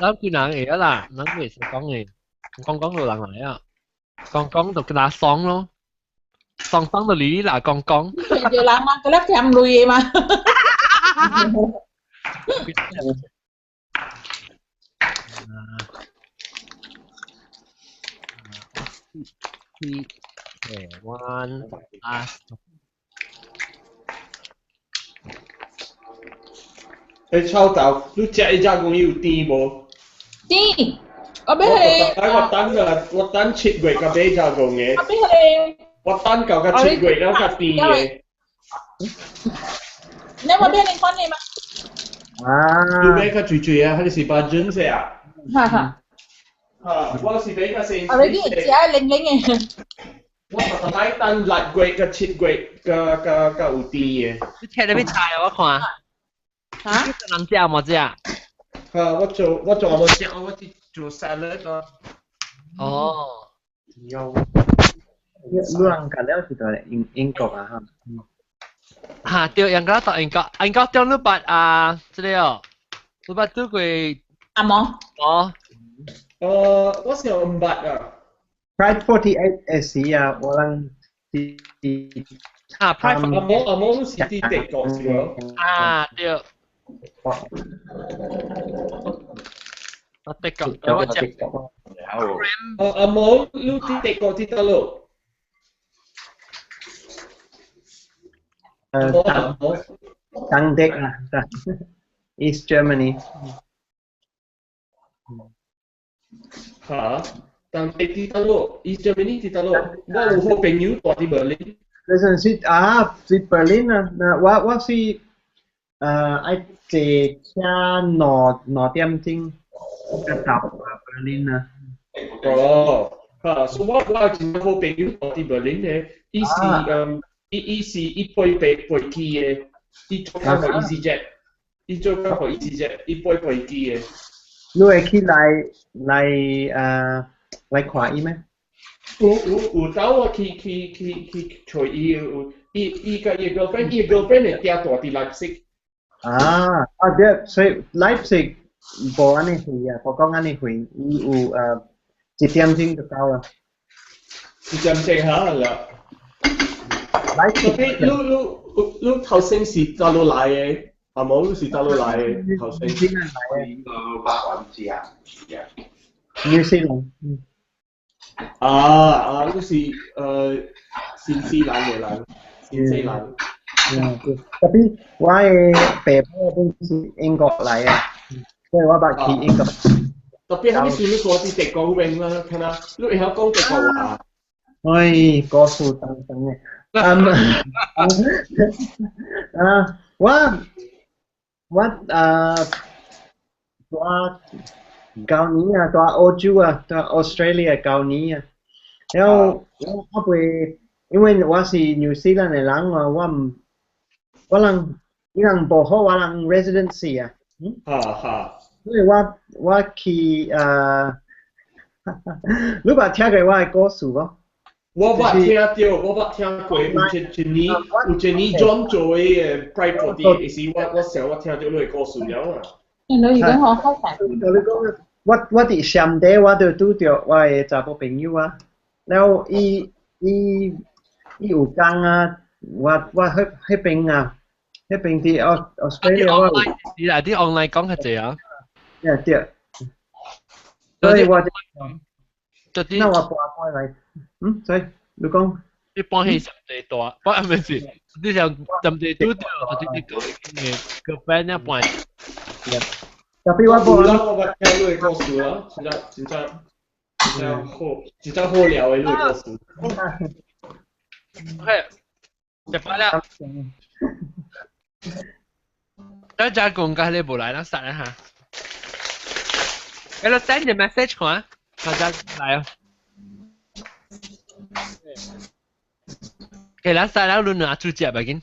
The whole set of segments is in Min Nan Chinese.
咱幾人會啊啦，咱袂使講嘅，講講就人來啊，講講就叫他爽咯，爽爽就嚟啦，講講。有人嘛，嗰粒甜類嘛。去台灣啊！欸，臭豆，你食伊只公有甜無？甜，我欲去。我等啊，我等7月才買只公的。我欲去。我等到到七月了較甜的。你有買你款的嗎？啊！你買較濟濟啊，彼個是巴準些啊。哈哈。啊，我是買較細。啊，你去食零零的。我逐擺等6月佮7月，佮佮佮有甜的。你切啥物菜啊？我看。嚇？你人食無食？啊，我做無食，我是做 salad 咯。哦。有。你人隔了是佗英國啊？哈。哈，對，英國到英國，英國中你捌啊，這个哦，你捌拄過？阿無。哦。我想毋捌啊。 Pride 48時啊，我人佇。啊，Pride 阿無是佇德國是無？啊，對。啊，德國，我食。哦，阿無，你佇德國佇佗落？當地啊，East Germany。嚇？當地佇佗落？East Germany 佇佗落？我有好朋友住佇柏林。嗰陣時啊，佇柏林啊，我是愛坐車2點鐘到柏林啊。哦，嚇！所以我有一個好朋友住佇柏林的，伊是伊是伊飛飛機的，伊做工予 EasyJet，伊做工予 EasyJet，伊飛飛機的。你會去來看伊咩？有走我去揣伊，有伊佮伊 girlfriend，伊 girlfriend 的囝住佇 Leipzig。啊對，所以 Leipzig 無按呢遠啊，無講按呢遠，伊有1點鐘就到啦。1點鐘哈啦。特別你頭先是佗落來的，阿無你是佗落來的頭先？來的。百分之啊。紐西蘭。啊啊！你是新西蘭的人，新西蘭。嗯，對。特別我的爸母本是英國來的，所以我捌去英國。特別啥物時你住佇德國嗰邊啦，看啊，你會曉講德國話？哎，故事長長的。啊，我住舊年啊，住澳洲啊，住 Australia 舊年啊，然後我袂，因為我是紐西蘭的人啊，我毋，我人伊人無予我人 residency 啊，嗯，哈哈，所以我去你捌聽過我的故事無？我捌聽著，我捌聽過，有一年 John 做的 Pride 48時，我想我聽著你的故事了啊。你講我開晒。你講，我佇上底，我就拄著我的查某朋友啊，然後伊有講啊，我彼邊啊，彼邊佇 Australia 我有。你來佇 online 講較濟啊？對對。所以我就，那我搬來，嗯，所以你講。你搬去上地大，不，唔是，你想上地拄著，或者你個個 friend 一搬。特別我無啦，我捌聽你的故事啊，真正真正真正好，真正好聊的你的故事。 OK，食飽了。等陣講解你無來，咱殺一下。你 send 個 message 看，大家來哦。給咱殺了，輪阿主食吧緊。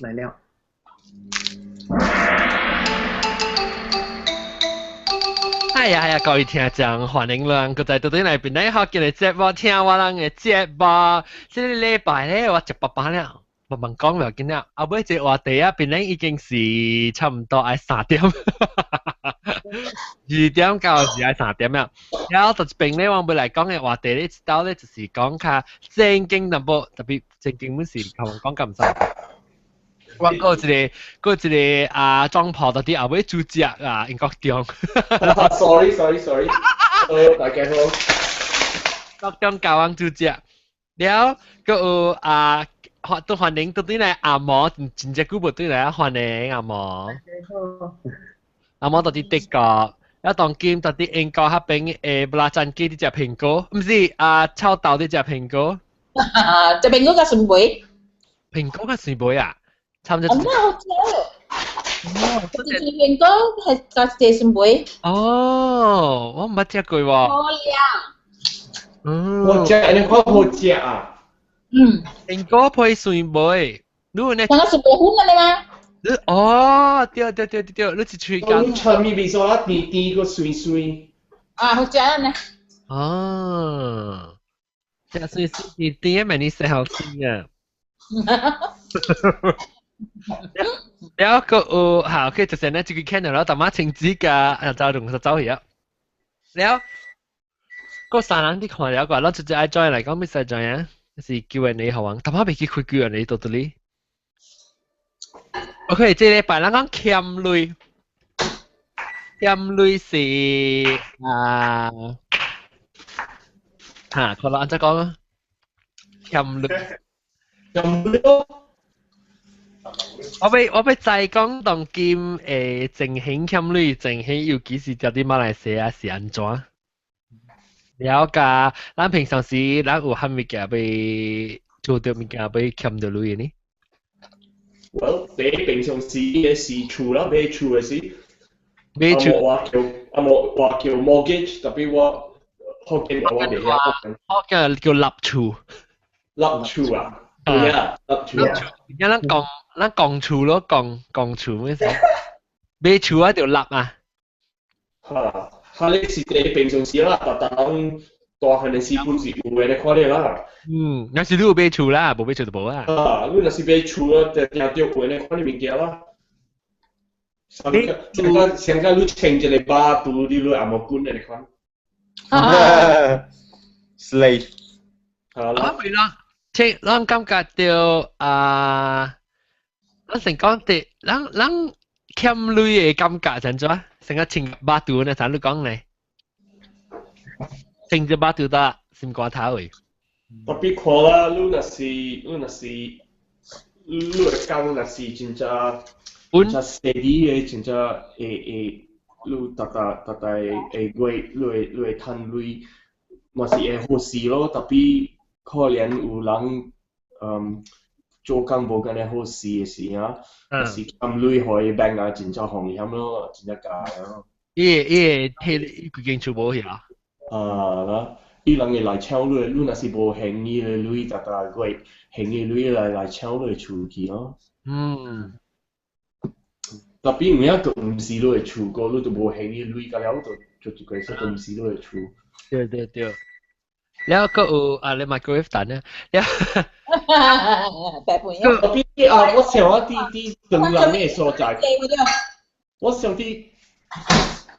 來了。哎呀呀，各位聽眾，歡迎咱閣再倒轉來頻道學今日節目，聽我人的節目。這个禮拜咧，我食飽飽了。慢慢講就緊啦。後尾這話題啊，變已經是差唔多愛3點，2點到是愛三點啦。然後就邊咧，我欲來講嘅話題咧，一道咧就是講較正經淡薄，特別正經本是同講咁唔我閣一個啊莊婆到底後尾煮食啊，英國中。 Sorry sorry sorry，好，大家好。國中教人煮食，了閣有啊，都歡迎到底來阿毛，真正久無對來歡迎阿毛。阿毛到佇德國，啊當今到佇英國彼邊的布拉贊機佇食蘋果，毋是啊臭豆佇食蘋果。食蘋果佮酸梅。蘋果佮酸梅啊？差唔多。哦，那好食。哦，一隻蘋果係加一隻酸梅。哦，我毋捌食過喎。好涼。我食，你看好食啊。蘋果配酸梅，你有呢？那個酸梅粉啊，你嗎？你哦，對對對對對，你一喙咬。你炒米味素啊，甜甜閣酸酸。啊，好食啊呢。哦，這酸酸甜甜的，萬你食好食啊。了閣有好，OK，就是呢，這個看到了，淡仔清子佮啊，走動就走去啊。了，閣三人你看了個，咱直接愛 join 來講，欲使 join 啊？是 Q&A 好啊，淡仔袂記開 Q&A 到底哩。OK，這禮拜咱講欠鐳，欠鐳是啊，嚇，可能按怎講啊？欠鐳，欠鐳。我欲知講當今情形欠鐳，情形尤其是佇馬來西亞是按怎？了解，咱平常時咱有啥物件欲做著物件欲欠著鐳呢？ Well，你平常時嘅是厝啦，買厝嘅時，買厝話叫啊無話叫 mortgage，特別我福建話我袂曉。福建叫立厝。立厝啊，對啊，立厝啊。而家咱講厝咯，講講厝咩事？買厝啊，就立啊。哈，哈，你是你平常時啦，逐逐人大漢嘅時本是有嘅，你看咧啦。嗯，若是你有買厝啦，無買厝就無啊。啊，你若是買厝啊，就定著有嘅，看你物件啦。上個上個上個你穿一個巴肚，你你也無管嘅，你看。 Slave。好啦。啊，咪啦，即咱感覺著啊，咱先講佇咱欠鐳的感覺是按怎？成個穿巴肚呢？像你講呢？穿隻巴肚得心肝頭的。特別看啦，你若是你會講若是真正真正 steady 的，真正會會你逐逐逐逐會會你會你會趁鐳，嘛是會好勢咯。特別可能有人做工無按呢好勢的時啊，是欠鐳予伊 bank 啊，真正風險咯，真正大咯。伊會提伊規間厝無去啊？啊啦，伊人會來搶你，你若是無還伊的鐳，逐逐月還伊鐳來搶你的厝去咯。特別有影就毋是你的厝個，你就無還伊鐳，甲了就就一個說就毋是你的厝。對對對。了閣有啊，你 microwave 等啊，了。白本特別啊，我想我佇唐人的所在，我想佇，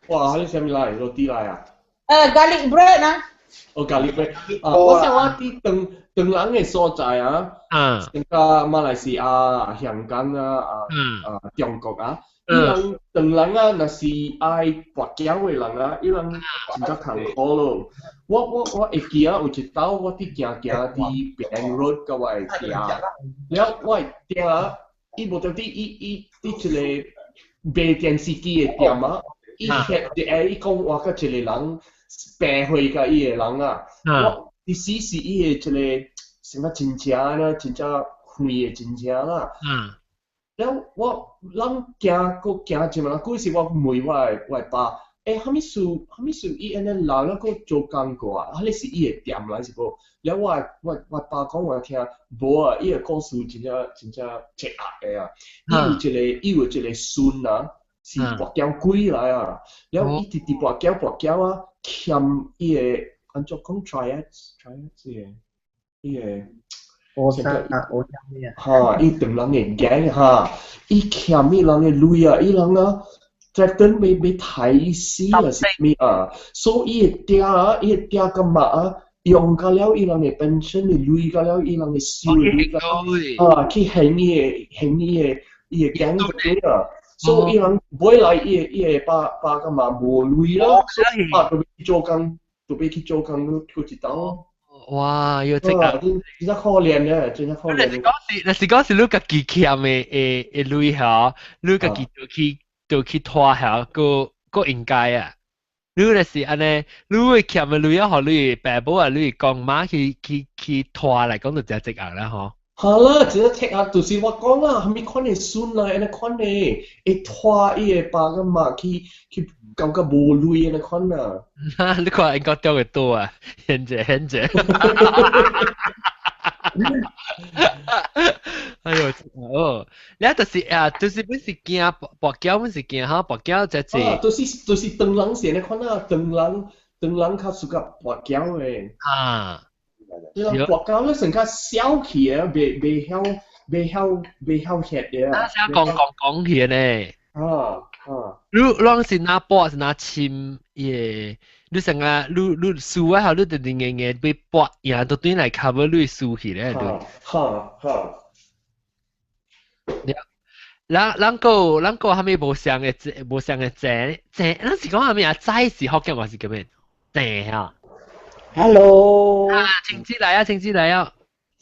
哇，你啥物來？落地來啊？garlic bread 啊。哦，garlic bread 啊，我想我佇唐唐人的所在啊，像個馬來西亞、香港啊、啊中國啊，伊人唐人啊，若是愛跋筊的人啊，伊人真正艱苦咯。我會記啊，有一擺我佇行行佇 Penang Road 佮我的囝，了我的囝伊無著佇伊伊佇一個賣電視機的店啊，伊翕一個伊講話佮一個人病歲佮伊的人啊，我其實是伊的一個什麼親戚啊，真正遠的親戚啦。了我咱行閣行一問，久時我問我的爸，欸，啥物事啥物事伊按呢老了閣做工過啊？彼個是伊的店來是無？了我爸講我聽，無啊，伊的故事真正真正邪惡的啊！伊有一個孫啊，是跋筊鬼來啊！了伊直直跋筊跋筊啊，欠伊的按怎講 triad triad 伊個伊個烏沙啊，烏啥物啊？哈，伊唐人的 gang 哈，伊欠伊人的鐳啊，伊人啊，threaten 欲刣伊死啊，是物啊？所以伊的嗲啊，伊的嗲感覺啊，用甲了伊人的 pension 的鐳，甲了伊人的收的鐳，啊，去還伊的 gang 的啊。所以伊人尾來伊的爸爸感覺無鐳啦，所以爸就欲去做工，就欲去做工去一刀。哇！要這個真真可憐咧，真可憐。若是講是你家己欠的鐳吼，你家己就去拖吼，閣閣應該啊。你若是按呢，你會欠的鐳啊，予你爸母啊，你公媽去拖來講就真積壓啦吼。好啦，真正聽啊，就是我講啦，啥物款的孫啊，按呢款的，會拖伊的爸佮媽去感覺無鐳按呢款啊。你看應該釣會多啊，現在現在。哎呦，哦，你就是啊，就是本是驚跋筊，本是驚哈，跋筊就係。啊，就是唐人是按呢款啊，唐人較 suka 跋筊的。啊。你人跋筊咧算較小氣的，袂曉吃的。啊，想講講講起呢。啊啊！你攏是拿跋是拿簽耶？你成個你輸啊，你就硬硬欲跋贏，都對來 cover 你輸去咧。哈哈。咱個啥物無相的鄭鄭，咱是講啥物啊？仔是福建話是叫咩？鄭啊。 Hello。啊，晴子來啊，晴子來啊。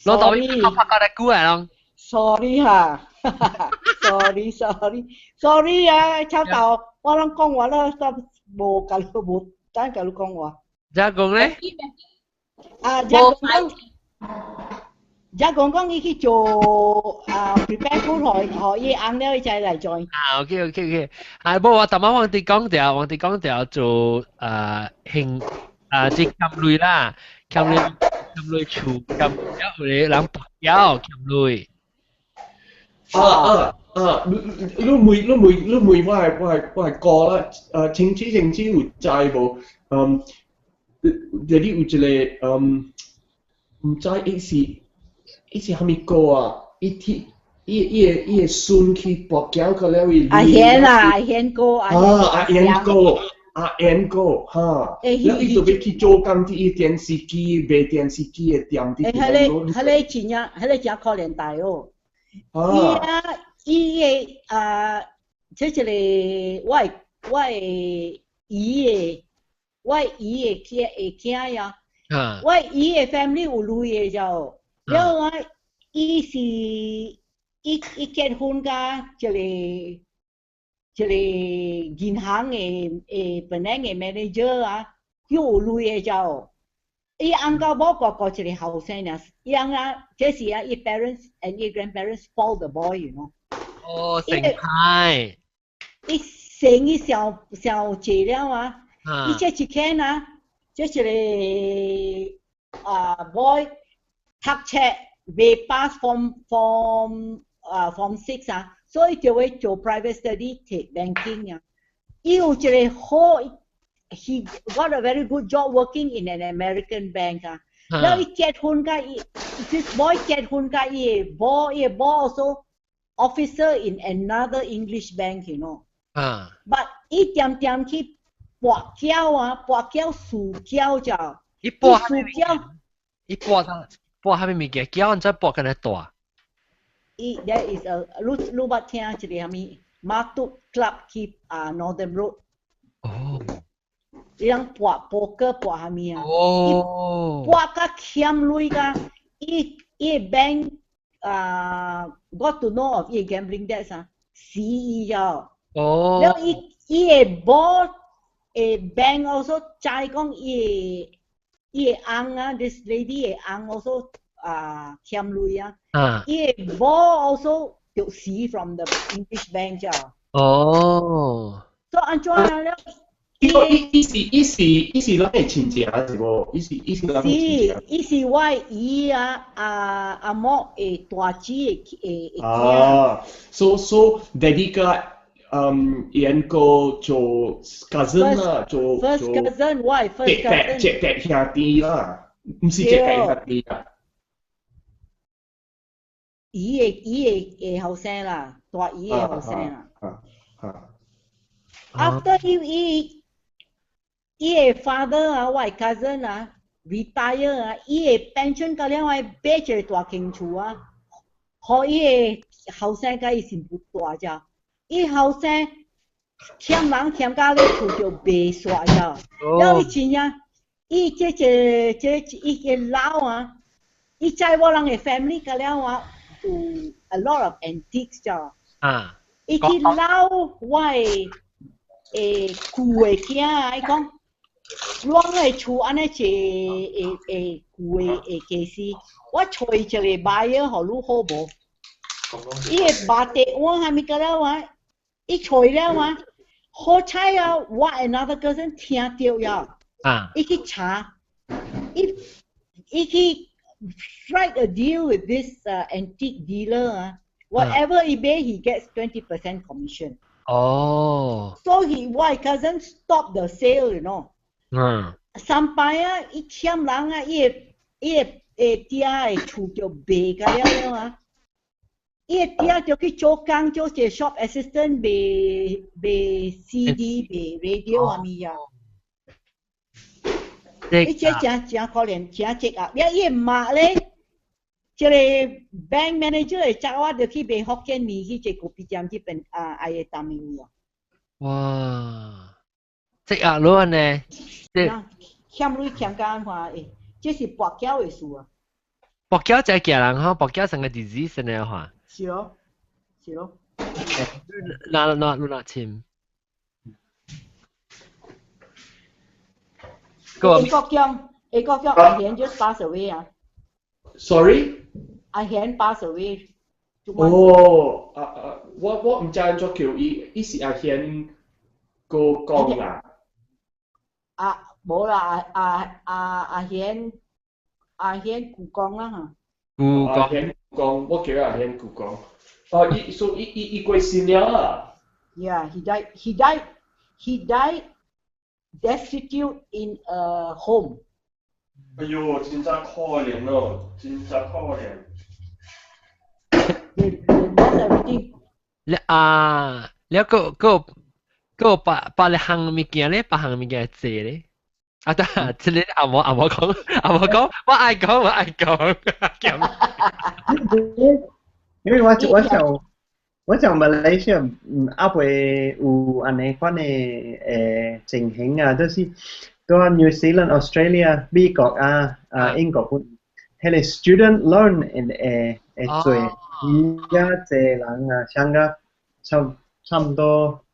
老豆伊拍拍過來久啊攏。 Sorry 哈，sorry sorry sorry 啊，超豆，我攏講話啦，都無共你無等共你講話。咋講咧？啊，遮講講，遮講講伊去做啊，prepare food 予予伊翁了，伊才來 join。啊，OK OK OK，啊，無我頭仔黃弟講著，黃弟講著做興啊，即欠鐳啦，欠鐳欠鐳厝，欠了有個人跋筊欠鐳。啊啊啊！你問我的哥啦，清子有知無？嗯，這裡有一個毋知伊是啥物歌啊？伊去伊的孫去跋筊個了伊。阿賢啊，阿賢哥，啊，阿賢哥，阿賢哥，哈，了伊就欲去做工佇伊電視機賣電視機的店佇。欸，彼個真正，彼個真可憐大哦。伊啊，伊的啊，這一個我的姨的囝呀，我姨的 family 有鐳的就，了啊，伊是伊伊結婚佮一個銀行的本來的 manager 啊，又有鐳的就。伊翁佮某閣閣一個後生爾，伊翁啊，這是啊，伊 parents and 伊 grandparents spoil the boy，you know。哦，成派。伊生意上上濟了啊！伊這一間啊，這一個啊 boy 讀冊未 pass form 啊 form six 啊，所以就會做 private study 讀 banking 啊。伊有一個好。He got a very good job working in an American bank 啊。然後伊結婚佮伊，this boy 結婚佮伊某，伊某 also officer in another English bank。啊。 But 伊恬恬去跋筊啊，跋筊輸筊就。伊跋輸筊。伊跋他跋啥物物件？筊按怎跋敢若大？伊 there is a 你捌聽一個啥物 Matuk Club 去啊 Northern Road。哦。伊人跋撲克跋啥物啊？哦。跋甲欠鐳甲，伊 bank 啊 got to know of 伊 gambling debts 啊，死伊咗。哦。了伊伊的某的 bank also 知講伊的翁啊，this lady 的翁 also 啊欠鐳啊。啊。伊的某 also 就死 from the English bank 咗。哦。所以按怎樣了？伊是咱的親戚還是無？伊是咱的親戚。是，伊是我姨啊阿阿某的大姊的。啊，so daddy 佮緣個做 cousin 啦，做 first cousin，我係 first cousin。姐弟兄弟啦，毋是姐弟兄弟啊。伊的後生啦，大姨的後生啦。啊啊。 After 伊的 father 啊，我的 cousin 啊，retire 啊，伊的 pension 到了愛買一个大間厝啊，予伊的後生佮伊新婦蹛遮，伊後生欠人欠甲咧厝就賣煞遮，了伊真正，伊這個這伊個老啊，伊知我人的 family 到了啊，有 a lot of antiques 遮。伊去撈我的舊的囝啊，伊講，阮的厝按呢一個會舊的傢俬，我揣一個 buyer 予你好無？伊會肉地碗啥物個了啊，伊揣了啊，好彩啊，我 another cousin 聽著了，伊去查，伊去 strike a deal with this antique dealer 啊，whatever he buy he gets 20% commission。So he 我 cousin stop the sale。三擺啊，伊欠人啊，伊的爹的厝就賣甲了了啊。伊的爹就去做工，做一個 shop assistant 賣 CD 賣 radio 啥物啊。伊這誠誠可憐，誠積壓。了伊的媽咧，這個 bank manager 的查某就去賣福建麵，去這個咖啡店這邊啊，愛的擔麵啊。哇！積壓咯呢？欠鐳欠甲按怎會？這是跋筊的事啊！跋筊就係驚人吼，跋筊成個 disease 呢話。是咯，是咯。哪哪哪簽？英國姜，英國姜阿賢 just pass away 啊。 Sorry？阿賢 pass away。哦，啊啊，我毋知按怎叫伊，伊是阿賢哥講啊。啊，無啦，阿賢舅公啦嚇。舅阿賢公，我叫阿賢舅公。哦，伊所以伊過身了啊。 Yeah, he died. He died. He died destitute in a home. 哎喲，真正可憐哦，真正可憐。 They lost everything. 你啊，你個別別項物件咧，別項物件濟咧。啊，得，這個阿毛講，阿毛講，我愛講，我愛講。因為我想馬來西亞猶未有按呢款的情形啊，就是佇 New Zealand、Australia、美國啊、英國本，彼個 student loan 會做，而家濟人啊，像個差毋多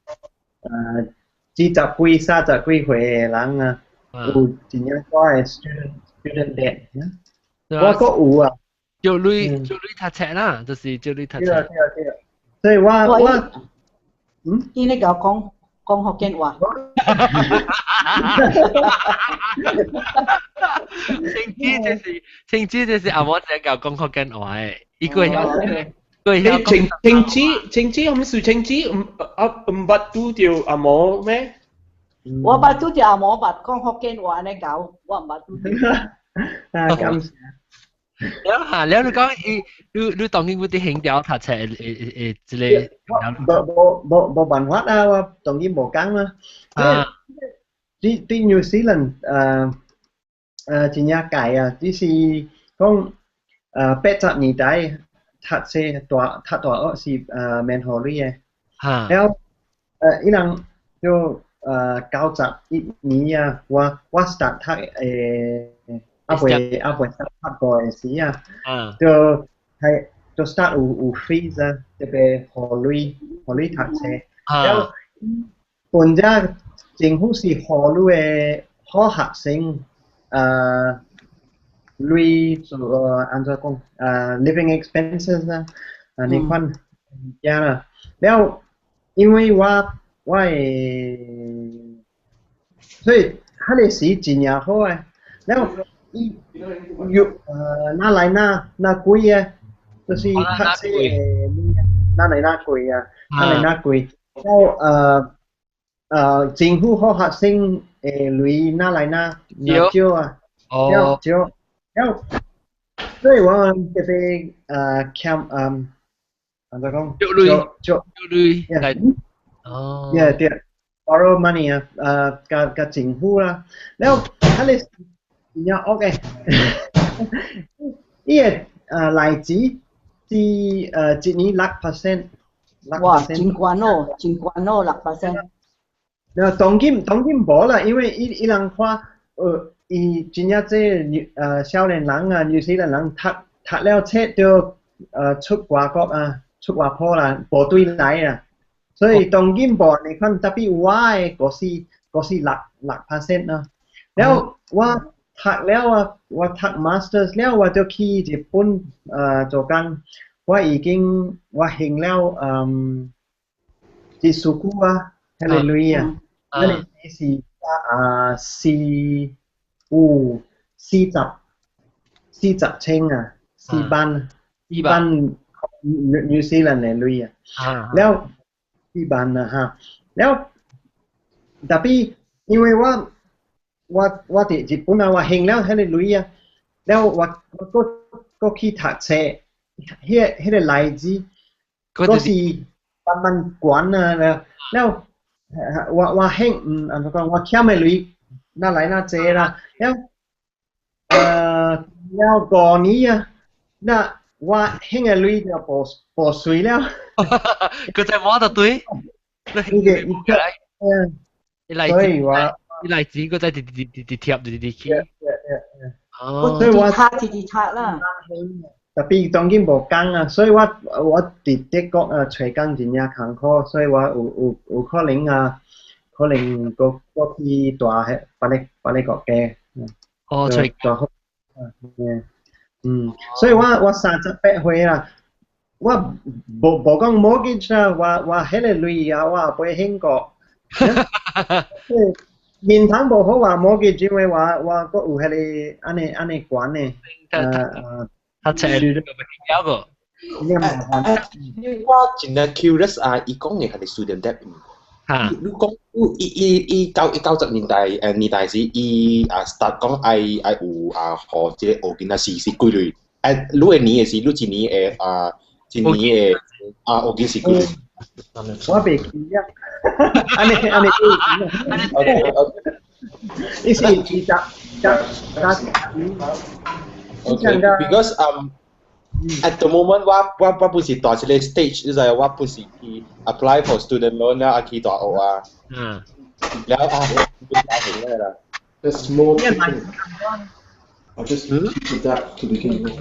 二十幾、30幾歲的人啊，有真正大的 student debt。我閣有啊。借鐳讀冊啦，就是借鐳讀冊。對啊對啊對啊。所以我見你共講講福建話。清子這是阿毛仔教講福建話的，伊個曉，個曉。清子，清子，毋是清子，毋啊毋捌拄著阿毛咩？我捌拄著阿毛捌講福建話按呢𠢕，我毋捌拄著。啊，感謝。了嚇，了你講伊，你當今有佇興調讀冊會這個？無辦法啊，我當然無講啦。啊。佇 New Zealand 真正解啊，只是講80年代讀冊大讀大學是免予鐳的。了伊人就91年啊，我 start 讀猶未 start 讀過的時啊，就係就 start 有 fees 啊，特別予鐳讀冊。了本只政府是予你的好學生鐳做按怎講living expenses 啊，啊呢款物件啦。了因為我的所以彼個時真正好的。了伊有若來若若貴啊，就是讀冊的若來若貴啊，若來若貴。了政府予學生的鐳若來若若少啊，了少了。所以我特別欠按怎講？借鐳，借借鐳來，哦， yeah 對，borrow money 啊，佮佮政府啦，然後佢哋真正惡嘅，伊個利子是一年6%，哇，真懸哦，真懸哦，6%。然後當今當今無啦，因為伊伊人看，伊真正這少年人啊，紐西蘭人讀讀了冊就出外國啊，出外坡啦，無對來啊，所以當今無你看，特別我的嗰時嗰時6.6% 咯。然後我讀了啊，我讀 masters 了，我就去日本做工，我已經我還了一數久啊，彼個鐳啊，彼個是啊四五40,000啊，4萬4萬紐西蘭的鐳啊，了4萬啊哈，了特別因為我我我佇日本啊，我還了彼個鐳啊，了我我閣閣去讀冊，彼個例子，閣是慢慢懸啊，了了我我還按怎講，我欠的鐳若來若濟啦，了了5年啊，那我還的鐳就無無隨了。佢就摸到對，伊個伊個，嗯，所以我伊來錢，佢再直直直直貼直直去。哦，所以我直直貼啦。特別當今無工啊，所以我我佇德國啊揣工真正艱苦，所以我有有有可能啊，可能閣閣去蹛彼別个別个國家。哦，揣大好，嗯，所以我我38歲啦，我無無講 mortgage 啦，我我彼個鐳啊，我也袂還過。面頭無好話 mortgage，因為我我閣有彼個按呢按呢懸的，他請了個。我真正 curious 啊，伊講的係 student debt。嚇！你講伊伊伊九90年代年代時，伊啊 start 講愛愛有啊，予這個學囡仔是是幾鐳？你的年的是你一年的啊，一年的啊學金是幾鐳？我袂記啊，按呢按呢，你是20十十。 Okay, because at the moment 我我我不是蹛這个 stage，就是我不是去 apply for student loan 了，啊去大學啊。了啊，不是啦。 There's more chicken. I'll just keep that to begin with.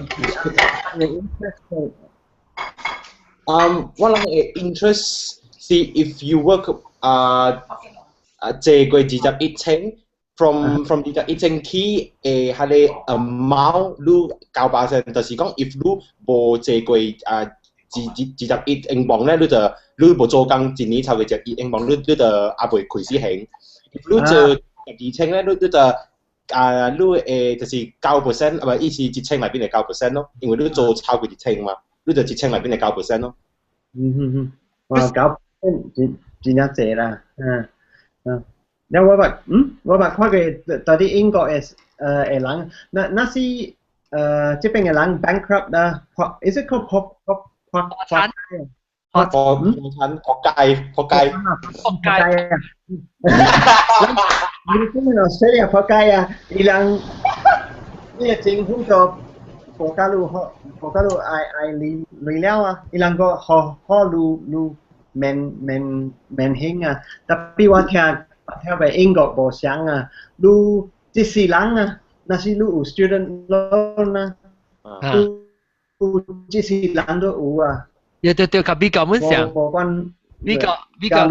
我諗嘅 interest 是 if you work 啊啊借過21,000 from 21,000起誒，彼個 amount 你9%，就是講 if 你無借過啊21英鎊咧，你就你無做工一年超過21英鎊，你你就猶未開始還。if 你做12,000咧，你你就啊你會就是9%，啊唔意思一千內邊的9% 咯，因為你做超過一千嘛，你就一千內邊的九 percent 咯。嗯嗯嗯，哇，9% 真真正濟啦，嗯嗯。了我捌，我捌看過佇佇英國的的人，若若是這邊的人 bankrupt 啦，破，is it called 破破破破產？破破產破街破街破街啊！你講 Australia 破街啊！伊人，伊個政府就國家路好，國家路愛愛鐳鐳了啊！伊人個予予你你免免免還啊！特別我聽聽過英國無相啊，你這世人啊，若是你有 student loan 啊，有這世人都有啊。對對對，佮美國滿像。無關。美國美國，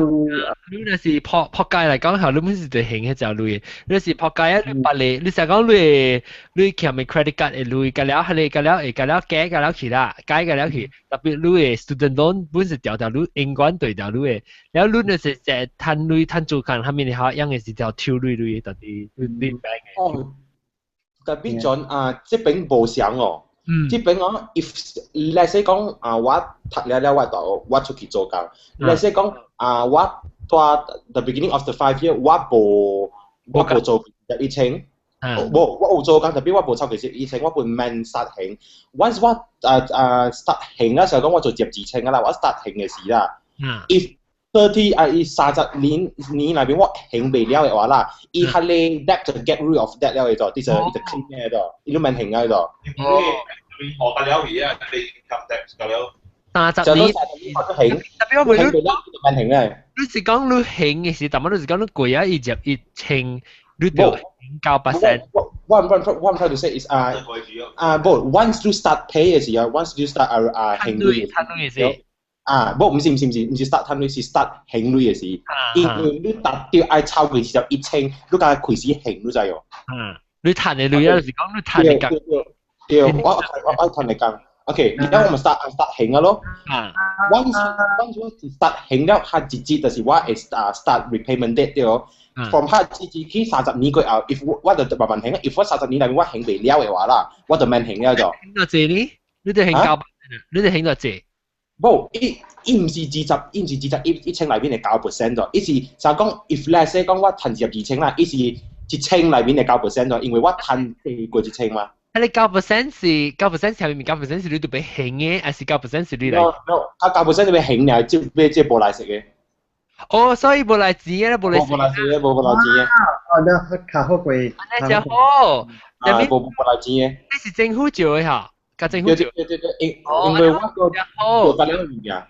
你若是撲撲街來講，吼，你滿是對還彼隻鐳，你是撲街啊！你別個，你成講你你欠的 credit card 的鐳，共了彼个共了會共了加共了去啦，加共了去。特別你的 student loan 本是條條你永遠對條你的，了你若是會趁鐳趁做工，啥物你好用的是條抽鐳鐳，特別你你 bank 的。哦，特別準啊，這邊無相哦。這邊講，if let's say 講啊，我讀了了我大學，我出去做工。let's say 講啊，我蹛 the beginning of the 5 year，我無我無做10,000，無，我有做工，特別我無超過1000，我本免 start 還。Once 我start 還啊，時候講我做接2000啊啦，我 start 還嘅時啦。If 30 啊，伊30年年內邊我還袂了嘅話啦，伊彼個 debt 就 get rid of debt 了嘅咗，伊就 clean 嘅咗，伊都免還啊咗。哦，學個了去啊，你 income tax 個了。30年，我都還。特別我問你，你免還咧。你是講你還嘅時，但係你是講你過啊，伊入1000，你就9%。 What I'm trying to say is 啊啊，不，once you start pay 嘅時候，once you start 啊啊還錢，趁錢嘅時。啊，不，毋是 start 趁錢，是 start 還錢嘅時。因為你達到愛超過21千，你才開始還，你知無？嗯，你趁嘅錢啊，就是講你趁嘅工。對，我愛趁嘅工。OK，而家我們 start 還啊咯。Once 我 start 還了，較直接就是我會 start repayment date 對哦。From 較直接去三十年過後，if 我就慢慢還，if 我三十年內面我還袂了嘅話啦，我就免還了就。還到濟呢？你就還九，你就還到濟。無，伊毋是二十，伊毋是21,000內面嘅9% 咗，伊是就講，if let's say 講我趁22,000啦，伊是1000內面嘅九 percent 咗，因為我趁低過一千嘛。啊，你九 percent 是九 percent 係咪9% 是你都欲還嘅，還是九 percent 是你來？No no，啊9% 你欲還爾，這欲這無利息嘅。哦，所以無來錢嘅，無來無來錢嘅，無來錢嘅。哦，那較好過。按呢真好。啊，無來錢嘅。這是政府做嘅哈，佮政府做。對對對，因為我個做緊了物件。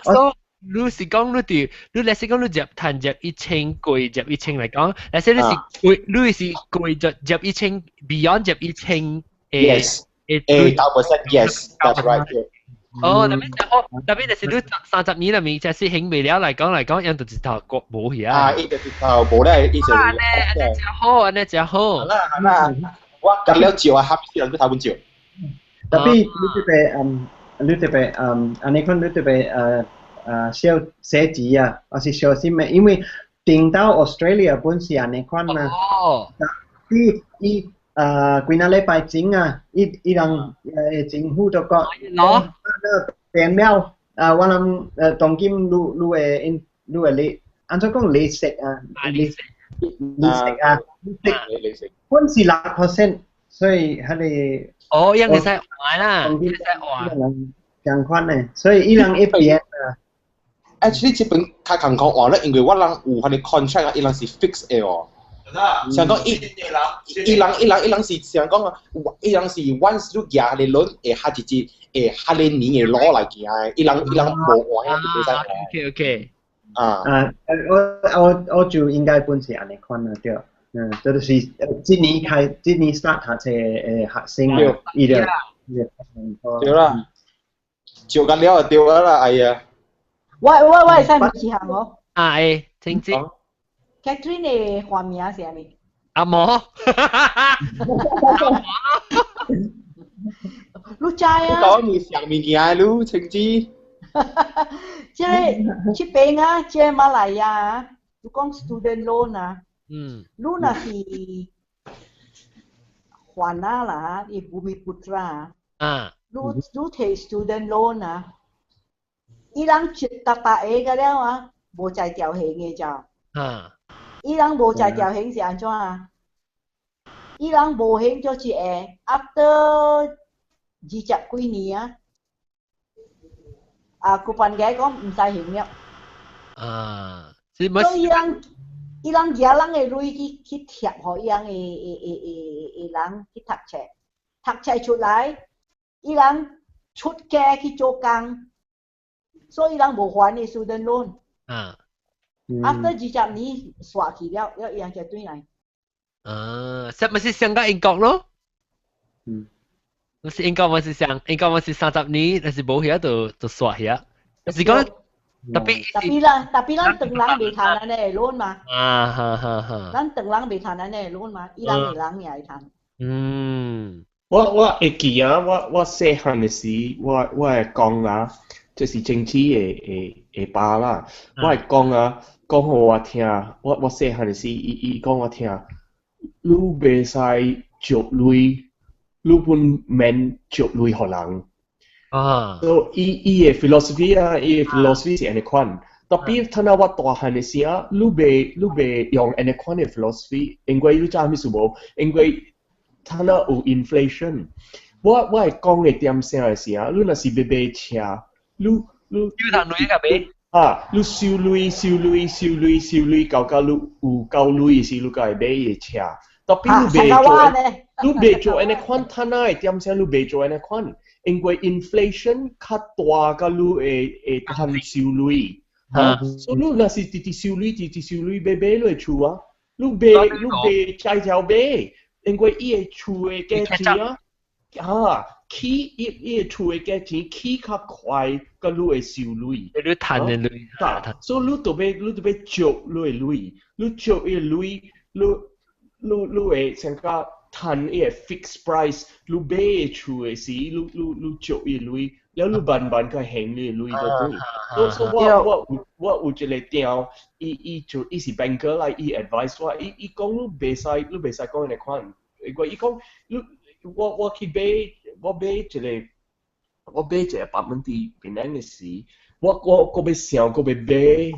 所以你是講你佇，你來是講你入趁入一千過入一千來講，來說你是過，你是過入入一千，beyond 入一千。 Yes。9%，yes，that's right。哦，特別好，特別就是你30年內面，就是還袂了來講來講，樣就一頭國無去啊。啊，伊就一頭無咧，伊就。按呢按呢真好，按呢真好。好啦好啦，我夾了照啊，合人去頭本照。特別你這邊你這邊按呢款你這邊小寫字啊，還是小心的，因為頂到 Australia 本是按呢款啊。哦。伊伊幾若禮拜前啊，伊人政府就講，攞變了啊！我諗當今你會你會利，按怎講利息啊？利息利息啊，利息利息，本是6%，所以彼個哦，樣會使換啦，會使換。共款的，所以伊人一邊啊。 Actually，這本較艱苦換咧，因為我人有彼個 contract 啊，伊人是 fix 的哦。像講伊人是像講啊，伊人是 once 你舉彼個 loan 會下一支會彼個年的攞來行的，伊人無換啊，就袂使換。 OK OK。啊啊，我就應該本是按呢款啊，對，就是這年開，這年 start 讀冊的學生啊，伊就對啦，照緊了就對啦，哎呀。我會使問一項哦。啊會，請知。 Catherine 的花名是啥物？阿毛。你知啊？講你上物件，你清知。這個這邊啊，這個馬來亞啊，你講 student loan 啊，你若是還啊啦，伊 Bumiputra 啊，你提 student loan 啊，伊人一沓沓個個了啊，無才調還的咋？伊人無才調還是按怎啊？伊人無還就是會 after 20幾年啊，啊，古辦嘅講毋使還了。啊，所以伊人舉人的鐳去貼予伊人的人去讀冊，讀冊出來，伊人出家去做工，所以伊人無還的 student loan。After 20年煞去了，了伊人才轉來。啊，這咪是上個英國咯？毋是英國，咪是上英國，咪是30年，但是無遐就煞遐。是講特別特別咱唐人袂趁按呢的 loan 嘛。啊哈哈哈！咱唐人袂趁按呢的 loan 嘛，伊人的人也會趁。我會記啊，我細漢的時，我會講啦，就是政治的爸啦，我會講啊，講予我聽，我細漢的時，伊講我聽，你袂使借鐳，你本免借鐳予人。所以伊的 philosophy 啊，伊的 philosophy 是按呢款，特別等下我大漢的時啊，你袂用按呢款的 philosophy，因為你知啥物事無？因為等下有 inflation，我會講的點聲的時啊，你若是欲買車，你要趁鐳共買。啊，你收鐳收鐳收鐳收鐳，到你有夠鐳的時，你才會買伊的車。特別你袂做，你袂做按呢款，趁仔的點聲你袂做按呢款，因為 inflation 較大，佮你會通收鐳。啊，所以你若是直直收鐳，直直收鐳，買買落厝啊，你買才條買，因為伊的厝的價錢啊，啊，起伊的厝的價錢起較快，佮你會收鐳。你趁的鐳。啊，所以你著欲借你的鐳，你借伊的鐳，你會成個趁伊的 fixed price，你買的厝的時，你借伊的鐳，了你慢慢去還你的鐳就對。所以我有一個條，伊是 banker 來，伊 advice 我，伊講你袂使講按呢款，因為伊講你我去買我買一個 apartment 佇檳城的時，我閣欲想，閣欲買，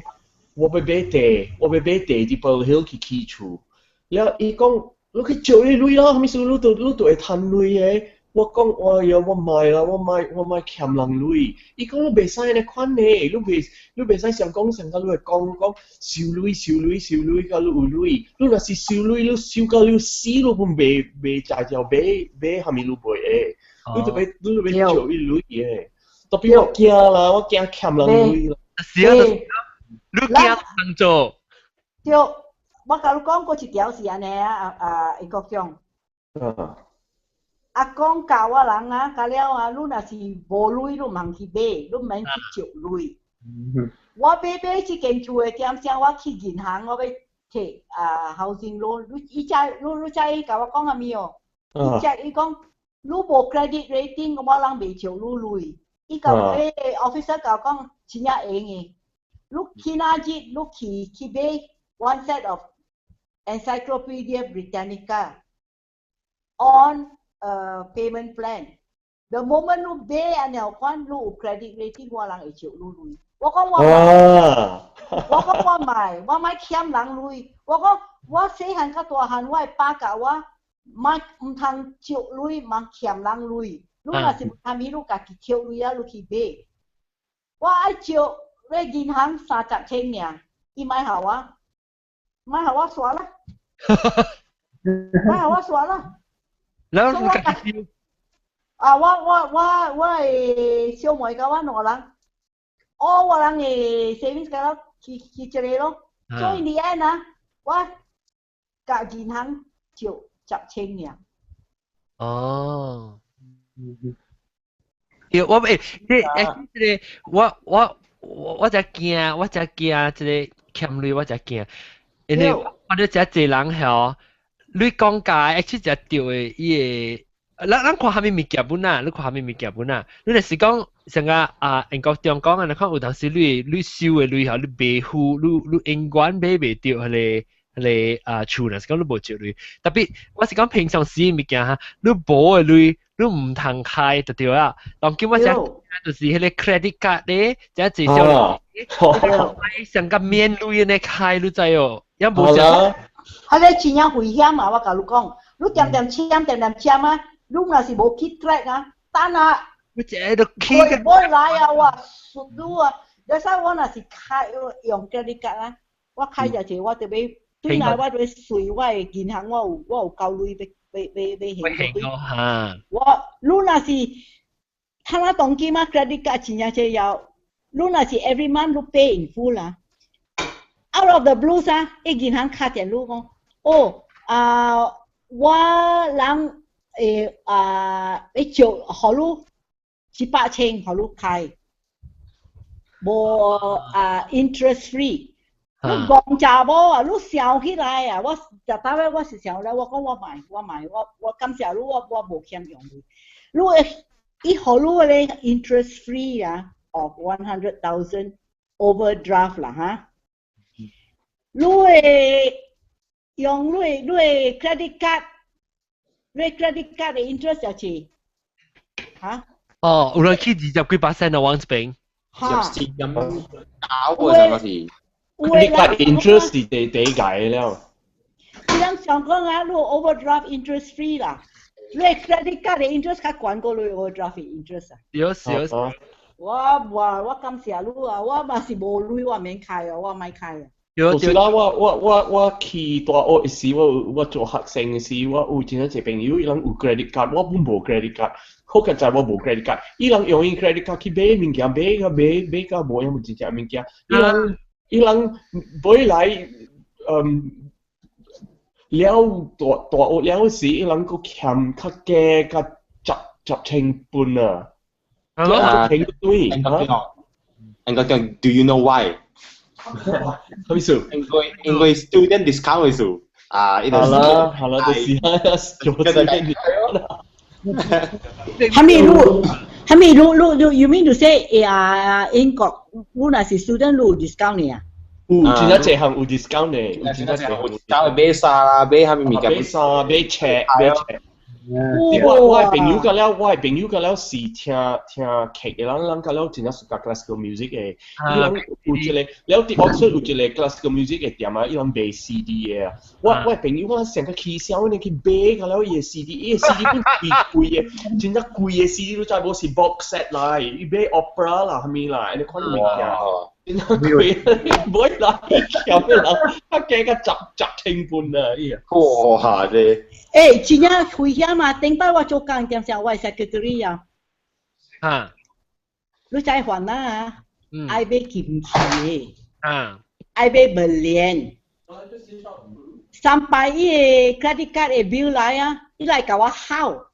我欲買地佇 Pearl Hill 去起厝。了伊講你去借伊鐳咯，啥物事你都會趁鐳的。我講哎呀，我莫啦，我莫欠人鐳。伊講你袂使按呢款呢，你袂使想講想甲你會講講收鐳收鐳收鐳，甲你有鐳。你若是收鐳，你收到你死，你攏袂才條買買啥物你袂會。你著欲借伊鐳的。特別我驚啦，我驚欠人鐳啦。是啊，你驚人做。對，我共你講過一條是按呢啊啊，伊國講。阿公教我人啊，教了啊，你若是無鐳，你毋通去買，你毋免去借鐳。我買這間厝的點聲，我去銀行，我欲提啊 housing loan，你伊才你知伊共我講啥物哦？伊才伊講你無 credit rating，我人袂借你鐳。伊共彼个 officer 共我講真正閒的，你去哪日你去買 one set of Encyclopedia Britannica on payment plan。The moment 你買按呢款，你有 credit rating，我人會借你鐳。我講我，我講我莫，我莫欠人鐳。我講我細漢較大漢，我的爸教我，莫毋通借鐳，莫欠人鐳。你若是無貪你家己借鐳啊，你去買。我愛借你銀行30千爾，伊莫予我，莫予我煞啦，莫予我煞啦。然後你家己啊！我的小妹佮我兩個人，哦，我人的 savings 佮我去一個咯。所以你按啊，我共銀行借10千爾。哦。對，我欸，這個我才驚，我才驚這個欠鐳，我才驚，因為我咧遮濟人吼，你講價 actually 才對的，伊個，咱看啥物物件本啊？你看啥物物件本啊？你若是講像個啊，英國中講啊，你看有當時你收的鐳吼，你袂付，你永遠買袂著彼個啊厝，若是講你無借鐳。特別我是講平常時物件哈，你無的鐳，你毋通開就對啦。當今我遮就是彼個 credit card 咧，遮濟少上個免鐳按呢開，你知哦？也無啥。彼個真正危險啊！我共你講，你恬恬簽恬恬簽啊，你若是無 keep track 啊，等啊，你這都起會來啊！我輸你啊！有時我若是開用 credit card 啊，我開遮濟，我就欲對來我就欲隨我的銀行，我有夠鐳欲還。哈！我你若是睇下當今啊，credit card 真正濟要，你若是 every month 你 pay in full 啦。Out of the blue 啊，伊銀行敲電話講，哦啊，我人會啊，欲借予你100千，予你開，無啊 interest free。你戇查某啊，你想起來啊！我十搭尾我是想咧，我講我莫，我莫，我感謝你，我無欠用你。你會伊予你咧 interest free 啊，of 100,000 overdraft 啦哈。你會用你的 credit card，你 credit card 的 interest 就是哈？哦，有人去20幾%的往這邊。十四點九啊，嗰時。 Credit card interest 是第第解了。你人想講啊，你 overdraft interest free 啦，你 credit card 的 interest 較懸過你 overdraft interest 啊。有有。我感謝你啊，我嘛是無鐳，我免開啊，我莫開啊。就是啦，我去大學時，我做學生時，我有真濟朋友，伊人有 credit card，我本無 credit card，好佳哉我無 credit card，伊人用伊 credit card 去買物件，買個買買到無用真正物件，伊人買來，了大大學了時，伊人閣欠較加較10,000半啊，十千對，應該叫 Do you know why？什麼意思？因為 student discount 意思啊，呢度好啦好啦，就是做 student discount。係咪你？係咪你？You mean to say 啊？英國你若是 student 你有 discount 呢？有真正濟項有 discount 呢，有真正濟項 discount 買衫啦，買啥物物件？買衫、買冊、買冊。我的朋友個了，我的朋友個了是聽聽劇的人，人個了真正 suka classical music 的，伊人有一個，了佇 Oxford 有一個 classical music 的店啊，伊人賣 CD 的啊。我的朋友我成個起痟呢去買個了伊的 CD，伊的 CD 本貴貴的，真正貴的 CD 你知無是 box set 來，伊買 opera 啦，啥物啦，按呢款物件。真正貴，買來欠的人，較加個10,000半啊！伊啊。哇！這真正危險啊！頂擺我做工點時我 secretary 啊。你知煩惱啊？愛買金器的。愛買麥蓮。三擺伊個 credit card 的 bill 來啊，伊來共我吼，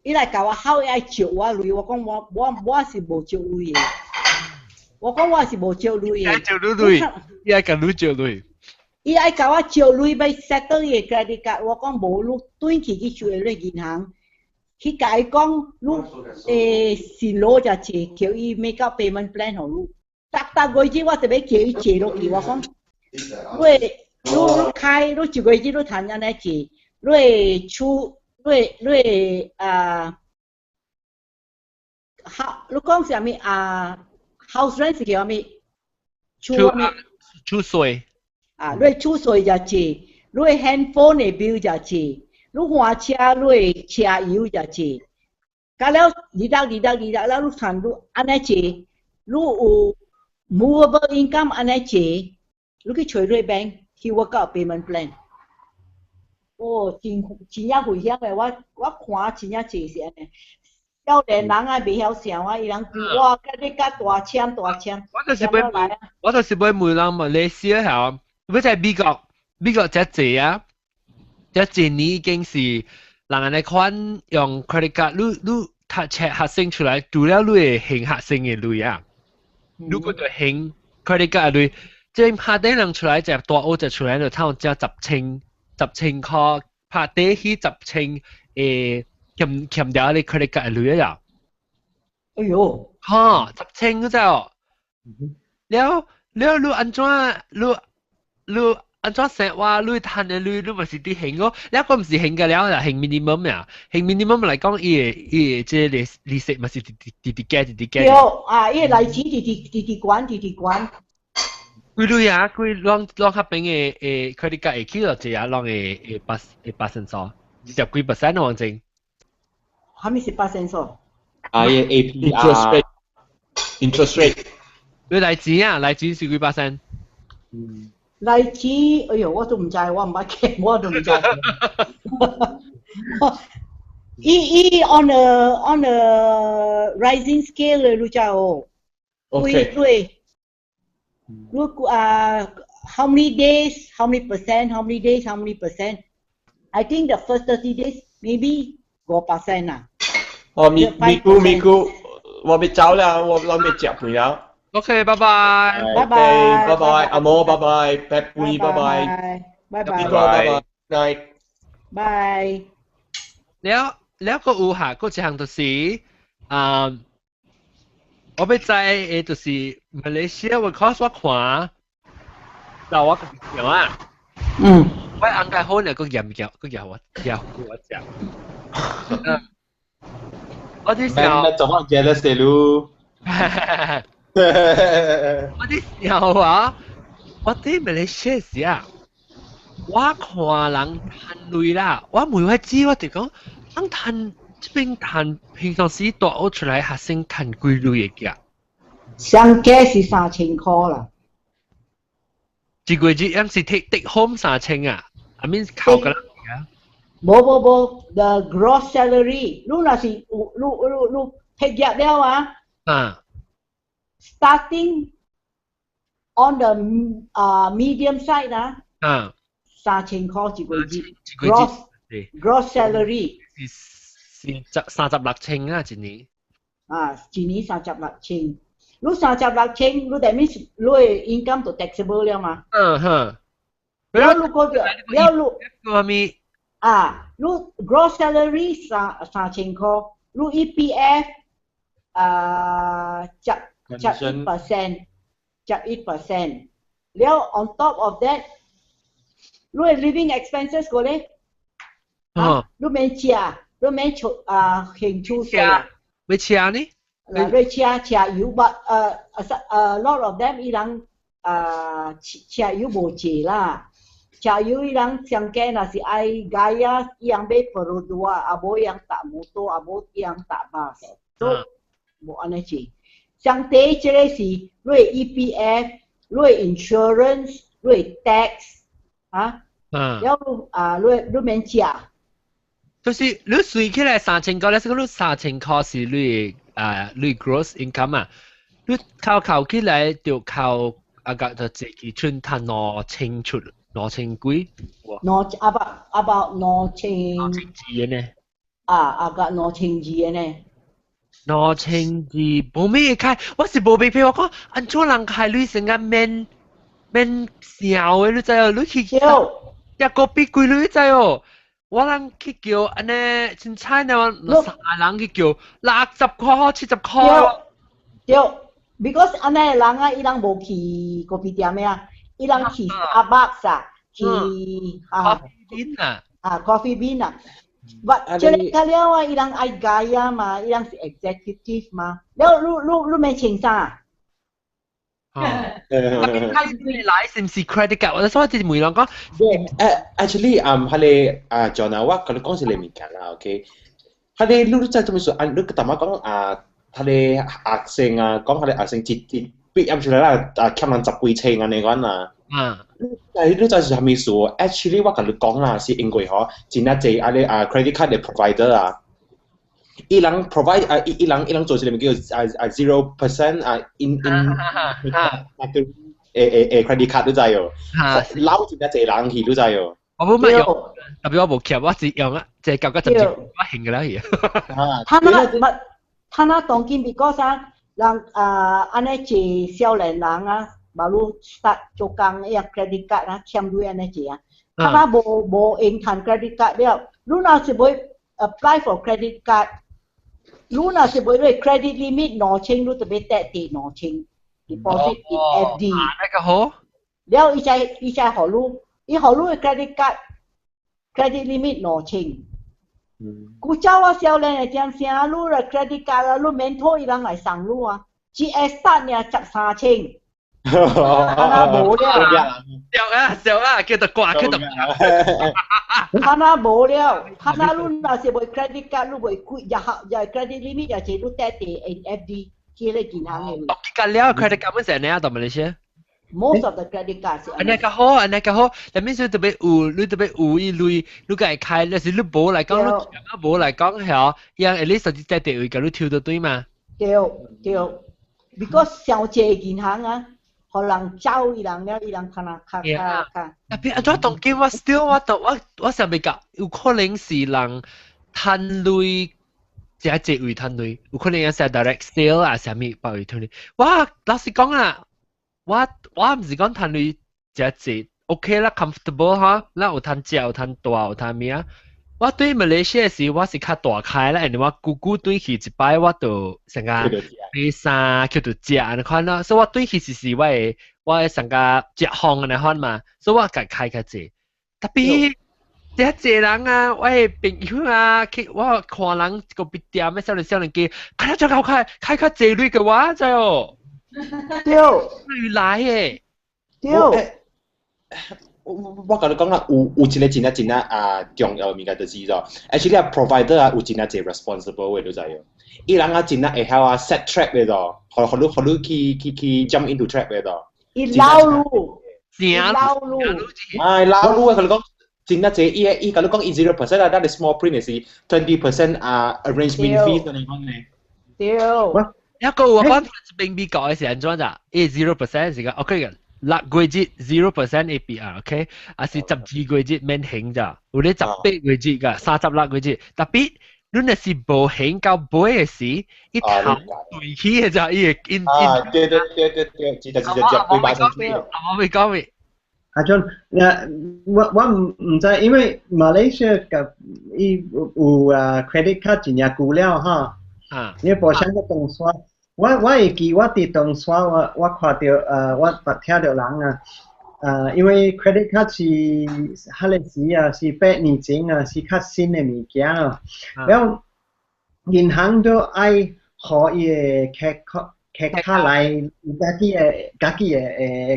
伊來共我吼，伊愛借我鐳，我講我是無借鐳的。我講我是無借鐳的。借你鐳，伊愛共你借鐳。伊愛共我借鐳欲 settle 伊個 credit card，我講無，你轉去去找你銀行，去共伊講你新羅就借，叫伊 make up payment plan 予你。逐逐月子我特別叫伊借落去，我講，你開你一月子你趁按呢借，你會儲，你會啊，哈，你講啥物啊？House rent 是叫啥物？厝啥物？厝稅。啊，你厝稅就借，你 handphone 的 bill 就借，你換車你的車油就借。到了26、26、26了，你趁你按呢借，你有 movable income 按呢借，你去揣你 bank 去 work out payment plan。哦，真真正危險的，我看真正濟是按呢。少年人啊，袂曉想啊，伊人哇，佮你較大簽大簽。我就是欲問人馬來西亞嚇，欲在美國，美國遮濟啊，這一年已經是人按呢款用 credit card，你讀冊學生出來，除了你會還學生的鐳啊，你閣著還 credit card 的鐳，這拍底人出來，這大學就出來就差不多10,000 10,000塊，拍底起十千欠掉你 credit card 的鐳啊！哎喲，哈，十千個咋？了了，你按怎你按怎生活？你趁的鐳，你嘛是佇還哦？了個毋是還個了，還 minimum 啊，還 minimum 來講，伊會這個利息嘛是直直直加，直直加。對啊，伊個利息直直直直懸，直直懸。幾鐳啊？幾攏攏較平的 credit card 會起落濟啊？攏會會八成數，20幾 percent 王正。啥物是8%數？啊，伊 APR interest rate，interest rate。你來錢啊？來錢是幾 percent？來錢，哎喲，我都毋知，我毋捌計，我都毋知。伊 on a rising scale 的，你知哦？ OK。對，如果啊，how many days, how many percent, how many days, how many percent? I think the first 30 days maybe 5% 啊。哦，咪咪姑咪姑，我欲走啦，我諗欲食飯啦。 OK，拜拜。拜拜。拜拜，阿毛拜拜，白妹拜拜，拜拜。拜拜，night。拜。了了個有下個一項就是啊，我欲知的就是馬來西亞，我 cause 我看，就我家己啊。我應該好呢個鹽夾個夾我夾我食。我啲時候。做乜 jealous 的嚕？我啲時候啊，我佇馬來西亞時啊，我看人趁鐳啦，我問我知，我就講，人趁這邊趁平常時大學出來學生趁幾鐳會寄？上加是3000箍啦。一個月樣是 take home 三千啊？I mean 扣個啦。無無無，the gross salary，你若是有你你你畢業了啊？啊。 Starting on the medium side 啊，3000箍一個月，gross salary 是36千啊，一年。啊，一年三十六千。你三十六千，你等於是你的 income 就 taxable 了嘛？嗯哼。了如果了你個咪啊，你 gross salary 3000箍，你 EPF 啊，十1%，11%。了 on top of that，你的 living expenses 個咧，啊，你免食，你免出啊興趣稅。欲車呢？嗱，你車車油，but a lot of them 伊人啊車油無借啦，車油伊人上加若是愛 gaya，伊人買 Perodua，啊無伊人搭摩托，啊無伊人搭 bus，都無按呢錢。上底這個是你 EPF，你 insurance，你 tax，啊，了啊，你免食。就是你算起來三千塊，你是講你三千塊是你啊，你 gross income 啊，你扣扣起來就扣啊個就自己存趁2000出，兩千幾。兩 about 兩千。 2200呢？啊啊個2200呢。 2200，無咩開，我是無被騙我講，按怎人開鐳成個免免笑的，你知哦？你去一個比幾鐳知哦？我人去叫按呢，凊彩呢，三人去叫60箍、70箍。對，because 按呢人啊，伊人無去咖啡店的啊，伊人去 Starbucks 啊，去啊 Coffee Bean 啊，啊 Coffee Bean 啊。But 這個了啊，伊人愛 gaya 嘛，伊人是 executive 嘛，了你你你免穿啥？哦，你來是毋是 credit card？我所以問人講，誒，actually，係你啊，John 啊，我共你講一个物件啦，OK？係你你知做咩事？啊，你淡仔講啊，係你學生啊，講係你學生一一畢業出來啦，啊，欠人十幾千按呢款啊。但係你知是啥物事？Actually，我共你講啦，是因為嗬，真正濟啊你啊 credit card 的 provider 啊，伊人 provide 啊，伊人做一个物叫做啊 0% 啊 in in 誒誒誒 credit card 你知哦？撈真正濟人去你知哦？我冇乜用，特別我無欠，我只用啊，就係舊個十字我興嘅啦去。他那乜？他那當今 because 啊，人啊，按呢濟少年人啊，嘛你 start 做工，伊 credit card 啊，欠鐳按呢濟啊，他那無無用趁 credit card 了，你若是欲 apply for credit card，你若是欲你 credit limit 兩千，你就欲趴佇兩千 deposit in FD。那個好。了，伊才予你，伊予你的 credit card credit limit 兩千。古早我少年的點聲，你的 credit card 啊，你免托伊人來送你啊，只會 start 爾13,000。啊那無了，笑啊笑啊，叫做掛叫做。他那無了，他那你若是無 credit card，你袂開，也也 credit limit 也是你趴佇 FD 去咧銀行的。結了 credit card 本成呢，到馬來西亞。 Most of the credit card 是。按呢較好，按呢較好。但免說特別有，你特別有伊鐳，你家開，若是你無來講，你無來講係伊人 at least 實際地位共你抽到對嘛？對對，because 傷濟銀行啊，予人走伊人了，伊人可能較較較。特別按怎當今我 still 我都我我想袂到，有可能是人趁鐳，這濟位趁鐳，有可能也是 direct sale 啊，啥物包位趁鐳。我老實講啊。我我毋是講趁鐳誠濟，OK 啦，comfortable 哈，咱有趁食，有趁大，有趁物啊。我對馬來西亞時，我是較大開啦，因為我久久轉去一擺，我就成個買衫叫做食按呢款咯，所以我轉去時時我會成個食風按呢款嘛，所以我共開較濟。特別這濟人啊，我的朋友啊，去我看人個別店嘅少年少年機，開得最高開，開較濟鐳嘅話知哦。對。鐳來嘅。對。我共你講啦，有一個真正真正啊重要嘅物件就是咗，actually 啊 provider 啊有真正濟 responsible 嘅，你知哦。伊人啊真正會曉啊 set trap 嘅咯，予你去 jump into trap 嘅咯。伊撈路，伊撈路，哎，撈路啊！共你講真正濟，伊伊共你講伊 0% 啊，但係 small print 是 20% 啊 arrangement fee 咁樣講呢。對。一個我講邊美國嘅是按怎咋？伊 0% 是個 OK 嘅。6個月 0% APR，OK，啊是12個月免還咋，有咧18個月噶，36個月，特別你若是無還到尾嘅時，伊頭對起嘅咋，伊會因啊，對對對對對，直接直接接幾百成。我未講未。阿 John，我唔知，因為馬來西亞嘅伊有啊 credit card 真正久了哈，你無想個東西。我會記我佇東山，我看到我捌聽到人啊，因為 credit card 是彼個時啊，是8年前啊，是較新的物件啊。然後銀行都愛予伊的客客卡來家己的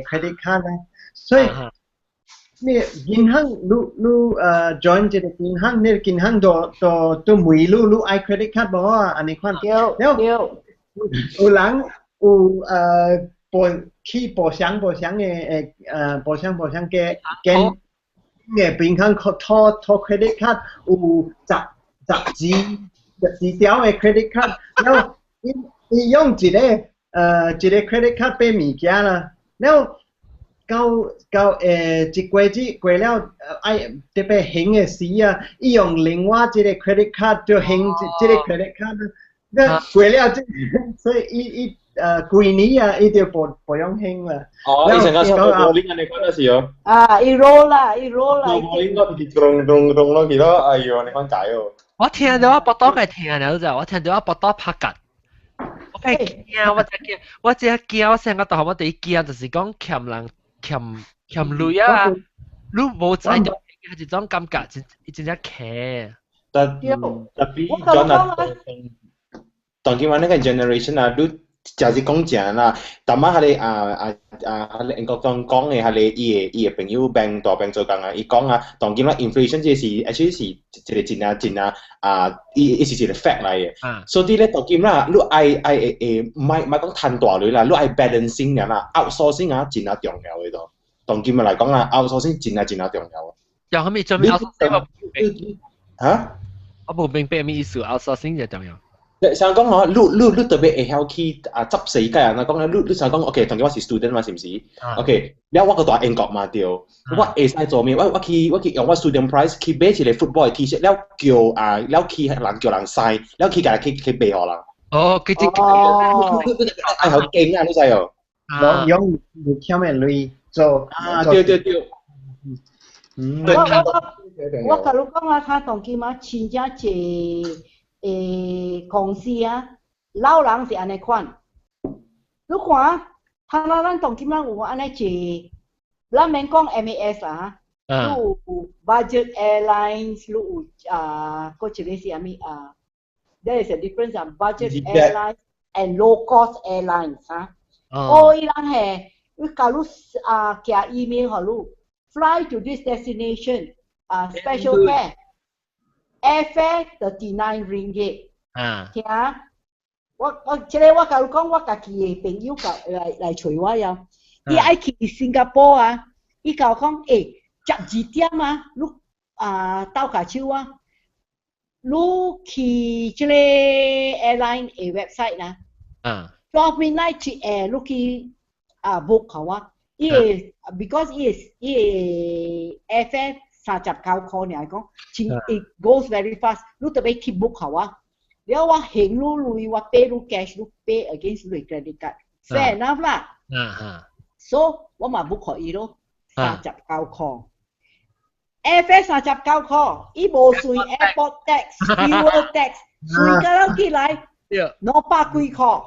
credit card 咧，所以你銀行你 join 這個銀行，你銀行都問你你愛 credit card 無啊？按呢款。對對。有人有報去報箱報箱的報箱報箱嘅跟嘅銀行討討 credit card 有十二條的 credit card，然後伊伊用一個 credit card 買物件啦，然後到一過節過了愛特別還的時啊，伊用另外一個 credit card 就還這個 credit card。那過了這，所以伊幾年啊，伊就無用還啦。哦，伊成個 snowballing 按呢款就是哦。啊，伊 roll 啦，伊 roll 啦。 snowballing 個直直咚咚咚落去咯，哎呦，你講解哦。我聽到我腹肚會疼了就，我聽到我腹肚拍結。我會驚，我真驚，我真驚，我成個大漢我第一驚就是講欠人欠欠鐳啊，你無知道係一種感覺，真真正騎。但特別 John 啊，當今話那個 generation 啊，你就是講正啦，但仔彼個啊啊啊，彼個英國講講的，彼個伊的朋友 bank 大bank 做工啊，伊講啊，當今啦 inflation 這是 actually 是一個真啊真啊啊，伊是一個 fact 來的。所以咧，當今啦，你愛愛會會，莫莫講趁大鐳啦，你愛 balancing 啦，outsourcing 啊，真啊重要的咯。當今來講啊，outsourcing 真啊真啊重要。有啥物做咩 outsourcing？嚇？我無明白咩意思，outsourcing 就重要。想講吼，你特別會曉去啊執世界啊！講咧，你想講，OK，當今我是 student 嘛，是毋是？OK，了我閣蹛英國嘛對，我會使做咩？我去用我 student price 去買一個 football 的 T-shirt，了叫啊，了去人叫人 sign，了去共去賣予人。哦，佢這哦，愛好勁啊！你知哦？用用欠的鐳做啊，對對對。我共你講啊，他當今啊，真正濟公司啊，老人是按呢款。你看，他那咱當今咱有按呢濟，咱免講 MAS 啊，你有 budget airlines，你有啊，閣一個是啥物啊？There is a difference 啊，budget airlines and low cost airlines 啊。哦，伊人係，你假如啊寄 email 予你，fly to this destination 啊，special fare。airfare 39 ringgit。聽，我這個我共你講，我家己的朋友共來揣我呀。伊愛去新加坡啊，伊共我講，12點啊，你啊鬥下手啊，你去這個 airline 的 website 啦。12 midnight 一下，你去啊 book 好啊。伊會 because 伊會 airfare 39塊爾講，真 it goes very fast，你特別去 book 好啊。了我還你鐳，我 pay 你 cash，你 pay against 你 credit card，fair enough 啦。So 我嘛 book 予伊咯，三十九塊。airfare 39塊，伊無算 airport tax、fuel tax，算個了起來200幾塊。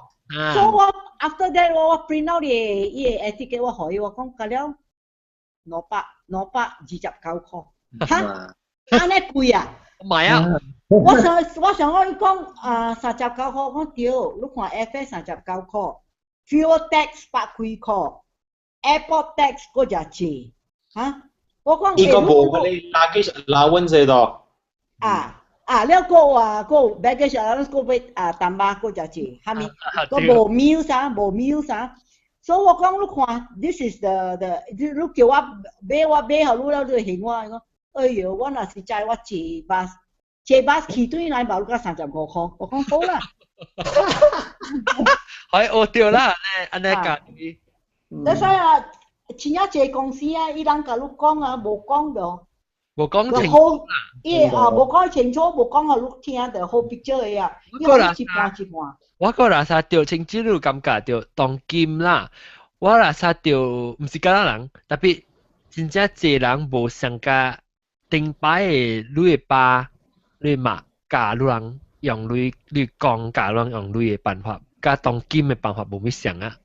所以我 after that 我 print out 伊的 ticket 我予伊，我講個了229塊。哈？按呢貴啊？唔係啊，我想我講啊39塊，我對，你看 airfare 39塊，fuel tax 百幾塊，airport tax 閣遮濟，嚇？我講伊個無嗰啲 luggage allowance 度。啊，了閣啊，閣 baggage allowance 閣欲啊淡薄閣遮濟，哈咪？閣無 meals 啊，無 meals 啊。所以我講你看，this is the，你叫我買我買予你了，你會還我講，哎喲，我若是知我坐巴坐巴去轉來嘛，你才35塊，我講好啦。係學掉啦，按呢按呢講。你使啊，真正濟公司啊，伊人共你講啊，無講就無講清楚，伊啊無講清楚，無講予你聽就好 picture 的啊，伊一半一半。我個若啥著清只有感覺著當今啦，我若啥著毋是敢若人，特別真正濟人無上加頂擺的你的爸、你的媽教你人用鐳，你講教人用鐳的辦法，佮當今的辦法無啥相啊，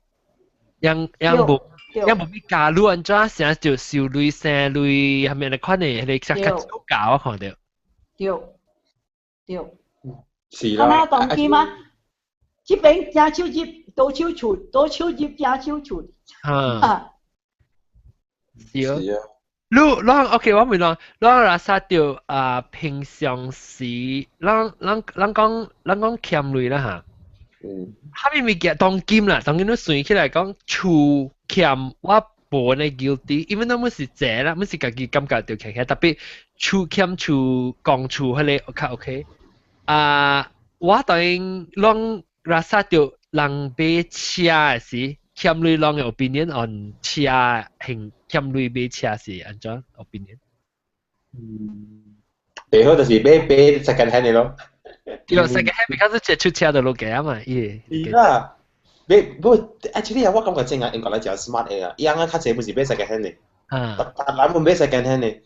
樣樣無樣無咪教你按怎成就收鐳生鐳，啥物按呢款的，彼個較較少教我看著。對對。是啦。啊，當今啊？這邊正手入，倒手出，倒手入正手出。啊。是啊。你咱 OK，我問你，咱若啥著啊平常時，咱講欠鐳啦嚇。啥物物件當今啦，當今你算起來講，厝欠我無呢 guilty，因為咱們是濟啦，們是家己感覺著欠起，特別厝欠厝公厝彼個較 OK。啊，我當然攏若啥著人買車的時，欠鐳攏的 opinion on 車還欠鐳買車是按怎 opinion？最好就是買 second hand 的咯。對，second hand because 這出車就落價啊嘛，伊。是啦，買不 actually 啊，我感覺真係英國人真 smart 的啊，伊翁較濟不是買 second hand 的，逐逐人無買 second hand 的。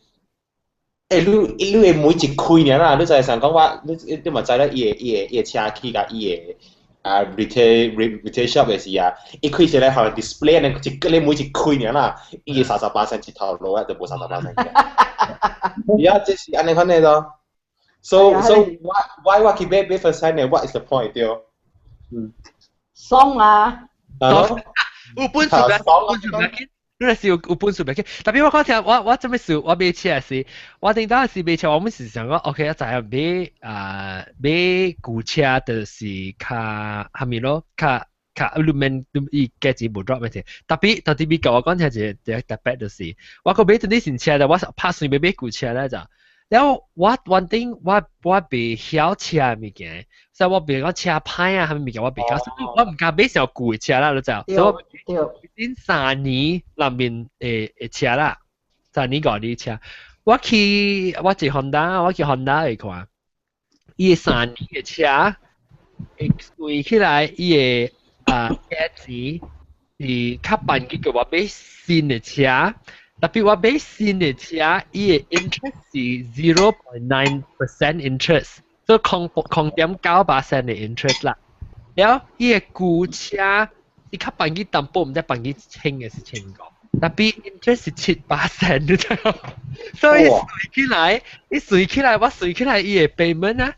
欸，你會每一開爾啦，你就係想講我，你嘛知啦，伊的車去共伊的啊 retail shop 的時啊，伊開一個好像 display 呢，一個你每一開爾啦，伊的30%一頭落啊，就無30%。而家這是按呢款的咯。So why 我去買 first hand 的？What is the point 對？爽啊！有本事別，本事別緊。你若是有本事別緊，特別我講聽，我做咩事？我買車時，我頂當時買車，我們是想講，OK，我知影買啊買舊車就是較蝦米咯，較較你免伊價錢無 drop 咩事。特別特別美國我講聽一個特別就是，我閣買陣啲新車的，我拍算欲買舊車咧就。了我one thing 我袂曉車的物件，所以我袂講車歹啊，啥物物件我袂曉，所以我毋敢買上舊的車啦，你知。所以我頂3年內面的車啦，3年5年車，我去我坐 Honda，我去 Honda 去看，伊三年的車，會算起來伊的啊價錢是較便宜過我買新的車。特別我買新的車，伊的 interest 是 0.9% interest，所以0.9% 的 interest 啦。了伊的舊車，伊較便宜淡薄，毋知便宜千還是千五，特別 interest 是7%，你知無？所以算起來，伊算起來，我算起來伊的 payment 啊，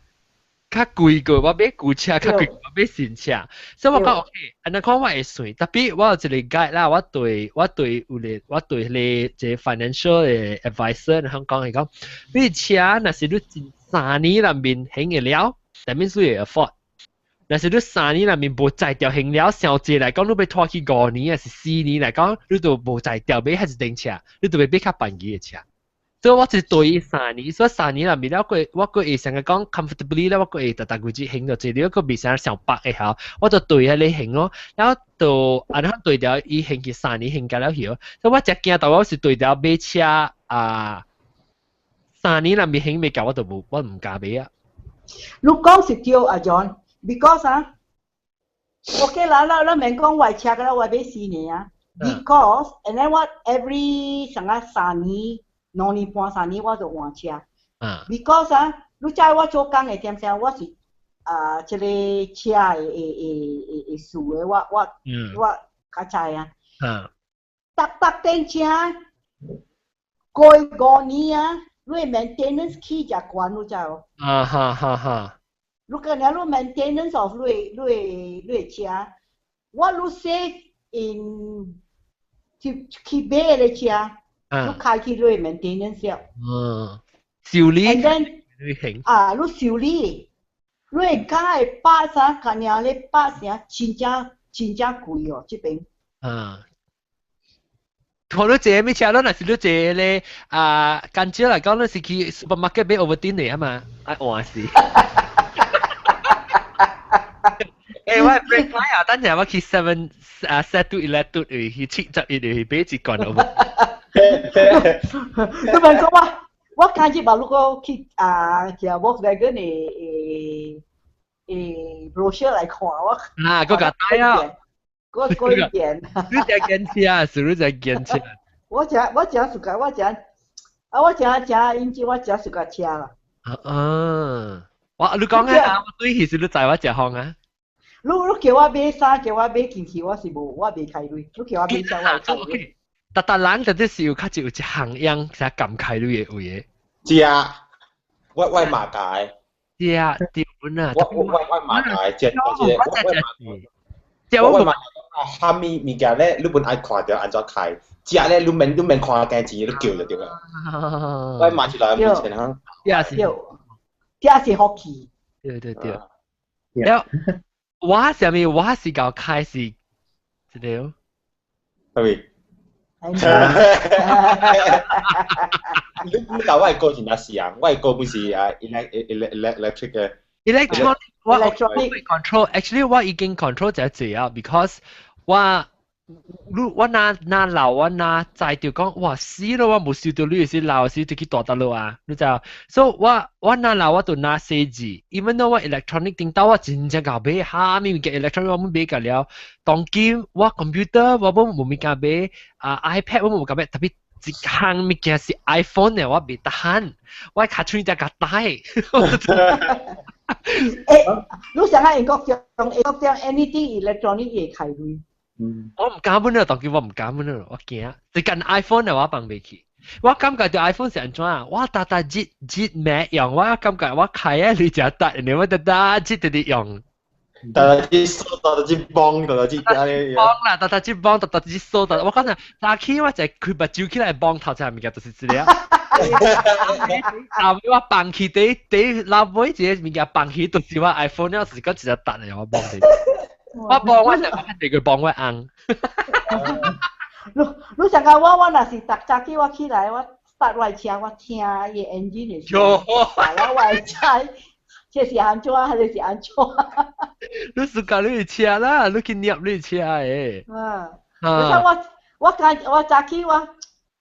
較貴過我買舊車，較貴過我買新車。所以我講 OK，按呢看我會算，特別我有一個 guide 啦，我對有個我對彼個一個 financial 的 advisor 然後講伊講，你車若是你真三年內面還會了，that means 你會 afford。若是你三年內面無才調還了，傷濟來講，你欲拖去5年還是4年來講，你就無才調買彼一頂車，你就欲買較便宜的車。所以我是對三年，所以三年內面了，我閣會成個講 comfortably 咧，我閣會逐逐個月還著這個，閣袂啥上百個曉，我就對彼個還咯，然後就按呢對著伊還去三年還甲了去，所以我誠驚到我是對著買車啊，三年內面還袂夠，我就無我毋敢買啊。你講是對啊，John，because 啊，OK 啦，咱免講我車啦，我買4年啊，because and then 我 every 上個三年。2年半三年我就換車。Because 啊，你知我做工的點聲，我是啊，這个車的的事的，我較知啊。逐逐電車過5年啊，你 maintenance 起誠懸，你知無？啊哈哈哈！如果你你 maintenance of 你你你車，我你 save in 去買個車，你開去你 maintenance 了。嗯，修理。 And then 你行。啊，你修理，你加的 parts 啊，干爾咧 parts 啊，真正真正貴哦，這邊。啊。看你坐咩車咯？若是你坐咧啊，間少來講，你是去 supermarket 買 Ovaltine 的啊嘛，愛換是。我 break 啊，等陣我去 seven 啊 set to eleven 去71去買一罐 Ovaltine。你問講我，我今日嘛，如果去啊，食 Volkswagen 的 brochure 來看我。啊，閣共帶啊！嗰一點。你只堅車，是你只堅車。我誠 suka，我誠啊，我誠誠，因為我誠 suka 車啦。啊，我你講啊，我對其實你知我食方啊。你叫我買衫，叫我買進去，我是無，我袂開鐳。你叫我買衫，我會開鐳。逐逐人就啲是有較有一項樣，才敢開鐳的位的。是啊，我馬界。是啊，對本啊。我馬界，只我只我馬。蝦米物件咧，你本愛看著按怎開，食咧你免看價錢，你叫就對啦。我買一來面前哈。也是。這是福氣。對對對。了，我啥物我是𠢕開是，這個。係咪？你教我的歌真正是啊，我的歌不是啊，electric 嘅。 Electronic 我 control，actually 我已經 control 這濟啊，because 我你我若若老我若知著講，哇死咯！我無收到你時老時就去大大路啊，你知無？所以我若老我就拿細字，even though 我 electronic 頂到我真正𠢕買，蝦米物件 electronic 我攏買甲了。當今我 computer 我攏無物件買，啊 iPad 我無物件買，特別一項物件是 iPhone 的，我袂得閒，我尻喙才共帶。欸，你想下英國將英國將 anything electronic 會開鐳？我唔敢本啊，當今我唔敢本啊，我驚。最近 iPhone 的我放袂去，我感覺著 iPhone 是按怎啊？我逐逐日日暝用，我感覺我開啊你誠值，你我逐逐日直直用。逐逐日掃，逐逐日幫，逐逐日安呢。幫啦，逐逐日幫，逐逐日掃，逐我講啥？早起我就開目睭起來幫頭前物件就是這個。後尾我放去第第老尾一個物件放去，就是我 iPhone 了，是講一隻值的，我幫你。我幫我就講第個幫我紅。你想講我若是逐早起我起來，我 start 我的車，我聽伊 engine 的聲，我會知這是按怎，還是是按怎？你 suka 你的車啦，你去捏你的車的。嗯。你睇我我剛我早起我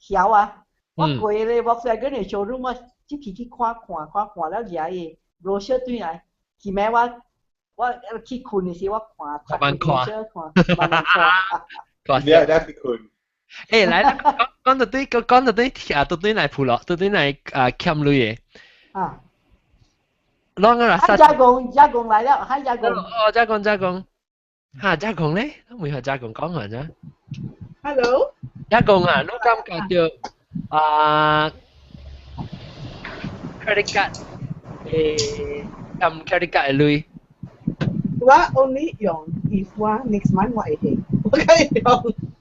曉啊，我過咧 Volkswagen 的 showroom，我入去去看看看看了遮伊 brochure 轉來，後尾我。我去睏的時，我看，慢看，慢慢看。你你去睏。欸，來啦，講講到對，講到對，啊，到對來普羅，到對來啊，欠鐳的。啊。啷個啦？加工加工來了，還加工。哦，加工加工。哈，加工咧，為何加工講下啫？Hello。加工啊，你感覺著啊，credit card，欠 credit card 的鐳。我 only 用 if 我 next month 我會還，我可以用。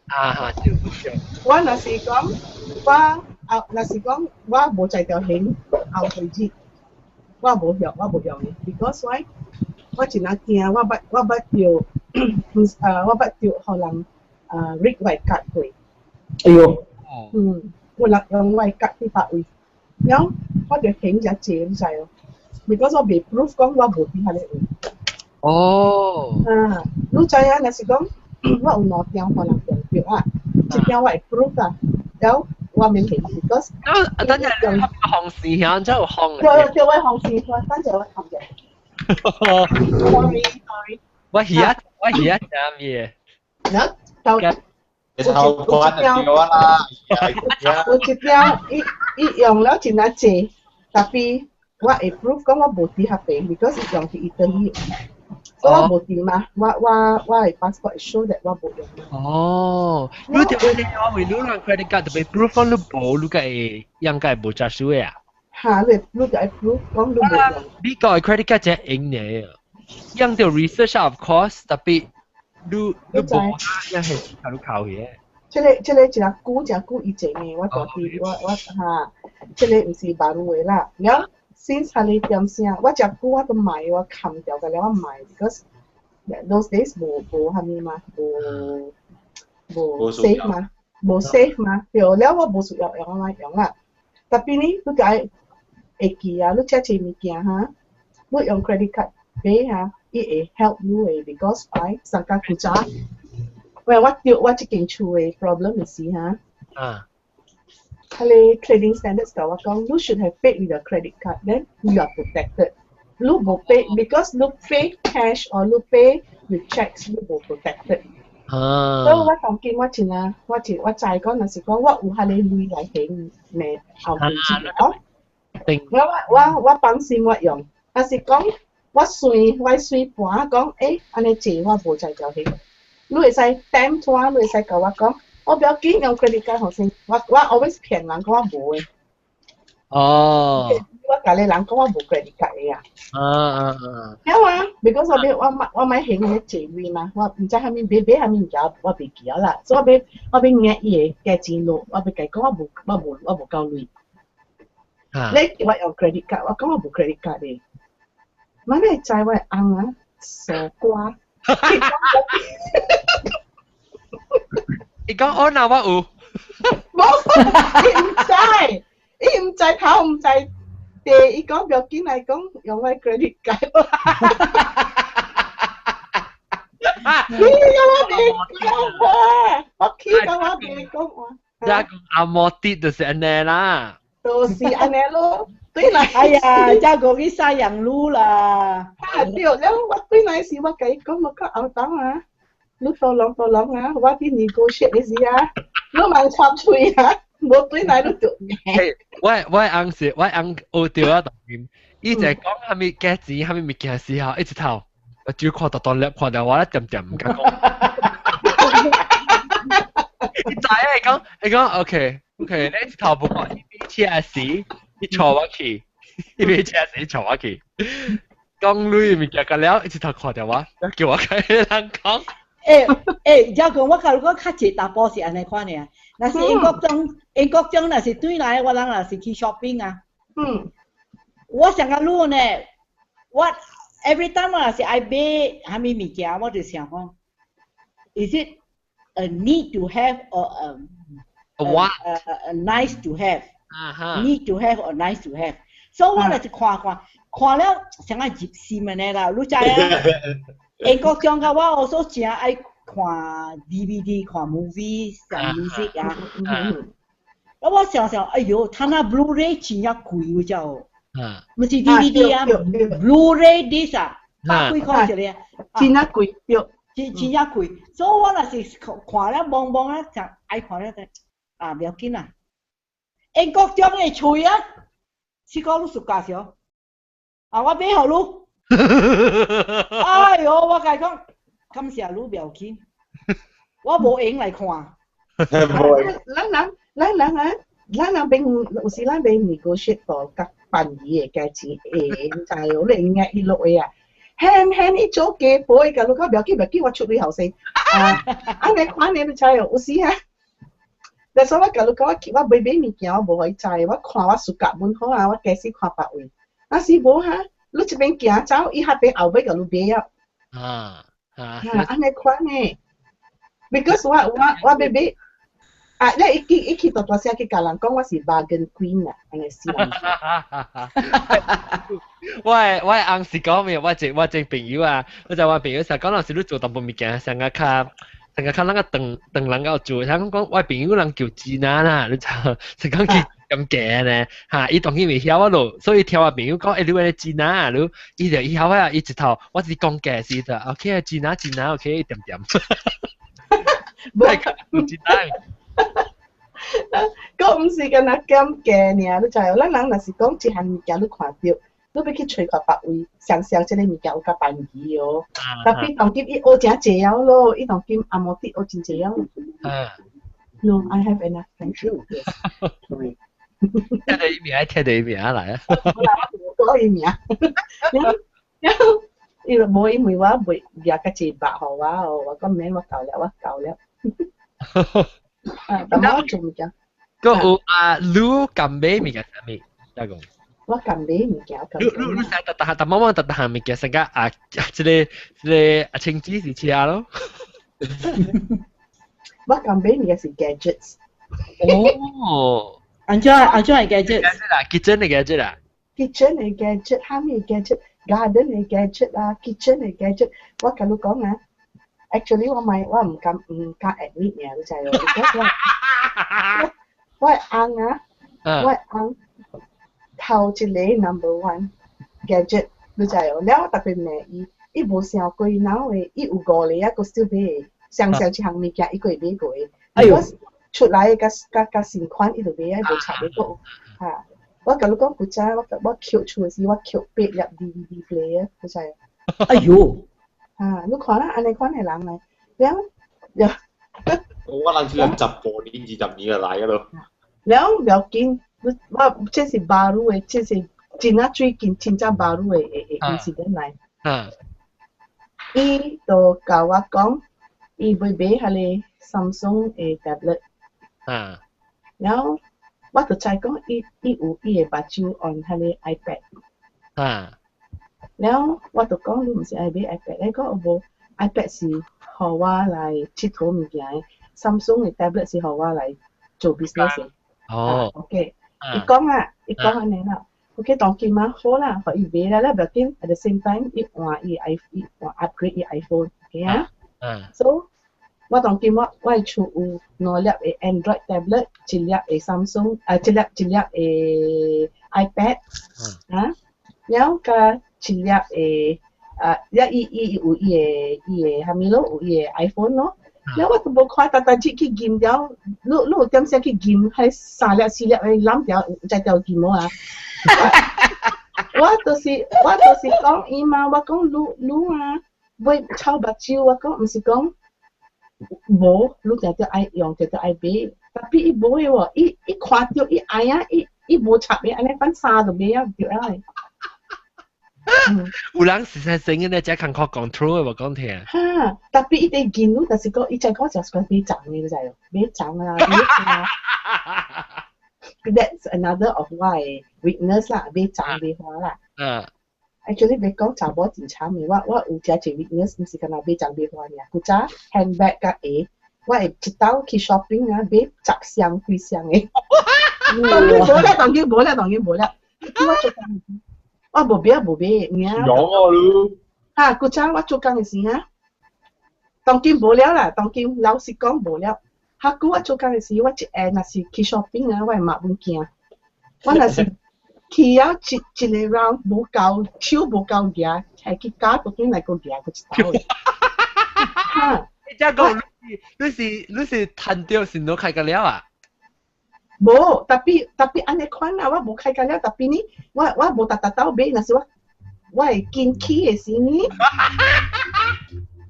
啊哈，對對。我若是講我啊，若是講我無才調還後回日，我無用，我無用的，because why？我真係驚，我捌著，啊，我捌著予人啊 read 我卡過。哎喲。嗯，有人用我卡去別位，然後我就還遮濟，你知哦？because 我未 proof 講我無佇彼個位。哦。啊，你知影，若是講我有兩張予人中著啊，一張我會 proof 啊，然後我免還，because 啊，等陣你紅線響，真係紅。對對，我紅線，我等陣我含者。Sorry sorry。我耳啊，我耳啊，啥物？然後到有一張啦，有一張伊伊用了真啊濟，tapi 我會 proof 講我無佇彼邊，because 伊用佇意大利。所以我無佇嘛，我的 passport show that 我無用。哦，你條你我為你人 credit card 特別 proof 講你無，你個會應該無查收的啊？嚇，你就愛 prove 講你無用。美國嘅 credit card 真用呢，用到 research of course，特別你無一係靠你靠嘅。這個真久真久以前的，我大弟我我哈，這個毋是萬話啦。了，since 彼個點聲，我真久我都賣，我砍掉個了我賣，because those days 無無蝦米嘛，無無 safe 嘛，無 safe 嘛，對，了我無需要用我用啦。特別呢，你就愛會記啊，你這濟物件哈，你用 credit card 買哈，伊會 help 你的，because 愛上較古早。喂，我著我這間厝的 problem 是哈，啊，彼个 trading standards 共我講，you should have paid with your credit card, then you are protected. 你無 pay because 你 pay cash or 你 pay with checks，你無 protected。啊，所以我當今我真啊，我真我知講，若是講我有彼个鐳來還咩後面錢哦。我我我我放心我用，若是講我算我算盤講，欸，按呢借我無才調還。你會使點拖，你會使共我講，我不要緊用 credit card 予先，我我 always 騙人講我無的。哦。我共你人講我無 credit card 的啊。啊啊啊！有啊，because 我欲我買我買還彼個借位嘛，我毋知啥物買買啥物物件，我袂記得啦。所以我欲我欲額伊个價錢落，我欲共伊講我無我無我無夠鐳。你叫我用 credit card，我講我無 credit card 的。我你知我的翁啊，傻瓜。伊講我若我有，無，伊毋知，伊毋知頭，毋知地，伊講不要緊來講用我 credit card。你講我袂講話，我起講我袂講話。一講阿摩啲就是按呢啦。就是按呢咯。對來，哎呀，這個去西洋路啦。啊對，了我對來時我共伊講，我較後當啊，你多啷多啷啊，我佇 negotiate 的時啊，你莫插喙啊，無對來你就。我我翁是我翁學著啊，當今，伊就講啥物價錢，啥物物件時候，一直頭，我只看大大粒，看著我咧恬恬毋敢講。伊知影伊講，伊講 OK OK，你一頭無看，伊買車時。伊坐我去，伊買車時坐我去，講鐳物件個了，一直頭看著我，叫我共彼人講。欸欸，才講我共你講較濟查埔是按呢款爾，若是英國中，英國中若是轉來，我人若是去 shopping 啊。我想講你呢，我 every time 我若是愛買啥物物件，我就想講，is it a need to have or a want? A nice to have? Need to have or nice to have，所以我就是看看，看了想愛入心按呢啦，你知影？英國中甲我我所誠愛看 DVD、看 movie、上 music 啊。啊，我想想，哎喲，他那 Blu-ray 真正貴，有知無？毋是 DVD 啊，Blu-ray disc 啊，百幾箍一個，真正貴，對，真真正貴。所以我若是看了摸摸啊，就愛看了就啊，不要緊啦。英國中的喙啊，是講你暑假時，啊，我買予你。哎喲，我共伊講，感謝你不要緊，我無閒來看。咱人咱人啊，咱人變有時咱變 negotiate 到較便宜的價錢，會知哦，你應該一落的啊。輕輕一做雞婆，伊共你講不要緊，不要緊，我出鐳後生。啊，按呢款呢，你知哦，有時啊。但是我共你講，我我買買物件，我無予伊知，我看我暑假本好啊，我假使看別位，若是無哈，你這邊行走，伊彼邊後尾共你買啊。啊啊！按呢款呢，because 我我我欲買，啊，你伊去伊去大大聲去共人講我是 bargain queen 啊，按呢死人。我的我的翁是講咩？我一我一朋友啊，我就我朋友成日講，若是你做淡薄物件，上個較。成個較咱個長長人夠做，聽講講我朋友人叫支那啦，你知？是講佢咁驚呢，嚇！伊當然未曉我咯，所以聽我朋友講，欸，你話支那啊，你伊就伊曉啊，伊一頭我是講假時就，OK 啊，支那支那，OK 一點點。無，支那。閣毋是干焦減價爾，你知無？咱人若是講一項物件你看著。你欲去揣看別位，想想這个物件有較便宜哦。特別當今伊學誠濟了咯，伊當今阿摩的學真濟了。No, I have enough. Thank you. 聽到伊名，聽到伊名來啊！我講伊名，然後伊就無因為我袂掠較濟肉予我哦，我講免我夠了，我夠了。啊，但我做物件。閣有啊，你敢買物件啥物？大講。我敢買物件。你你你成逐逐項，逐某某逐逐項物件，成個啊，這個這個啊，清子是車咯。我敢買物件是 gadgets。哦。按怎按怎係 gadget？啦，kitchen 的 gadget 啦。 kitchen 的 gadget，蝦米 gadget，garden 的 gadget 啊，kitchen 的 gadget。我共你講啊，actually 我買我唔敢唔敢 admit 嘅，你知哦？我我翁啊，我翁頭一個 number one gadget，你知哦？了我特別罵伊，伊無想過腦的，伊有五個啊，閣still 買，上上一項物件伊閣會買過。哎喲！出來嘅佮佮新款，伊就買啊，無插咧閣嚇。我共你講古早，我我抾厝的時，我抾八粒 DVD player，你知？哎喲！啊，你看啦，按呢款的人來，了了。我諗住10年、20年就來嗰度。了唔要緊，我這是 baru 的，這是真啊最近真正 baru 的的的 incident 來。伊就共我講，伊欲買彼個 Samsung 的 tablet。然後我就知講，伊伊有伊的目睭 on 彼個 iPad。然後我就講，你毋是愛買 iPad，伊講無 iPad 是予我來𨑨迌物件的，Samsung 的 tablet 是予我來做 business 的。OK，伊講啊，伊講按呢啦。OK，當今嘛好啦，予伊買啦，了無要緊。At the same time，伊換伊 i 伊換 upgrade 伊 iPhone，OK 啊？So 我當今我我的厝有兩粒的 Android tablet，一粒的 Samsung，啊，一粒一粒的 iPad，啊，了佮一粒的啊，了伊伊有伊的伊的啥物咯，有伊的 iPhone 咯。了我都無看，逐逐日去驗了，你你有點聲去驗，彼三粒四粒的攬掉，才掉驗無啊？我就是我就是講伊嘛，我講你你啊，買臭目睭，我講毋是講無，你定定愛用，定定愛買，tapi 伊無的喎，伊伊看著伊愛啊，伊伊無插的，按呢款衫就買啊對啊。有人實在生嘅咧，只艱苦 control 的無講聽。哈，tapi 伊佇見你，就是講伊才講就是講買髒的，你知無？買髒啊，買啊。That's another of 我的 weakness 啦，買髒買花啦。Actually，欲講查某真慘的，我我有遮一 weakness，毋是干焦買髒買花爾。古早 handbag 佮鞋，我會一兜去 shopping 啊，買10雙幾雙的。當然無了，當然無了，當然無了。我做工，我無買無買，爾。有啊你。哈，古早我做工的時啊，當今無了啦，當今老實講無了。哈，久我做工的時，我一下若是去 shopping 啊，我會罵阮囝。我若是去了一一個 round 無夠，手無夠舉，係去加倒轉來閣舉閣一兜。哈！你這講你是你是趁著是攞開個了啊？無，tapi tapi 按呢款啊，我無開個了，tapi 呢，我我無逐逐兜買，若是我我會緊去的時呢，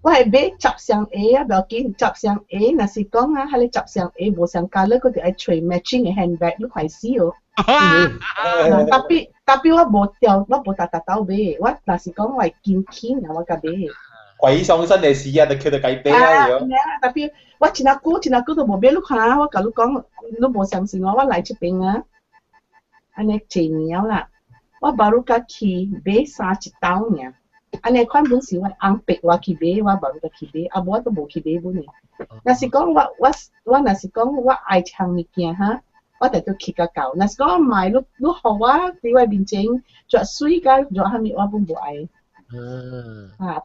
我會買10雙鞋啊，無要緊，10雙鞋，若是講啊，彼個10雙鞋無相 colour，閣就愛揣 matching 的 handbag，你快死哦。tapi tapi 我無掉，我無逐逐兜買，我若是講我會緊去，然後我才買。鬼上身的事啊，就叫做計買啊！ tapi 我真啊久真啊久都無買，你看啊，我共你講，你無相信我，我來這邊啊，按呢濟年啦，我 baru 才去買衫一兜爾，按呢款本是我翁逼我去買，我 baru 才去買，啊無我都無去買本的。若是講我我我若是講我愛一項物件哈，我就都去甲到。若是講買你你予我佇我面前著媠甲著啥物，我本無愛。啊，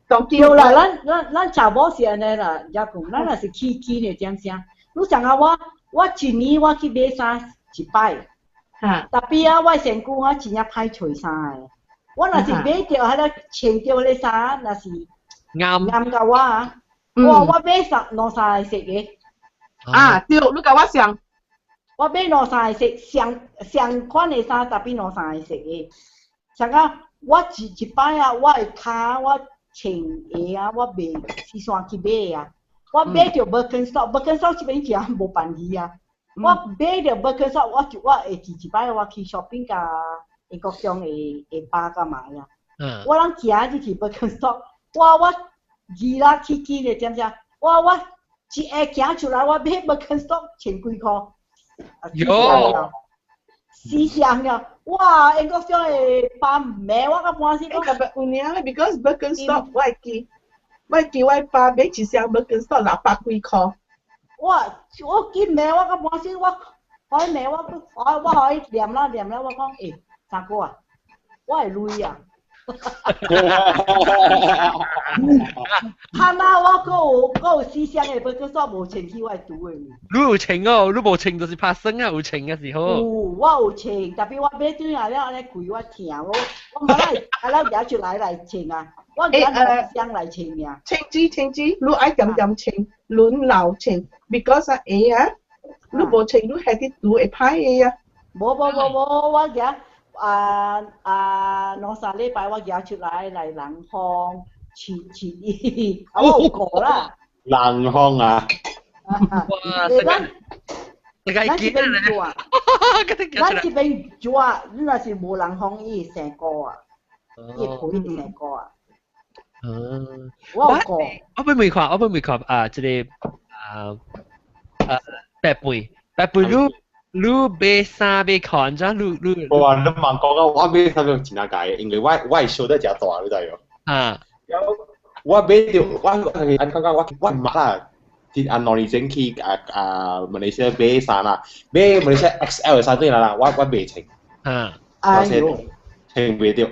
當對啦，咱咱咱查某是按呢啦，也講咱若是起起的點聲。你想啊，我我一年我去買衫一擺，tapi 啊，我身軀我真正歹揣衫的。我若是買著彼個穿著彼個衫，若是啱啱佮我啊，我我買三兩三個色的。啊，對，你共我相。我買兩三個色，相相款的衫，tapi 兩三個色的。像講我一一擺啊，我的跤我穿鞋啊，我袂時煞去買啊。我買著 Birkenstock，Birkenstock 這邊誠無便宜啊。我買著 Birkenstock，我就我會一一擺我去 shopping 甲英國中會會巴甲嘛呀。我人行入去 Birkenstock，我我二啦起起咧，知毋知？我我一下行出來，我買 Birkenstock 千幾箍。喲！死相了！哇，英國中的包罵我甲半死。特別有影咧，because Birkenstock 我會記，我會記我爸買一雙 Birkenstock 六百幾箍。我我記罵我甲半死，我我罵我我我予伊念啦念啦，我講欸，三哥啊，我會累啊。哈那我閣有閣有四雙的 Birkenstock 無穿去我會拄的。你有穿哦，你無穿就是拍算啊，有穿嘅時候。有，我有穿，特別我買轉來了，按呢貴我疼，我我無來，啊了拿出來來穿啊，我拿兩雙來穿爾。穿子穿子，你愛點點穿，輪流穿，because 啊鞋啊，你無穿你係啲拄會歹的啊。無無無無，我舉啊啊兩三禮拜我舉出來來人風試試伊，啊我有過啦。人風啊！哇！咱這邊熱，咱這邊熱，你若是無人風，伊會生菇啊，伊會皮會生菇啊。嗯，我有過。我欲問看，我欲問看啊，這個啊啊白背白背你你買衫買褲按怎？你你哇！你問講啊，我買衫真正解，因為我我小得誠大，你知無？啊！我買著我按講講我我毋捌啦。按兩年前去啊啊馬來西亞買衫啦，買馬來西亞 XL 的衫對啦啦，我我袂穿。啊！哎喲，穿袂著。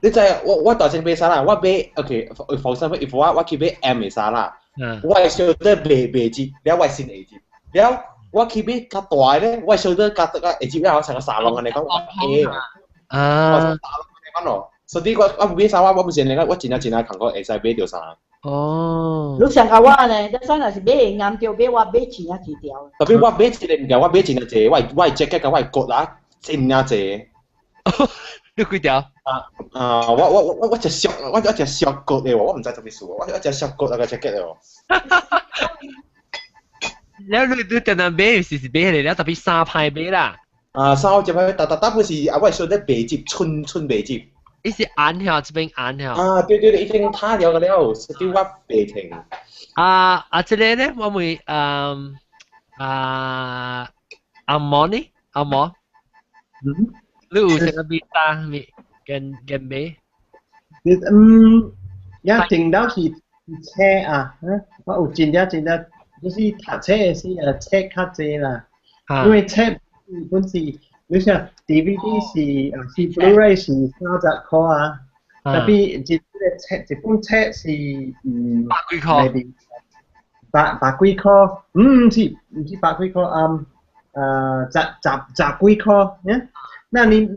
你知我我大先買衫啦，我買 OK，放心，if 我我去買 M 的衫啦，我的小得袂袂摺，了我先會摺，了我去買較大的咧，我小得較較會摺了，我穿個沙龍按呢講，我會啊，我穿沙龍按呢講咯，所以我我買衫我我毋是按呢講，我真正真正感覺會使買著衫。哦，你上甲我呢？你算若是買會啱著買，我買錢也一條。特別我買一個物件，我買真正濟，我我 jacket 佮我骨啊，真正濟。你幾條？啊啊！我我我我食俗，我我食俗骨的喎，我毋知啥物事，我我食俗骨那個 jacket 的喎。了你你定定買是是買嚟了，特別衫歹買啦。啊，衫我一擺，逐逐逐本是啊，我小得袂摺，寸寸袂摺。伊是按條，這邊按條。啊，對對對，已經塌了個了，是對我袂停。啊啊，這個咧，我問嗯啊阿毛呢？阿毛，嗯，你有啥物衫物跟跟買？嗯，一定到是冊啊，我有真正真正，就是讀冊的時啊，冊較濟啦，因為冊本是。你想 DVD 是啊是 Blu-ray 是30箍啊，特別一個冊一本冊是嗯百幾箍，百百幾箍，嗯毋是毋是百幾箍啊，呃十十十幾箍，嗯，那你你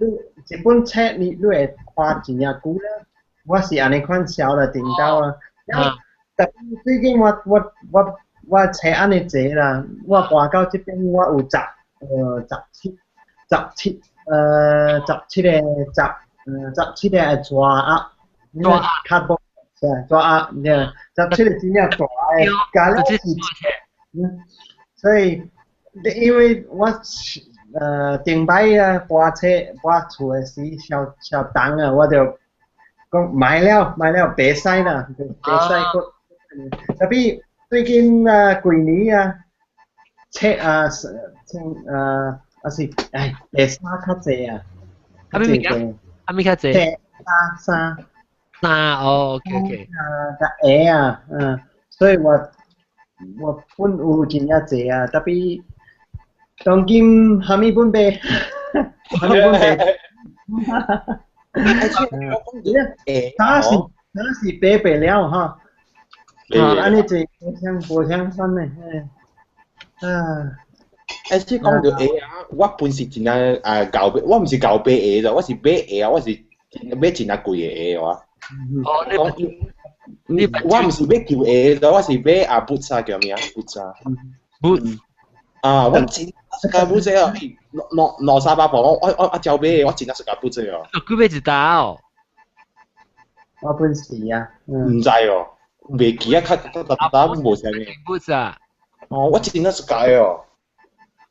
一本冊你你會看真正久啦，我是按呢款銷啦訂到啊，特別最近我我我我冊按呢濟啦，我搬到這邊我有十呃十七。十七，呃，十七個十，呃，十七個大鴨，大鴨，較無，大鴨，十七個真正大的，加了是，嗯，所以，因為我，呃，頂擺啊，搬車搬厝的時，小小重啊，我就講買了買了，袂使啦，袂使閣，特別最近啊，幾年啊，車啊，車啊。啊是，哎，白衫較濟啊，較濟，啥物較濟？白衫衫衫哦，OK OK。啊，較鞋啊，嗯，所以我我本有真正濟啊，特別當今蝦米本買，蝦米本買。早是早是白白了哈，啊，按呢濟無相無相關的，啊。欸，這講到鞋啊，我本是真正啊厚買，我毋是厚買鞋咋，我是買鞋啊，我是買真正貴的鞋我。哦，你我毋是買舊鞋咋，我是買啊 boots 啊叫咩啊 boots 啊。 boots 啊，我真喜歡 boots 啊，兩兩三百磅，我我我照買，我真正喜歡 boots 哦。佢買一打哦。我本是啊。毋知哦，袂記啊，較較較較無啥物。 boots 啊。哦，我真正喜歡哦。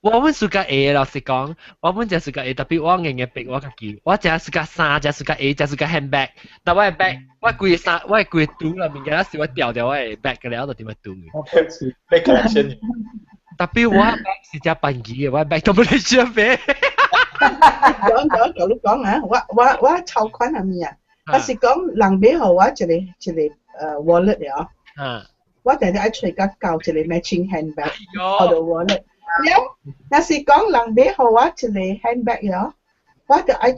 我本 suka 鞋，老實講，我本就 suka 鞋，特別我硬硬逼我家己，我淨係 suka 衫，淨係 suka 鞋，淨係 suka handbag。但我嘅 bag，我規個衫，我嘅規個袋內面嘅是我掉掉我嘅 bag 嘅了，就點樣丟？ Bag collection。特別我 bag 是只笨機嘅，我 bag 都冇你知咩？講講講你講啊，我籌款係咩啊？我是講人買予我一個 wallet 了。我定定愛揣較夠一個 matching handbag，我就 wallet。了，若是講人買予我一個 handbag 了，我就愛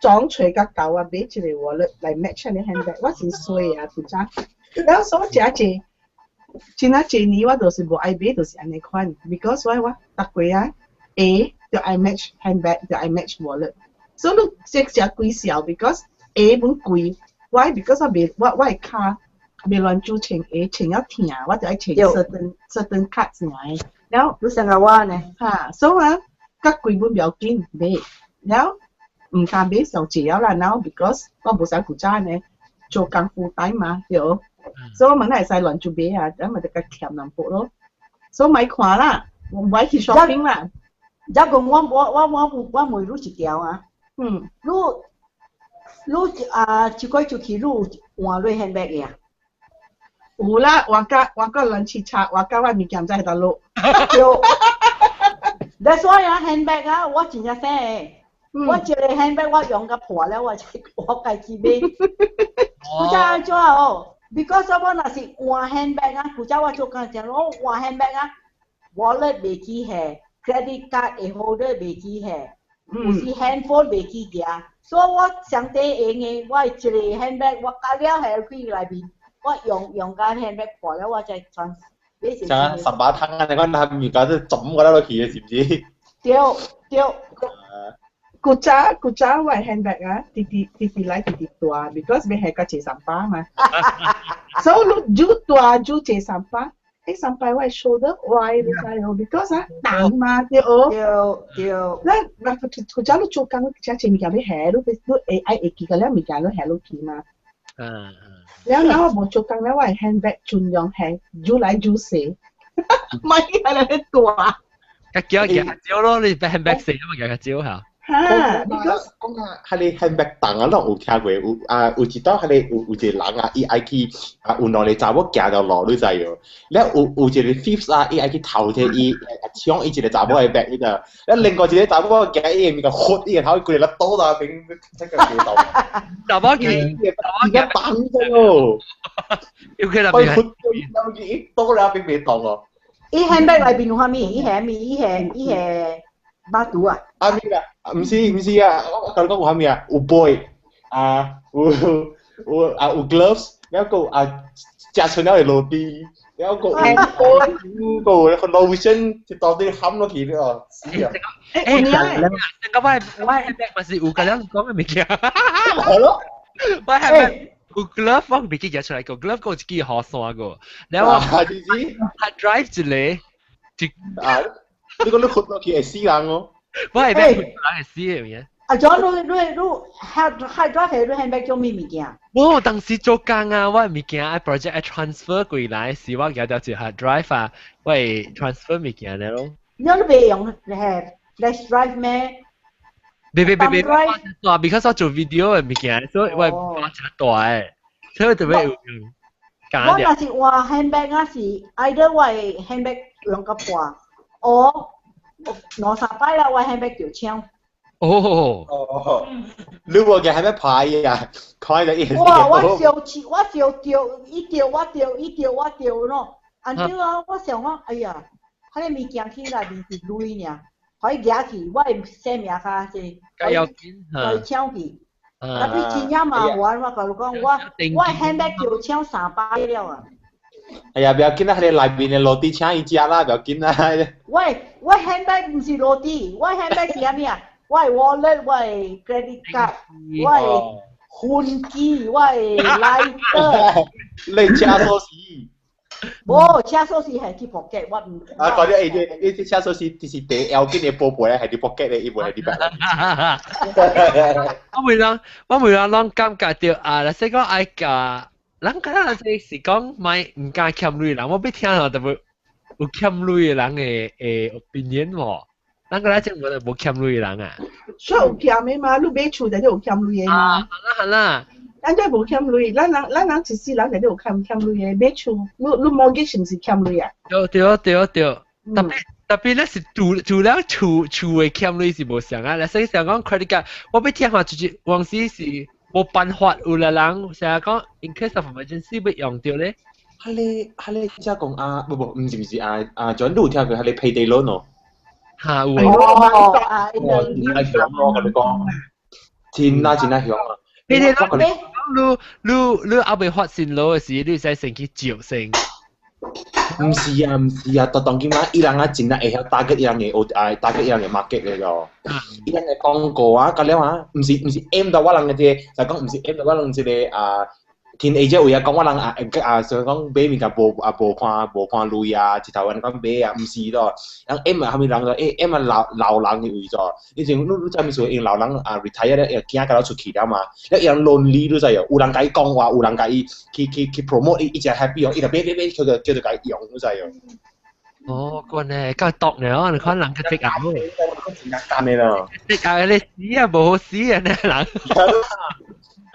裝揣較夠啊，買一個 wallet 來 match 那個 handbag。我真衰啊，古早。了所以誠濟，真啊濟年我就是無愛買，就是按呢款，because 我逐月啊，鞋就愛 match handbag，就愛 match wallet。所以你這誠貴笑，because 鞋本貴，why？because 我袂我的跤袂亂煮穿鞋，穿了疼，我就愛穿 certain cut 爾。了，你成個我呢？哈，所以啊，較貴本不要緊買，了毋敢買上濟了啦，然後 because 我無使古早呢，做工負擔嘛，對。所以我問會使亂煮買啊，咁咪就較欠淡薄咯。所以莫看啦，我毋愛去 shopping 啦。再講我問你一條啊，你啊一個月出去你有換落 handbag 嘅啊？有啦，換甲亂七七，換甲我物件在佗落。對。That's why 啊，handbag 啊，我真正省的。我一個 handbag 我用甲破了，我才我家己買。古早按怎哦？Because 我若是換 handbag 啊，古早我做工時，我換 handbag 啊，wallet 袂記下，credit card 的 holder 袂記下，有時 handphone 袂記行，所以我上底用的我一個 handbag 我加了下去內面，我用甲 handbag 破了，我才轉。像十八湯啊，你講佢而家都浸過得落去嘅，是唔是？對對。古早我 handbag 啊，直直直直來直直大，because 欲下較濟三百嘛。所以你愈大愈濟三百，彼三擺我 shoulder 歪你知哦，because 啊重嘛對哦。對對。咱那古早你做工，遮濟物件欲下，你會愛會記個了物件你下落去嘛。了然後我無做工了，我 handbag 盡量下，愈來愈細，莫越來越大。較少較少咯，你 handbag 細啊嘛，較少嚇。哈，because 講啊，彼个 handbag 重啊，攏有聽過，有啊，有一道彼个有一個人啊，伊愛去啊，有兩個查某行條路，你知無？了有一個 thieves 啊，伊愛去偷摕伊搶伊一個查某的 bag 你知？了另外一個查某行伊的物件，豁伊個頭，規个倒啦邊，這個街道。查某行，查某行重咗哦。有佢那邊。豁伊倒了邊袂動哦。伊 handbag 內邊有啥物？伊係物？伊係巴肚啊？啊咪啦，毋是啊，我共你講有啥物啊？有杯啊，有啊有 gloves，了閣啊食出了的螺絲，了閣有閣有 lotion，一大堆含落去了，死啊！欸，個我 handbag 嘛是有個了講的物件。係咯，我 handbag 有 glove 我袂記得出來個 glove 閣有一支雨傘個，然後我 hard drive 一個，啊，你講你豁落去會死人哦。我係咩？人會死的物件。啊，John，你 hard drive 係你 handbag 做咩物件？我當時做工啊，我物件愛 project 愛 transfer 過來，是我舉掉一 hard drive 啊，我會 transfer 物件咧咯。你都袂用係 flash drive 咩？別別別別，大，because 我做 video 的物件，所以我係真大的，所以特別有用。我若是換 handbag 啊，是 either 我 handbag 用個破，or 兩三擺啦，我 handbag 就搶。哦哦，你無嘅係咩牌啊？看就一。哇！我燒錢，我燒掉，一掉我掉，一掉我掉喏。按怎啊？我想講，哎呀，彼个物件去內面是鐳爾，可以舉去，我的姓名較濟，較要緊，可以搶去。特別真正麻煩，我共你講，我 handbag 就搶三擺了啊！哎呀，不要緊啦，彼个內面的螺絲請伊食啦，不要緊啦。我 handbag 毋是螺絲，我 handbag 是啥物啊？我的 wallet，我的 credit card，我的薰機，我的 lighter。你車鎖匙？無，車鎖匙係去 pocket，我毋。啊，嗰啲誒，你車鎖匙就是第要緊的寶貝咧，係佇 pocket 咧，伊無係佇別。我袂讓攏感覺著啊，若是講愛共，人敢若是講莫毋敢欠鐳人，我欲聽到就無。有欠鐳的人的 opinion 喎。咱個來講無無欠鐳的人啊。所以有欠的嘛，你買厝就有欠鐳的嘛。好啦好啦。咱這無欠鐳，咱人一世人就有欠鐳的，買厝，你 mortgage 是毋是欠鐳啊？對對對對，特別咧是除了厝的欠鐳是無相啊，你說想講 credit card，我欲聽話就是往時是無辦法有個人成日講 in case of emergency 欲用著咧。彼個才講啊，不不，毋是啊啊，John 你有聽過彼個 payday loan 哦？嚇有。哦，啊，真係響我共你講，真啊真啊響啊！ payday loan，你猶未發薪勞的時，你使先去借先。毋是啊，毋是啊，當今啊，伊人啊真啊會曉打擊伊人的啊，打擊伊人的 market 的咯。伊人的廣告啊，甲了啊，毋是 aim 到我人的這個，就講毋是 aim 到我人這個啊。teenager 位啊，講我人啊啊，想講買物件無啊無看鐳啊，一頭安講買啊，毋是咯。人 aim 啊，啥物人就 aim 啊老老人的位咗。以前你知物事？因老人啊 retire 咧，囝甲了出去了嘛，了伊人 lonely 你知哦？有人共伊講話，有人共伊去 promote 伊，伊誠 happy 哦，伊就買買買，叫做共伊用，你知哦？哦，關呢，夠毒呢，你看人較積壓。真簡單咯。積壓你死啊，無好死啊，呢人。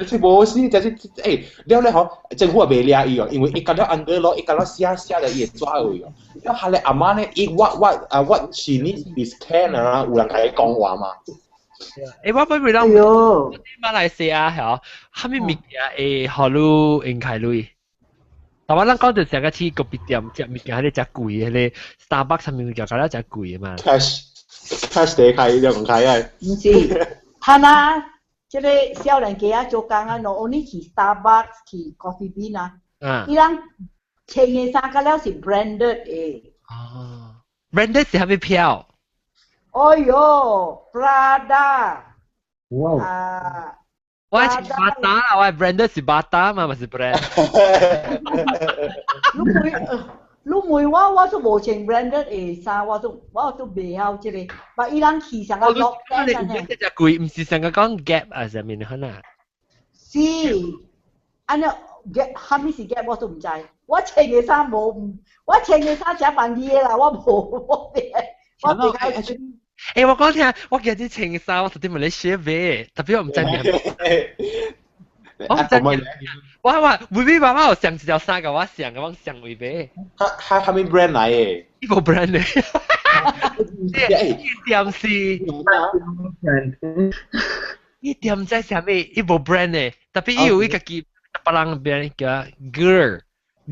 你這無死，就是了咧吼，政府也袂掠伊哦，因為伊甲了 under 咯，伊甲了寫了伊會抓位哦。了下咧阿媽咧，伊我啊我是你 discount 啊，有人共伊講話嘛。我不會諗馬來西亞係啥物物件會予你用開鐳？但我咱講就成個去咖啡店食物件，彼個誠貴，彼個 Starbucks 啥物物件，甲了誠貴嘛。 Cash cash 地開，兩開啊。毋是，他那這個少年家仔做工啊，not only 去 Starbucks 去 Coffee Bean 啊，伊人穿的衫甲了是 branded 的。哦，branded 是啥物票？哎喲，Prada。哇！啊！我係 Bata 啦，我係 branded 是 Bata 嘛，毋是 brand。你問我，我都無穿 branded 的衫，我都袂曉這個。但伊人去上個落單呢？你隻貴，毋是上個講 Gap 啊，啥物你可能？是，按呢 Gap，啥物是 Gap 我都毋知。我穿的衫無，我穿的衫誠便宜的啦，我無我袂，我袂愛穿。我講聽，我今日穿衫，我特別問你寫買，特別我毋知名。我毋知名。我話妹妹媽媽有上一條衫共我上，共我上位買。他啥物 brand 來的？伊無 brand 的。伊店是，伊店毋知啥物，伊無 brand 的，特別伊有伊家己別人 brand 叫 girl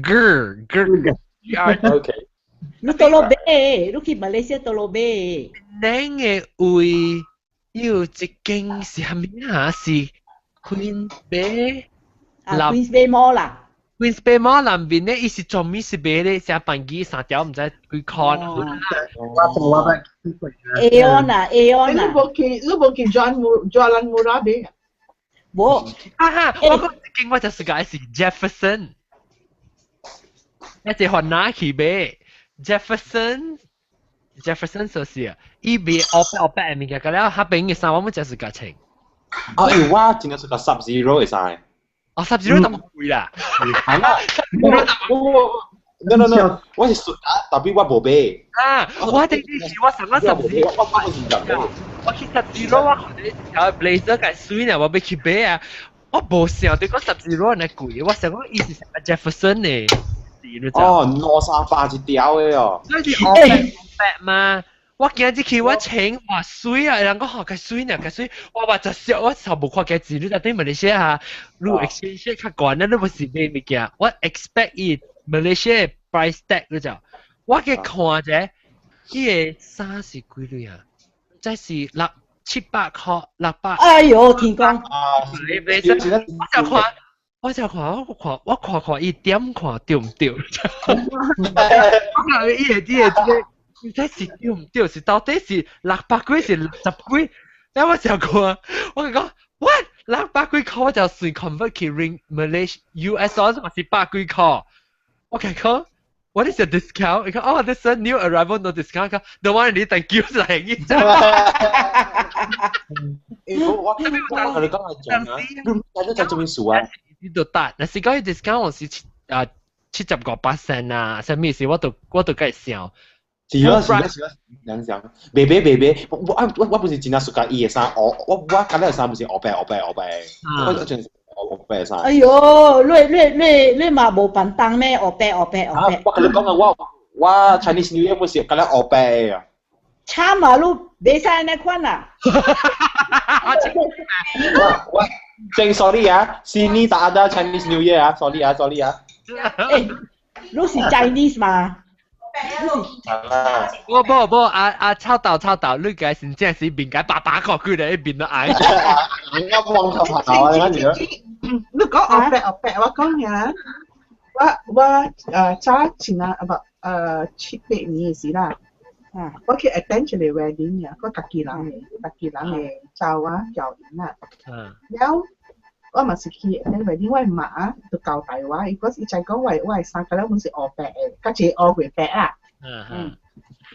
girl girl。 OK。你佗落買？你去馬來西亞佗落買？恁的位有一間是啥物啊？是 Queen Bay。啊，Queens Bay Mall 啦。 Queens Bay Mall 南邊咧，伊是專門是賣咧，成辦機三條毋知幾箍。我捌去過。 Aeon 啊，Aeon 啊。你無去 Jalan Murah 買？無。哈哈，我講一間我就是講是 Jefferson，一隻番仔去買 Jefferson。Jefferson 就是啊，伊賣黑白黑白的物件，甲了彼邊的衫我們就是共穿。啊，因為我真正是個 Sub Zero 的衫。哦，Sub Zero 那麼貴啦。係啦，no no no，我是屬啊，特別我無買。啊，我的意思我上個 Sub Zero，我是唔買。我去 Sub Zero，我看到一條 blazer 較媠呢，我欲去買啊。我無想著講 Sub Zero 按呢貴，我想講伊是 Jefferson 的。哦，兩三百一條的哦。那是黑白白嘛？我今日去我穿哇媠啊！人講吼較媠呢，較媠。我話就笑，我頭無看價錢，你佇馬來西亞，你 exchange 較懸啊，你無是買物件。我 expect 伊馬來西亞 price tag 你知？我去看者，伊的衫是幾鐳啊？這是六七百箍，600。哎喲，天公！你我就看。我就看，我看，我看看伊點看對毋對？我看伊個這個，這是對毋對？是到底是600幾是60幾？然後我就看，我就講，what 600幾箍我就算 convert 去 ring Malaysia US 我是百幾箍。我講，what is the discount？伊講，哦，this is a new arrival no discount。講，the one 你 thank you 就係呢。我同你講係準啊，你睇咗做咩數啊？呢度得，若是講 discount 我是啊七75%啊，啥物事我都該想。是咯是咯是咯，兩想，別別別別，我不是真正 suka 伊的衫，我今日衫不是黑白黑白黑白，我真是黑白衫。哎喲，你嘛無便當咩？黑白黑白黑白。我跟你講啊，我 Chinese New Year 不是今日黑白啊。慘啊！你袂使按呢款啊！我真 sorry 啊，sini tak ada Chinese New Year 啊，sorry 啊，sorry 啊。欸，你是 Chinese 嘛？我無無阿阿臭豆臭豆，你該真正是面該白白個佢哋面都矮。我望頭頭啊，你講你講黑白黑白，我講呀，我早前啊，不7、8年的時啦。我去 attend 一個 wedding 啊，我家己人的，家己人的查某結婚啊。了，我嘛是去 attend wedding，我媽就交代我，伊講伊知講我的衫個了本是烏白的，較濟烏過白啊。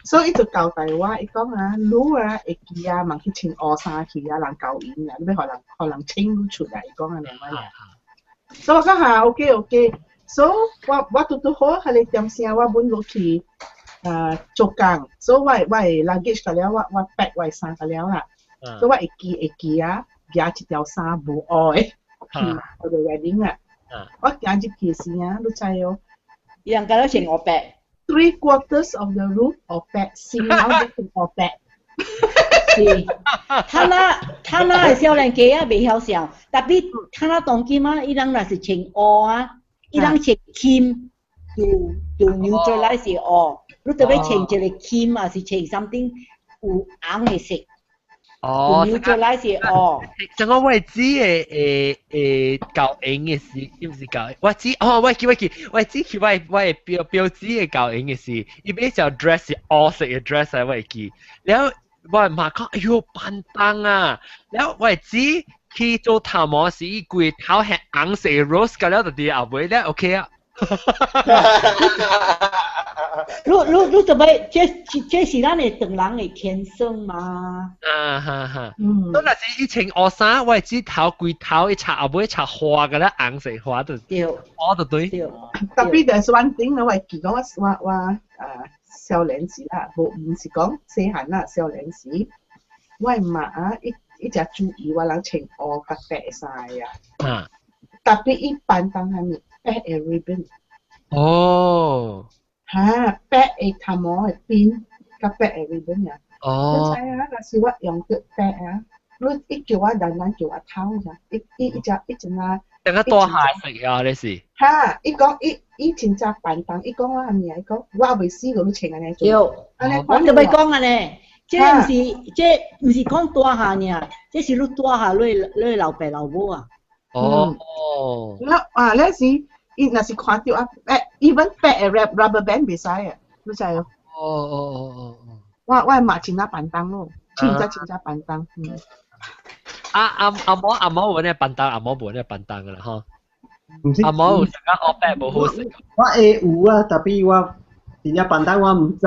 所以伊就交代我，伊講啊，你啊會記啊，嘛去穿烏衫去啊，人交緣啊，你欲予人予人稱你出來，伊講按呢款。所以我講哈，OK OK，所以我拄拄好，彼個點聲我本落去。做工，所以我的 luggage 個了，我 pack 我的衫個了啦，所以我會記啊，舉一條衫無烏的去我的 wedding 啊，我行入去時啊，你知哦，人家都穿烏白，three quarters of the room 烏白，新娘都穿烏白。是，他那的少年家啊，袂曉笑，tapi 他那當今啊，伊人若是穿烏啊，伊人穿金，就 neutralize 是烏。你特別穿一個金啊，是穿 something 有紅的色。哦， neutralize 是哦。像我會知的會教英的是，毋是教？我知哦，我記我記，我知去我表姊的教英的是，伊買條 dress 是烏色的 dress 啊，我會記。然後我媽講，哎喲，便當啊！然後我會知去做頭毛時，伊規頭係紅色的 rose，個了就佇後尾咧，OK 啊。你特別，這是咱的唐人的天生嘛？啊哈哈，嗯，都若是以前烏衫，我會知頭規頭一插後尾插花個咧，紅色花就對，我就對。對。 Tapi there's one thing 我會記講我少年時啦，無毋是講細漢啦，少年時，我媽啊一直注意我人穿烏佮白衫啊。Tapi 伊便當係咪白的 ribbon？哦。哈，白的頭毛的邊，佮白的 ribbon 啊。哦。你知啊？若是我用著白啊，你一叫我單單叫我頭咋？伊伊一隻一陣啊。等下大下食啊，你是？哈！伊講伊伊真正便當，伊講我啥物啊？伊講我未死過，你穿按呢做。對，我就欲講按呢，這毋是這毋是講大下爾，這是你大下你老爸老母啊。哦。那啊，那是伊若是看著啊，even 白的 rubber band 袂使啊，你知哦？哦。我嘛真正便當咯，真正真正便當。嗯。阿阿阿毛阿毛無呢便當，阿毛無呢便當噶啦吼。阿毛有食甲烏白無好食。我會有啊，tapi 我真正便當我毋知。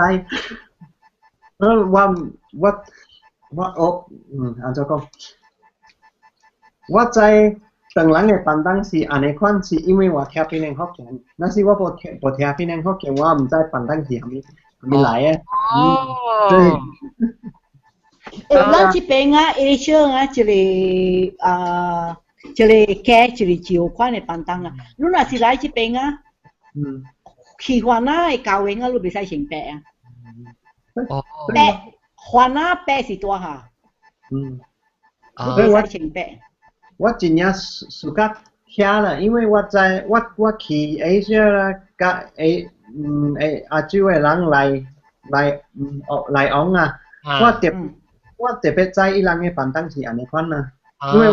我按怎講？我知唐人的便當是按呢款，是因為我聽檳城福建。若是我無聽檳城福建，我毋知便當是啥物啥物來的。哦。對。欸，咱這邊啊，Asia 啊，一個啊，一個雞，一個舊款的便當啊。你若是來這邊啊，去番仔的教會啊，你袂使穿白啊。哦。白，番仔白是大下。袂使穿白。我真正 suka 聽啦，因為我知我去 Asia 啦，佮亞洲的人來往啊，我特別知伊人的便當是按呢款啦，因為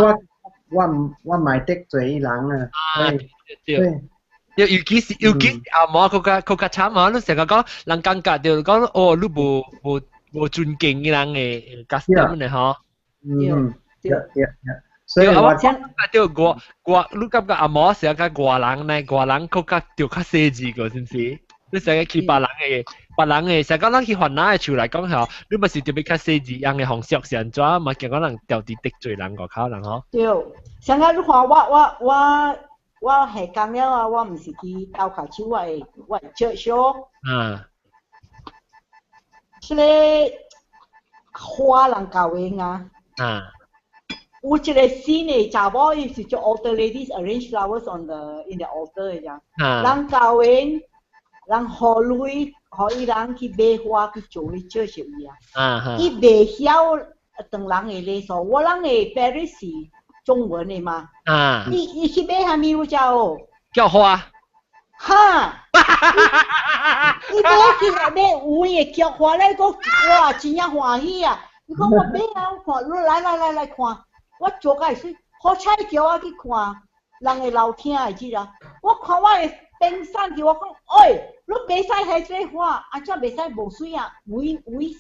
我嘛會得罪伊人啊，對對。尤其是阿毛較慘啊！你成日講人感覺著講哦，你無尊敬伊人的 custom 的吼。嗯，對對對。所以我感覺我你感覺阿毛是較外人呢？外人較較著較細緻個，是毋是？你成日去別人的，成日講咱去番仔的厝來講吼，你嘛是特別較細緻樣的方式是按怎？嘛驚講人調佇得罪人外口人吼。對，像啊，你看我我下工了啊，我毋是去鬥跤手，我會 church 咯。這個華人教會啊。有一個新的查某，伊是做 altar ladies arrange flowers on the in the altar 的咋。人教會人予鐳，予伊人去買花去做去 church 位啊。伊袂曉唐人的禮數，我人的 parish 是中文的嘛。伊去買啥物你知無？菊花。哈！伊買去買有的菊花咧，講哇，真正歡喜啊！伊講我買啊，我看，你來來來來看，我做甲會媠，好彩叫我去看人的樓廳的這個，我看我的冰山去，我講，喂，你袂使彼這個花，啊怎袂使無媠啊？有有是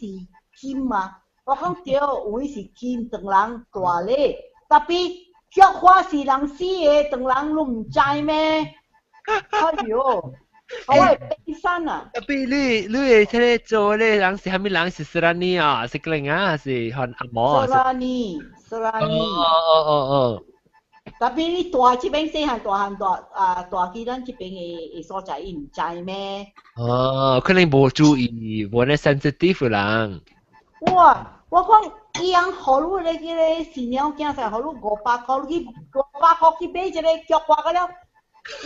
金嘛？我講對，有是金，唐人大咧，tapi 菊花是人死的，唐人你毋知咩？哎喲，我會悲傷啊！ Tapi 你會這個做咧人是啥物人？是斯蘭尼啊，是格林啊，還是韓阿毛啊？斯拉尼，斯拉尼。哦。 Tapi 你大這邊細漢大漢大啊大去咱這邊的所在，伊毋知咩？哦，可能無注意，無呢 sensitive 人。哇！我講伊人予你咧這個新娘囝婿，予你500箍去500箍去買一個菊花個了，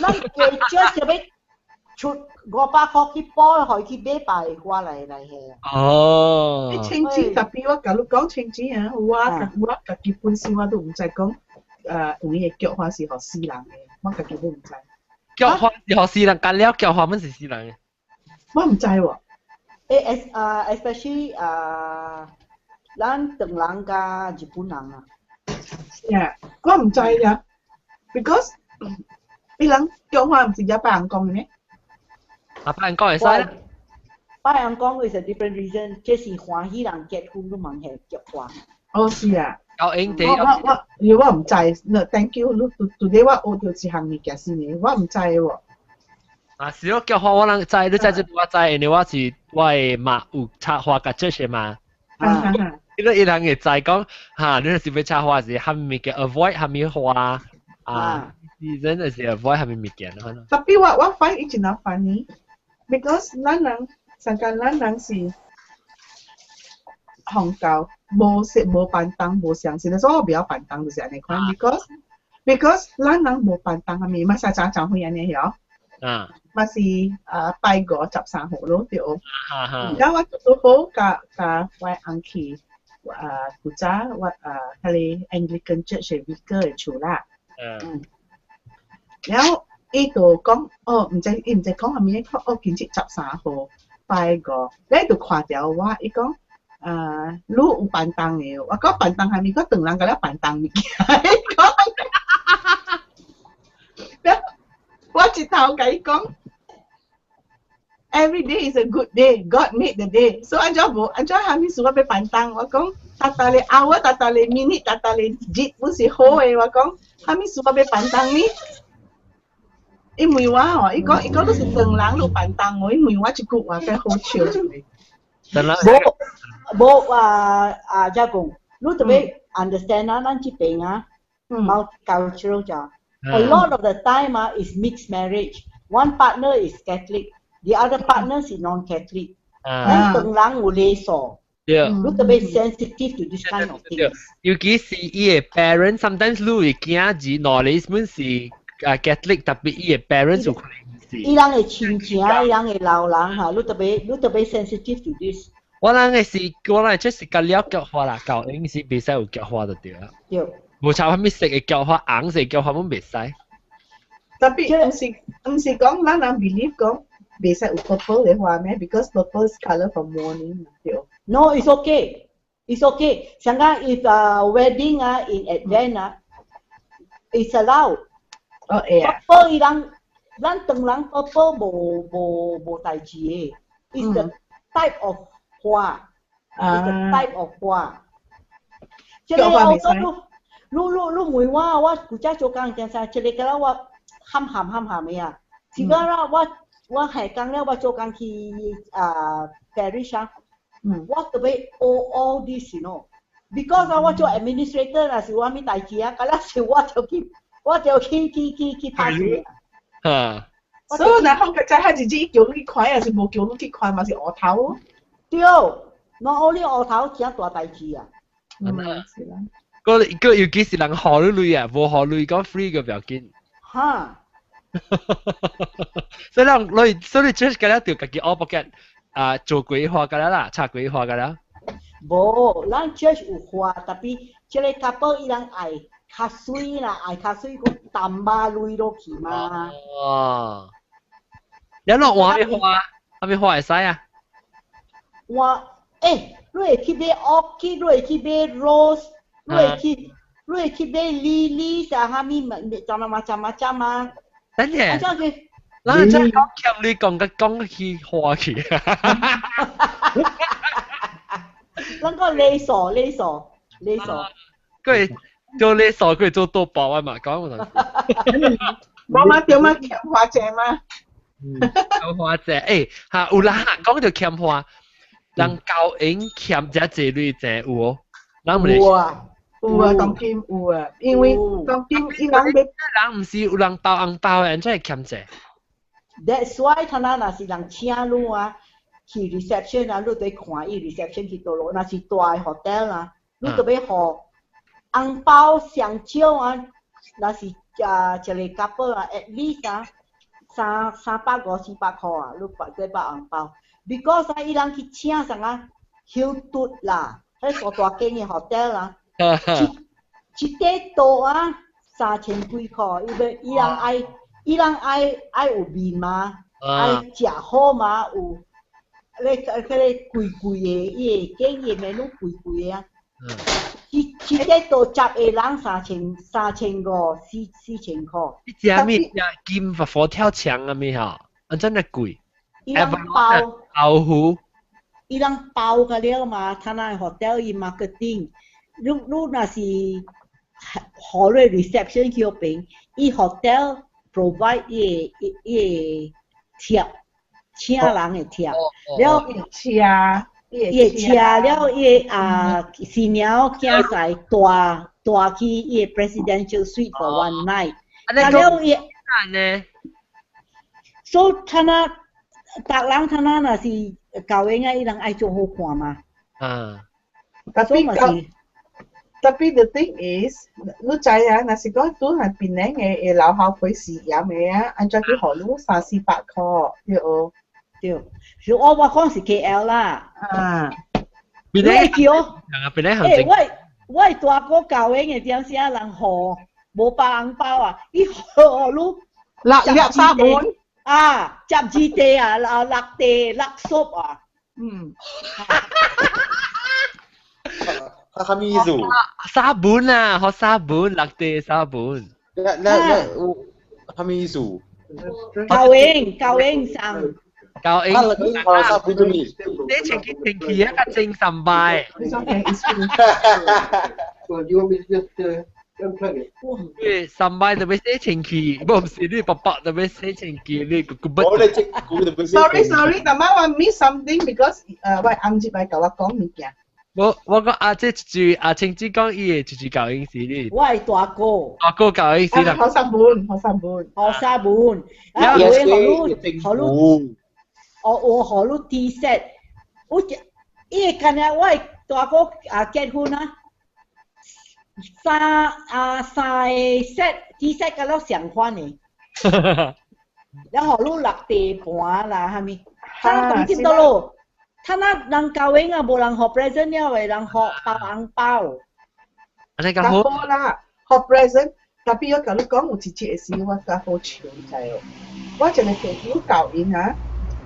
咱過少就欲出500箍去補，予伊去買白花來下。哦。你清錢 tapi 我共你講清錢啊，我家己本身我都毋知講，有影菊花是予死人的，我家己都毋知。菊花是予死人，干了菊花們是死人的。我毋知喎。欸，especially 啊，咱唐人佮日本人啊。 Yeah，我毋知呀，because 伊人菊花毋是也拜人講的咩？啊，拜人講會使啦。拜人講 is a different reason，這是歡喜人結婚都嘛係菊花。哦，是啊。有應地。我因為我毋知，no thank you，你拄我學到一項物件先呢，我毋知喎。啊，是咯，菊花我人知，你知這我知，因為我是我的媽有插花佮這些嘛。你伊人會知講，哈，你若是欲插花是啥物物件 avoid 啥物花啊，season 就是 avoid 啥物物件可能。 Tapi 我 find 伊真 funny，because 咱人上間咱人是紅教，無食無便當無相信，所以我袂曉便當就是按呢款，because 咱人無便當啥物，嘛是早早會按呢曉。嘛是啊拜5十三號咯對。然後我拄好佮我翁去啊古早我啊彼個 Anglican Church 的 vicar 的厝啦。然後伊就講，哦，毋知伊毋知講啥物，講哦，今日十三號拜五，你就看著我，伊講，啊，你有便當的，我講便當啥物，我唐人共了便當物件，伊講，我一頭共伊講，Every day is a good day. God made the day. So 按怎無按怎啥物事我欲便當，我講，逐逐個 hour，逐逐個 minute，逐逐個日本是好的，我講，啥物事我欲便當呢？伊問我哦，伊講你是唐人，你便當哦，伊問我一句話，真好笑一個。無無啊啊，遮講，你特別 understand 啊，咱這邊啊，multicultural 就，a lot of the time 啊 is mixed marriage. One partner is Catholic, the other partner is non-Catholic. 咱唐人有禮數，你特別 sensitive to this kind of things。尤其是伊的 parents，sometimes 你會囝兒兩個本是啊 Catholic， tapi 伊的 parents 有可能是。伊人的親情，伊人的老人哈，你特別 sensitive to this。我人的是，我人這是佮了菊花啦，舊應是袂使有菊花就對啦。對。無插啥物色的菊花，紅色菊花攏袂使。 Tapi 毋是講咱人 believe 講袂使有 purple 的花咩？Because purple is colour for mourning 對。 No, it's okay. It's okay. 像講 if wedding 啊 in advance 啊，it's allowed。哦會啊。 Purple 伊人，咱唐人 purple 無代誌的。It's the type of 花。It's the type of 花。這個我你問我，我古早做工點啥？這個敢若我含含含含的啊。是講啦，我下工了，我做工去啊 parish 啊。我特別 all this you know。Because 啊，我做 administrator 若是我啥物代誌啊，敢若是我就去，我就去去去去拍水。嚇！所以若講個仔係自己叫你去看，還是無叫你去看，嘛是烏頭。對，我你烏頭真大代誌啊！嗯，是啦。個個尤其是人予你鐳啊，無予鐳講 free 個不要緊。哈！所以人你所以 church 個了就家己 out pocket 啊，做規劃個了啦，插規劃個了。無，咱 church 有花，tapi 這个 couple 伊人愛較媠啦，愛較媠個淡仔鐳落去嘛。哦。你落換咩花？啥物花會使啊？換，欸，你會去買 orchid，你會去買 rose，你會去買 lily 啥啥物物，怎啊macam macam 啊？等下，咱真講欠你講個講去花去。咱個禮數禮數禮數。佢做禮數，佢做多包啊嘛，講我。無嘛對嘛，欠花濟嘛。欠花濟，欸，嚇有啦，講到欠花，人交應欠遮濟鐳濟有哦，人唔有啊，有啊，當今有啊，因為當今伊人欲人毋是有人包紅包的，按怎會欠濟？That's why 他那若是人請你啊，去 reception 啊，你得看伊 reception 去佗落，若是大的 hotel 啊，你著欲予紅包上少啊，若是啊一个 couple 啊，at least 啊三百五四百箍啊，你包這包紅包。Because 啊，伊人去請啥啊，休頓啦，彼個大間的 hotel 啊，一一塊桌啊，三千幾箍，伊欲伊人愛伊人愛愛有面嘛，愛食好嘛，有咧彼个貴貴的，伊會建議的攏貴貴的啊。一一塊桌十個人三千五四千箍。你食物食金佛跳牆啊物吼，啊真係貴。伊人包豆腐，伊人包個了嘛，他那 hotel 伊 marketing，你你若是予你 reception 去彼邊，伊 hotel provide 伊个伊个貼，請人的貼，了車，伊個車了伊个啊新娘囝婿帶帶去伊個 presidential suite for one night，啊了伊呢，所以他那。逐人他那若是舊應啊，伊人愛做好看嘛。啊。 Tapi tapi the thing is，你知啊，若是講拄係檳城的會留後配試驗的啊，按怎去予你三四百箍對無？對，是我講是 KL 啦。啊。檳城叫。啊，檳城行欸，我大哥舊應的點寫人予無包紅包啊，伊予你六粒沙盤。啊，12塊啊，啊六塊六粟啊。嗯。他啥物意思？沙本啊，予沙本，六塊沙本。那那那，啥物意思？高英，高英上。高英。啊，你講沙本做咩？你前幾星期啊，較正三擺。對，三擺就欲洗清氣，無是你爸爸就欲洗清氣，你個個我咧即股就欲洗。 Sorry sorry，但係我 miss something because 我翁這擺共我講物件。我講啊，這一句阿青子講伊的一句教英是你。我的大哥。大哥教英是啦。予三本，予三本。予三本。啊，有的予你，予你，哦，有予你 tea set，有一，伊會干焦我的大哥啊結婚啊。三啊三個 set tea set 甲了相款的，了予你六地盤啦，啥物？他當今倒咯，他那人交應啊，無人予 present 了的，人予包紅包。按呢較好啦，予 present，tapi 我共你講有一節時我較好笑，你知無？我一個朋友教𪜶啊，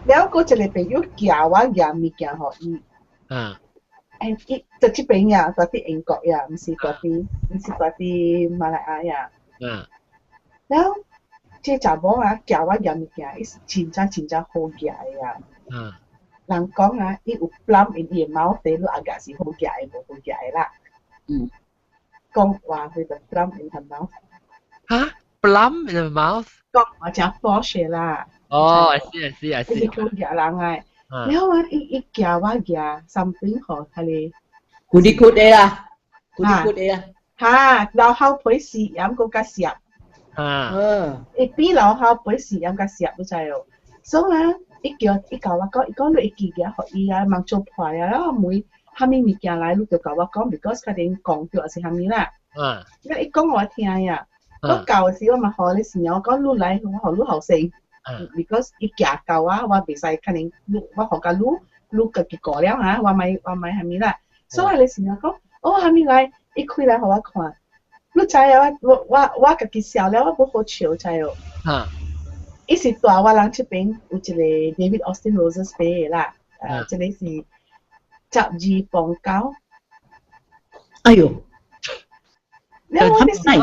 了閣一個朋友寄我寄物件予伊。啊。欸，伊就這邊呀，蹛佇英國呀，毋是蹛佇，毋是蹛佇馬來亞呀。了，這查某啊，寄我寄物件，伊是真正真正好寄的啊。人講啊，伊有 plum in 伊的 mouth，你阿個是好寄的，無好寄的啦。講話佢就 plum in her mouth。哈？Plum in the mouth？講話誠 posh 啦。哦，I see I see I see。伊是好寄人的。了啊，伊寄我寄 something 予彼個。骨力骨的啦，骨力骨的啦。哈，然後配試驗閣較澀。啊，伊比樓下杯試飲甲澀，你知哦。所以啊，伊叫伊教我講，伊講你會記得予伊啊，望做破啊，然後問啥物物件來，你就共我講，because 較陣講著還是啥物啦。因為伊講我聽呀，我舊時我嘛予你時，我講你來，我予你後生，because 伊行到我，我袂使可能你我予甲你，你家己過了哈，我莫我莫啥物啦。所以你時講，哦，啥物來，伊開來予我看，你知啊？我我我我家己笑了，我無好笑，知哦。伊是蹛我人這邊有一個 David Austin Roses 買的啦，這個是12磅9。哎呦！你我啲是，係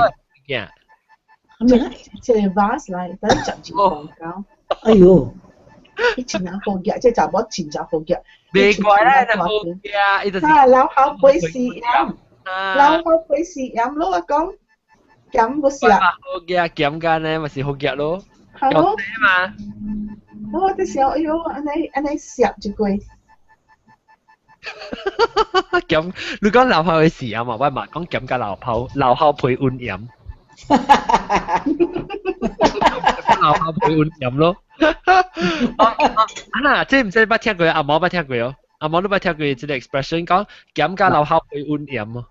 咪？一個 vase 來，等12磅9。哎呦！伊真正好額，這查某真正好額。袂怪啦，好額，伊就是。啊，老後杯試飲，老後杯試飲咯，我講鹹無食。好額鹹干呢，咪是好額咯。係咯。嘛。我啲時候，哎呦，按呢按呢澀一句。鹹，你講流口嘅時啊嘛，我嘛講鹹加流口，流口配溫鹽。流口配溫鹽咯。啊，這毋知捌聽過，阿毛捌聽過哦。阿毛你捌聽過這個 expression 講鹹加流口配溫鹽哦。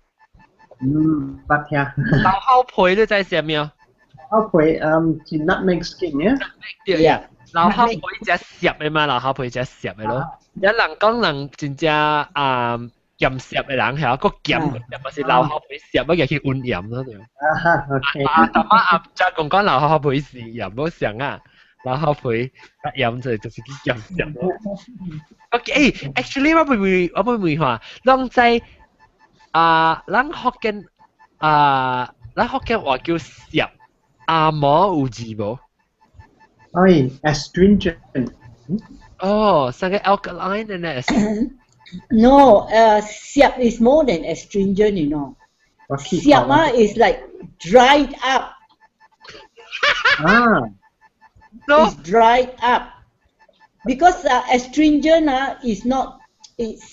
嗯，捌聽。流口皮你知啥物哦？流口皮，是 nutmeg skin 呀。對呀。流口皮只澀的嘛，流口皮只澀的咯。有人講人真正啊鹹澀的人係個鹹嘅，嘛是流口皮澀，乜嘢去溫鹽咯對。啊哈，OK。啊，阿媽阿再講講流口皮是鹽，冇想啊，流口皮鹽就是去鹹澀咯。OK，actually 我會會我會問話，攏在啊，咱福建啊，咱福建話叫澀，阿毛有字無？哎，astringent。哦，三個 alkaline 呢？No, 澀 is more than astringent, you know. 澀啊 is like dried up. 啊。 It's dried up. Because astringent is not, it's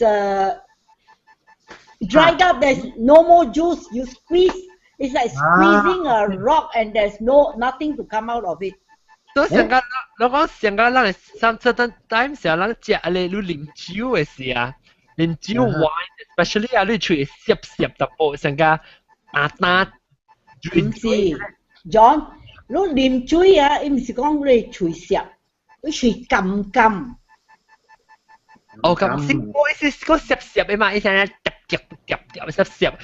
dried up, there's no more juice. You squeeze, it's like squeezing a rock and there's no nothing to come out of it. 都上個，我講上個咱上 certain time 時候，咱食咧你啉酒的時啊，啉酒 wine，especially 啊，你喙澀澀淡薄，上個啊單。毋是，John，你啉水啊，伊毋是講你喙澀，你喙甘甘。哦，咁是，我意思是個澀澀的嘛，伊成日夾夾夾夾澀澀。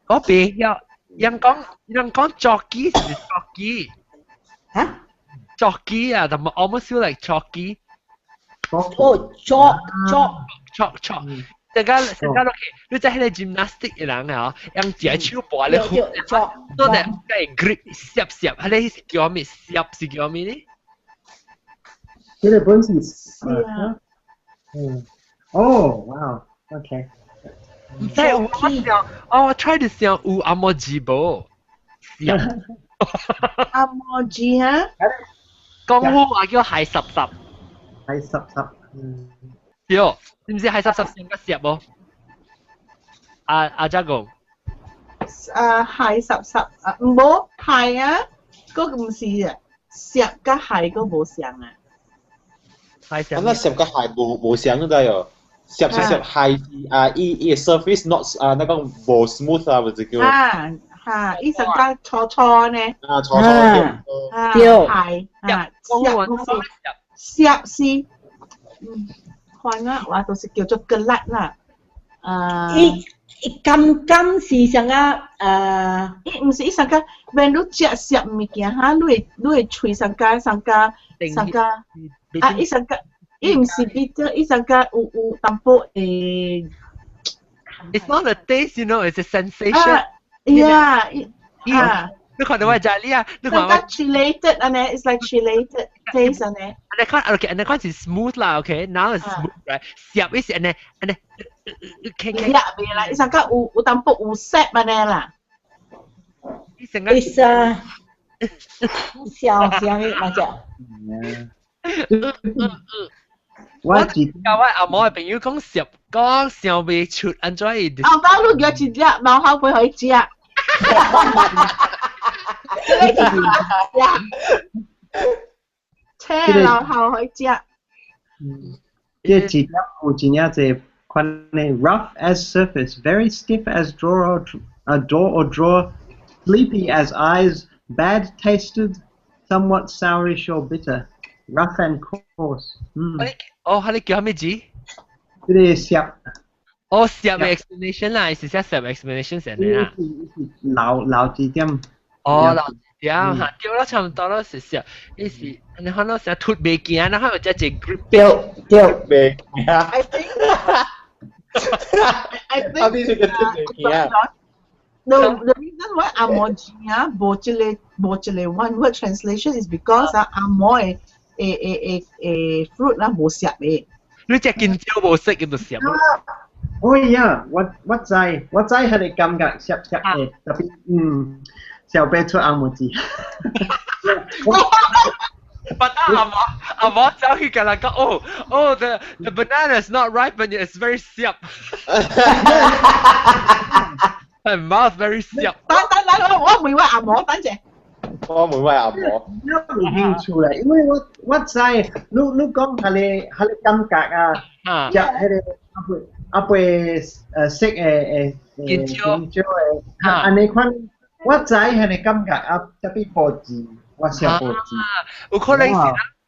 我別曉，人講人講 chalky 是 chalky。嚇？ Chalky 啊，同埋 almost feel like chalky。哦，chalk chalk chalk chalk。陣間陣間落去，你知迄個 gymnastic 的人啊，用隻手撥咧，都係計 grip 澀澀，彼个是叫咩？澀是叫咩呢？這個本是啊，嗯，哦，哇，OK。唔知我想，哦，我 try to 想有紅毛字無？紅毛字啊？講好話叫蟹濕濕。蟹濕濕，嗯。對，知唔知蟹濕濕先個澀無？阿阿家公。啊，蟹濕濕啊，唔好蟹啊，嗰個唔是啊，澀佮蟹個無相啊。咁那澀佮蟹無無相都得喲。澀是澀，蟹啊，伊伊 surface not 啊，那個無 smooth 啊，不是叫。啊，嚇！伊上加粗粗呢。啊，粗粗對。啊，蟹啊，澀澀是，嗯，看啊，我都是叫做吉辣啦。啊。伊伊甘甘是啥啊？伊毋是伊上加，when 你食澀物件哈，你會你會喙上加上加上加，啊，伊上加。伊毋是 bitter，伊上加有有淡薄誒。 It's not a taste, you know, it's a sensation. Yeah, 啊。你看到我食你啊？你看我。chelated 按呢，it's like chelated taste 按呢。你看，OK，你看是 smooth 啦，OK，now it's smooth, right？澀伊是按呢按呢，傾傾。袂啦，伊上加有有淡薄有澀按呢啦。伊上加。 It's 啊，小啥物嘛只？我教我阿毛嘅朋友講澀，講想袂出，按怎伊？阿媽，你叫一隻貓口飛予伊食。呀，青老後可以食。這字點有真正濟款的 rough as surface, very stiff as drawer or, a door or drawer, sleepy as eyes, bad tasted, somewhat sourish or bitter, rough and coarse. 嗯。哦，係你叫咩字？這個澀。哦，澀的 explanation 啦，是寫澀 explanation 成嘅啦。老老字點。哦，老字點嚇，對啦，差唔多啦，是澀，伊是你看到成脫袂行，然後有隻隻 grip。對對。袂行。 I think 啊，你是個脫袂行。 The reason why 紅毛字啊，無這個無這個 one word translation is because 啊，紅毛的的的的 fruit 啦無澀的。你隻見蕉無色叫做澀。哦呀，我我知我知係你感覺澀澀的，特別嗯，小白出紅毛字。 But 阿媽阿媽走去跟人講，哦哦，the banana is not ripe and it's very 澀。My mouth very 澀。等等等，我我問我阿媽，等陣。我問我阿媽。我有興趣啦，因為我我知你你講係你係你感覺啊，食迄個阿伯阿伯誒色的的香蕉香蕉的，按呢款我知彼个感覺啊，特別無字，我寫無字。有可能是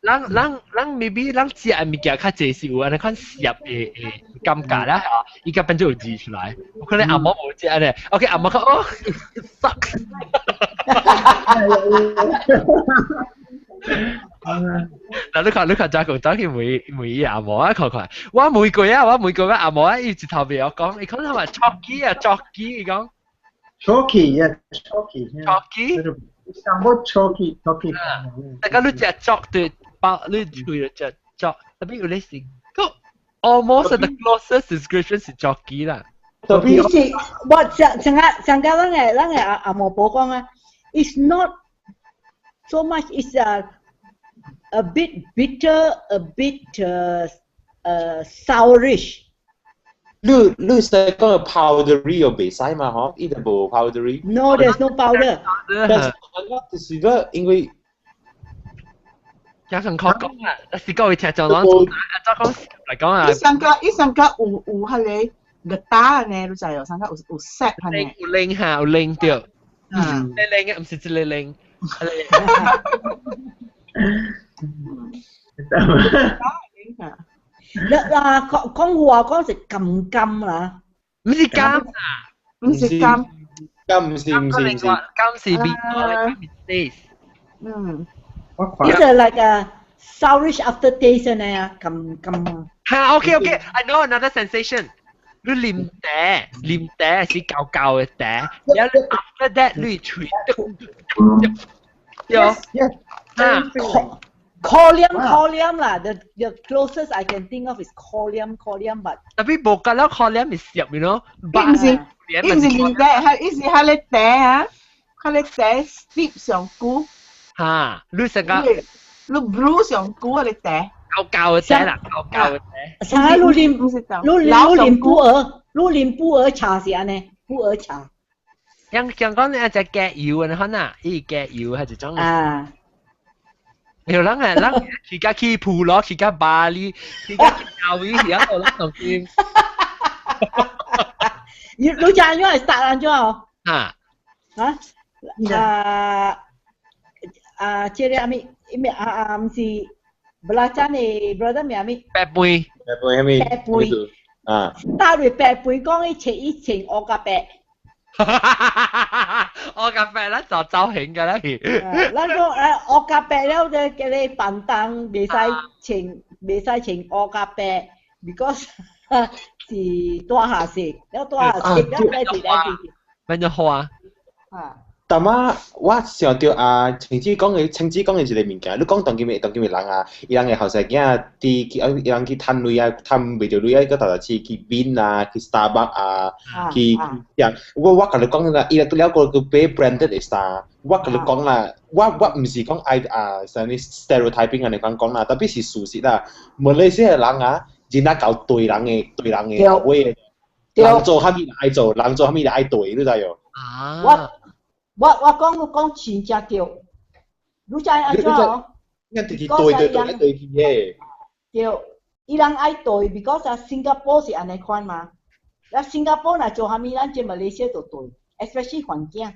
咱咱咱 maybe 咱食的物件較濟是有按呢款澀的的感覺啦，嚇，伊個變做有字出來。有可能阿媽無食咧，OK 阿媽講哦，it sucks。嗱，你看你看，再講再去問問伊阿媽啊，看看，我問過啊，我問過我阿媽啊，伊一頭袂曉講，伊講啥物 chalky 啊，chalky，伊講。 Chalky, yeah, chalky. Chalky? Somewhat chalky, chalky. 大家你食 chalk 對包，你喙就食 chalk，特別有咧是個 almost the closest description 是 chalky 啦。特別是我上上個上個咱個咱個阿阿毛婆講啊，it's not so much, it's a bit bitter, a bit sourish. 你你是講 powdery 又袂使嘛？嗬，伊就無 powdery。 No, there's no powder。但是我就是講，因為加上確講啊，是講會聽講人做講嚟講啊。伊上個伊上個有有彼個熱打呢，你知哦？上個有有 set 呢。有拎嚇，有拎著。唔是一個拎嘅，唔是一個拎。嗱講講話講是甘甘啦，唔是甘啊，唔是甘，甘唔是唔是唔是，甘是味道，taste。嗯， It's a like a sourish aftertaste 呢啊，甘甘啊。嚇，OK OK，I know another sensation。你啉茶，啉茶是厚厚的茶，然後 after that 你喙對，啊。Kolium, kolium 啦，the closest I can think of is kolium, kolium, but 特別無覺得 kolium 是澀，you know？伊毋是，伊毋是啉茶，係伊是彼个茶啊，彼个茶 steep 上久。嚇，你成個你 brew 上久彼個茶。厚厚的茶啦，厚厚的茶。啥？你啉你你啉普洱，你啉普洱茶是按呢？普洱茶。像像講你一隻雞油啊，你看啊，伊雞油係一種。啊。有人啊，人去甲去普羅，去甲巴黎，去甲夏威夷，啊，人同見。你你講安怎會殺安怎哦？啊。啊？啊啊！這個阿咪，咪啊啊，毋是 belacan 的 brother 名咪？白杯。白杯係咪？白杯。啊。打入白杯講伊穿伊穿烏甲白。我咖啡咱就走形㗎啦。咱講誒烏咖啡了，就叫你飯當袂使穿，袂使穿烏咖啡，because 是大下色，了大下色，了來是來是。變咗花。啊。但仔我想著啊，晴子講的，晴子講的一個物件，你講當今的當今的人啊，伊人的後生囝佇去，伊人去趁鐳啊，趁袂著鐳啊，閣沓沓去去 Bean 啊，去 Starbucks 啊，去去，我我共你講啦，伊了個去買 branded 的衫，我共你講啦，我我毋是講愛啊，啥物 stereotyping 按呢款講啦，特別是事實啦，馬來西亞人啊，真正𠢕對人的對人的後尾的，人做啥物就愛做，人做啥物就愛對，你知無？啊。我我講我講真正對，你知按怎哦？應該直接對對對對去嘅。對，伊人愛對，because 啊，新加坡是按呢款嘛。啊，新加坡若做啥物，咱這馬來西亞就對，especially 環境。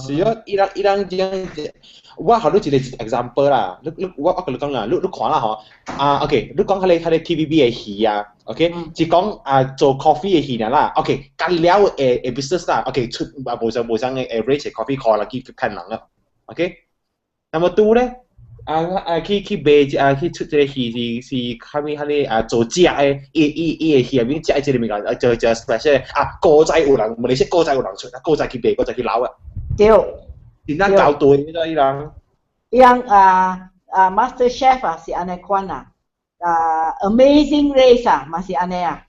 是啊，伊人伊人這樣，我予你一個 example 啦，你你我我共你講啦，你你看啦吼，啊 OK，你講彼個 TVB 的戲啊，OK，是講啊做 coffee 的戲爾啦，OK，幹了的的 business 啦，OK 出啊無相無相的 average coffee 箍啦去騙人啦，OK，number two 咧，啊啊去去賣啊去出這個戲是是啥物彼個啊做食的，伊伊伊的戲入面食的這個物件，做做 special 啊，古早有人，馬來西亞古早有人出，啊古早去賣，古早去撈啊。對，真正搞對啦，伊人。伊人啊啊 Master Chef 啊是按呢款啊，啊 Amazing Race 啊嘛是按呢啊，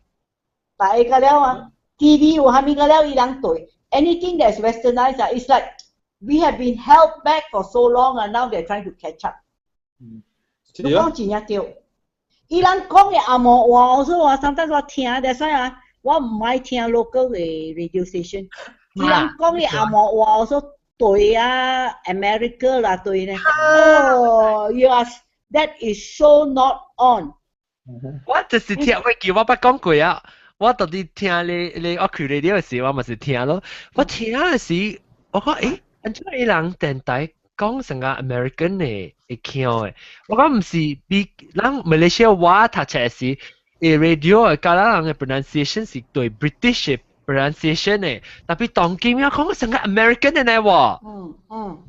大家了啊，TV 有啥物個了，伊人對，anything that's westernized 啊，it's like we have been held back for so long and now they're trying to catch up。你講真正對，伊人講的紅毛話，我說我 sometimes 我聽，that's why 啊，我毋愛聽 local 的 radio station。伊人講的紅毛話，我說對啊，America 啦對呢。哦，you are that is so not on。我就是聽，我記我捌講過啊。我到底聽你你我開 radio 時，我嘛是聽咯。我聽的時，我講誒，按怎伊人電台講成個 American 的會腔的？我講毋是比咱馬來西亞話讀冊時，誒 radio 的佮咱人的 pronunciation 是對 British 的 pronunciation 的，tapi 當今啊講成個 American 的呢喎。嗯嗯。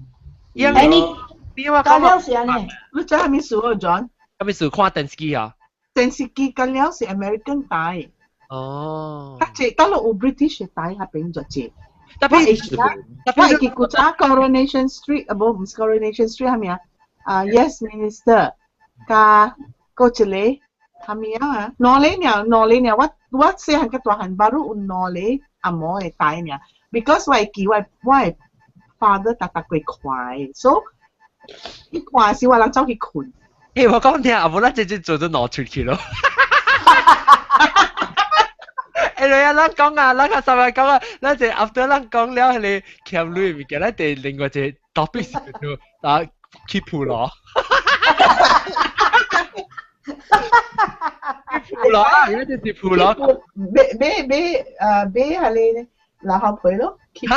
伊你比我講了是按呢？你知啥物事哦，John？啥物事看電視機啊？電視機佮了是 American 台。哦。較濟，當落有 British 台遐邊就濟。 tapi 我會記古早 Coronation Street 啊，無毋是 Coronation Street 啥物啊？啊，Yes Minister，佮閣一個啥物啊？兩個爾，兩個爾，我我細漢佮大漢，baru 有兩個紅毛的台爾，because 我會記我我的 father 逐逐過看的，所以伊看時我人走去睏。誒，我講聽，啊無咱直接做咗攞出去咯。誒，你啊，咱講啊，咱較三日講啊，咱就 after 咱講了，彼個欠鐳物件，咱就另外一個 topic 是叫做啊去普羅。普羅啊，而家就是普羅。買買買誒買彼個老後皮咯。對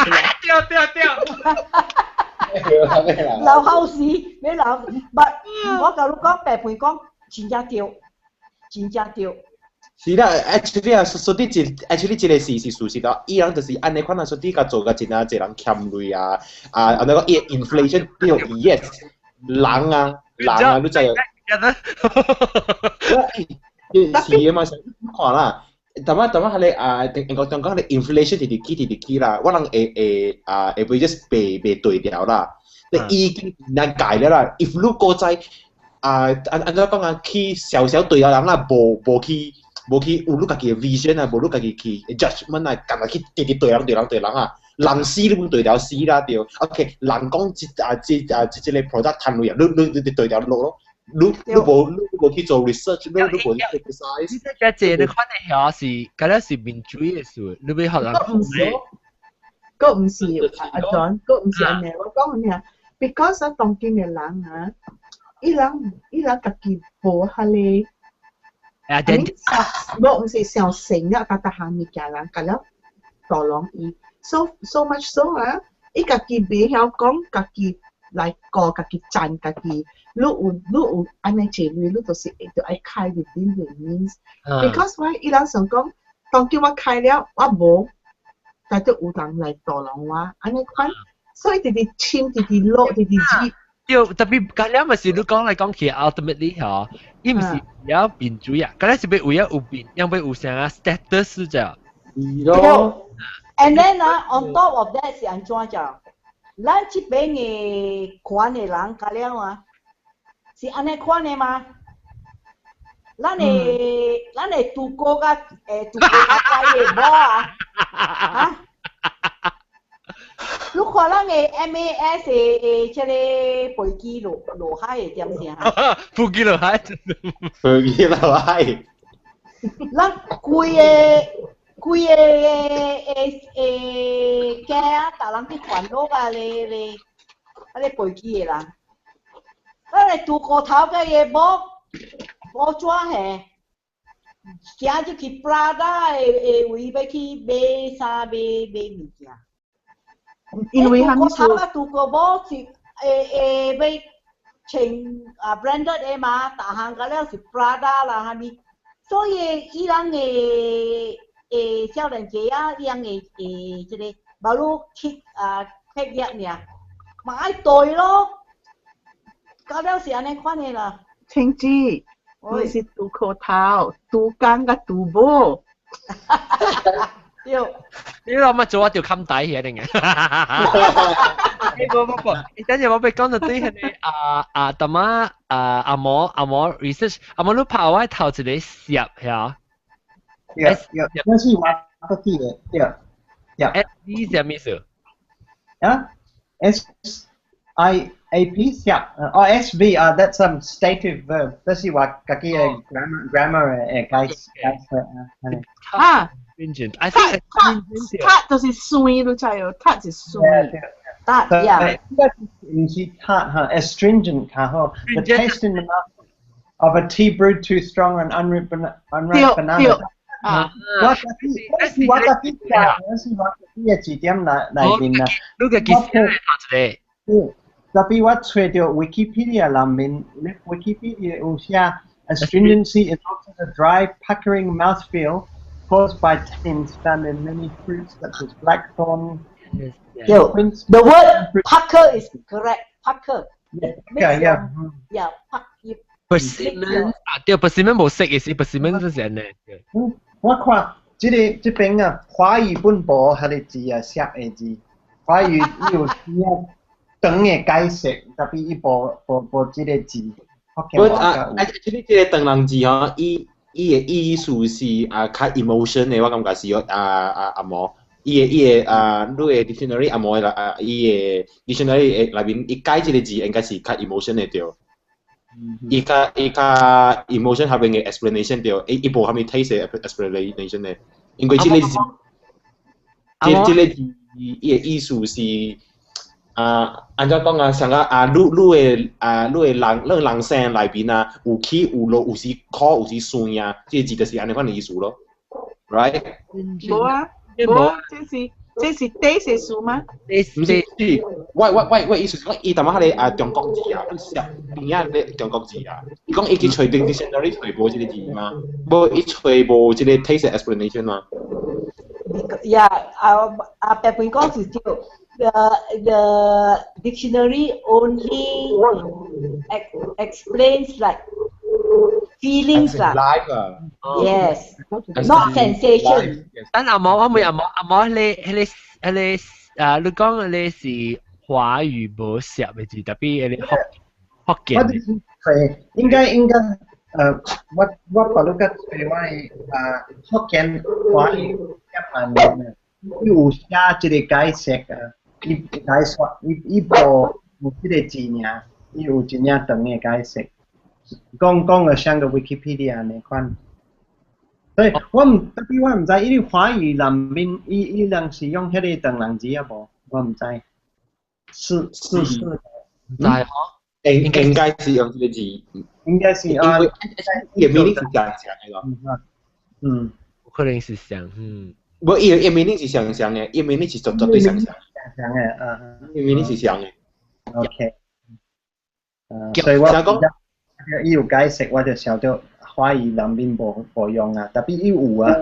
對對。老後事，你老，but 我共你講，白皮講真正對，真正對。是啦，actually 啊，說啲一 actually 這個是是事實咯。伊人就是按呢款啊，說啲共做甲真啊濟人欠鐳啊，啊，按呢個 inflation 對，yes，人啊，人啊，你知啊？是啊嘛，看啦，淡仔淡仔彼個啊，英國中講彼個 inflation 直直起直直起啦，我人會會啊會袂 just 袂袂對調啦。你已經難解了啦，if 你古早啊按按怎講啊，去小小對調人啦，無無去。無去有你家己的 vision 啊，無你家己去 judgment 啊，干焦去直直對人對人對人啊，人死你攏對調死啦對。OK，人講這啊這啊這這個 product 趁鐳啊，你你你對調落咯。你你無你無去做 research，你你無去 criticize。你這這你看的遐是，敢若是民主的事，你欲予人。閣毋是，閣毋是阿 John，閣毋是按呢，我講你啊，because 啊當今的人啊，伊人伊人家己無彼個。啊，無毋是想成啊，逐逐項物件人，共了大籠伊，so so much so 啊，伊家己袂曉講，家己來顧，家己賺家己。你有你有按呢濟鐳，你就是會著愛開 within the means。Because why？伊人想講，當叫我開了，我無，但著有人來盜籠我，按呢款，所以直直簽，直直落，直直入。對，tapi 咁樣咪是你講來講去，ultimately 嗬，伊毋是為了民主啊，敢若是欲為了有面，因為有啥啊 status 啫。是咯。 And then 啊，on top of that 是按怎啫？咱這邊的款的人，甲了啊，是按呢款的嗎？咱的咱的拄過甲誒拄過較濟的某啊，啊？你看咱的 MAS 的的這個飛機落落海的點聲？飛機落海。飛機落海。咱規個規个會會驚啊，逐人去煩惱啊，咧咧，啊咧飛機的人，啊咧拄過頭個伊某某怎係？行入去 Prada 的的位欲去買衫買買物件。因為啥物事？拄過頭啊，拄過某是會會欲穿啊 branded 的嘛，逐項個了是 Prada 啦，啥物，所以伊人的的少年家啊，伊人的的這個馬路去啊畢業爾，嘛愛對咯，到了是按呢款的啦。青子，你是拄苦頭、拄工佮拄某。對。你諗乜做我條襟底一定嘅。無無無，你等陣我欲講到對彼个啊啊，淡仔啊阿毛阿毛 research，阿毛你拍我頭一个澀嚇。對對，那是我記的，對對。 S V 是啥物意思？啊，S I A P 澀，哦 S V 啊，that's some stative verb，這是我家己的 grammar 的解解釋啊。啊。 Astringent，I think tart 就是酸，你知無？Tart 是酸。 Tart 呀。毋是 tart 哈，astringent 較好。The taste in the mouth of a tea brewed too strong and unripe unripe banana。啊！我家己，我家己講，我是我家己的字典內內面啊。你個其實係頭一個。特別我揣著 Wikipedia 內面，Wikipedia 有寫 astringency is also a dry, puckering mouthfeel caused by tannins found in many fruits such as blackthorn. The word pucker is correct. Pucker. Yeah. Puck. Persimmon 啊，對，persimmon 無色嘅是，persimmon 就是按呢。嗯，我看這個這邊啊，華語本無彼个字啊，澀的字，華語有有長的解釋，特別伊無無無這個字。我啊，啊，這個這個唐人字吼，伊伊的意思是啊，較 emotion 的，我感覺是啊啊阿毛，伊的伊的啊，你的 dictionary 阿毛的啊，伊的 dictionary 內面伊解這個字應該是較 emotion 的對。伊較伊較 emotion 下邊的 explanation 對，伊伊無啥物 taste 的 explanation 的，因為這個字，這這個字伊的意思是啊，按怎講啊？像啊啊，你你的啊，你的人，你人生內邊啊，有起有落，有時苦，有時酸啊，這個字就是按呢款的意思咯，right？無啊，無啊，這是這是底是數嗎？毋是，我我我我意思是講，伊淡仔彼个啊中國字啊，澀邊仔咧中國字啊，伊講伊去揣頂 dictionary 揣無這個字嗎？無，伊揣無這個 taste explanation 嗎？ Yeah，啊啊，白本講是對。The dictionary only explains like feelings 啦。 Life 啊。 Yes, not sensation. 但阿毛我問阿毛阿毛，彼个彼个彼个啊，你講彼是華語無澀的字，特別彼个福福建。我就是應該應該我我把你個揣我的啊福建華語澀內面，伊有寫這個解釋啊。伊解說，伊伊無有這個字爾，伊有真正長的解釋，講講個像個 Wikipedia 按呢款。所以我毋特別我毋知，伊華語內面，伊伊人是用彼个唐人字啊無？我毋知。是是是，毋知吼？應應該是用這個字。應該是啊。伊的 meaning 是相像的咯。嗯。有可能是像，嗯。無，伊伊 meaning 是相像的，伊 meaning 是絕絕對相像。相的，嗯。伊 meaning 是像的。 OK。所以我講，伊有解釋，我就曉得華語內面無無用啊，特別伊有啊。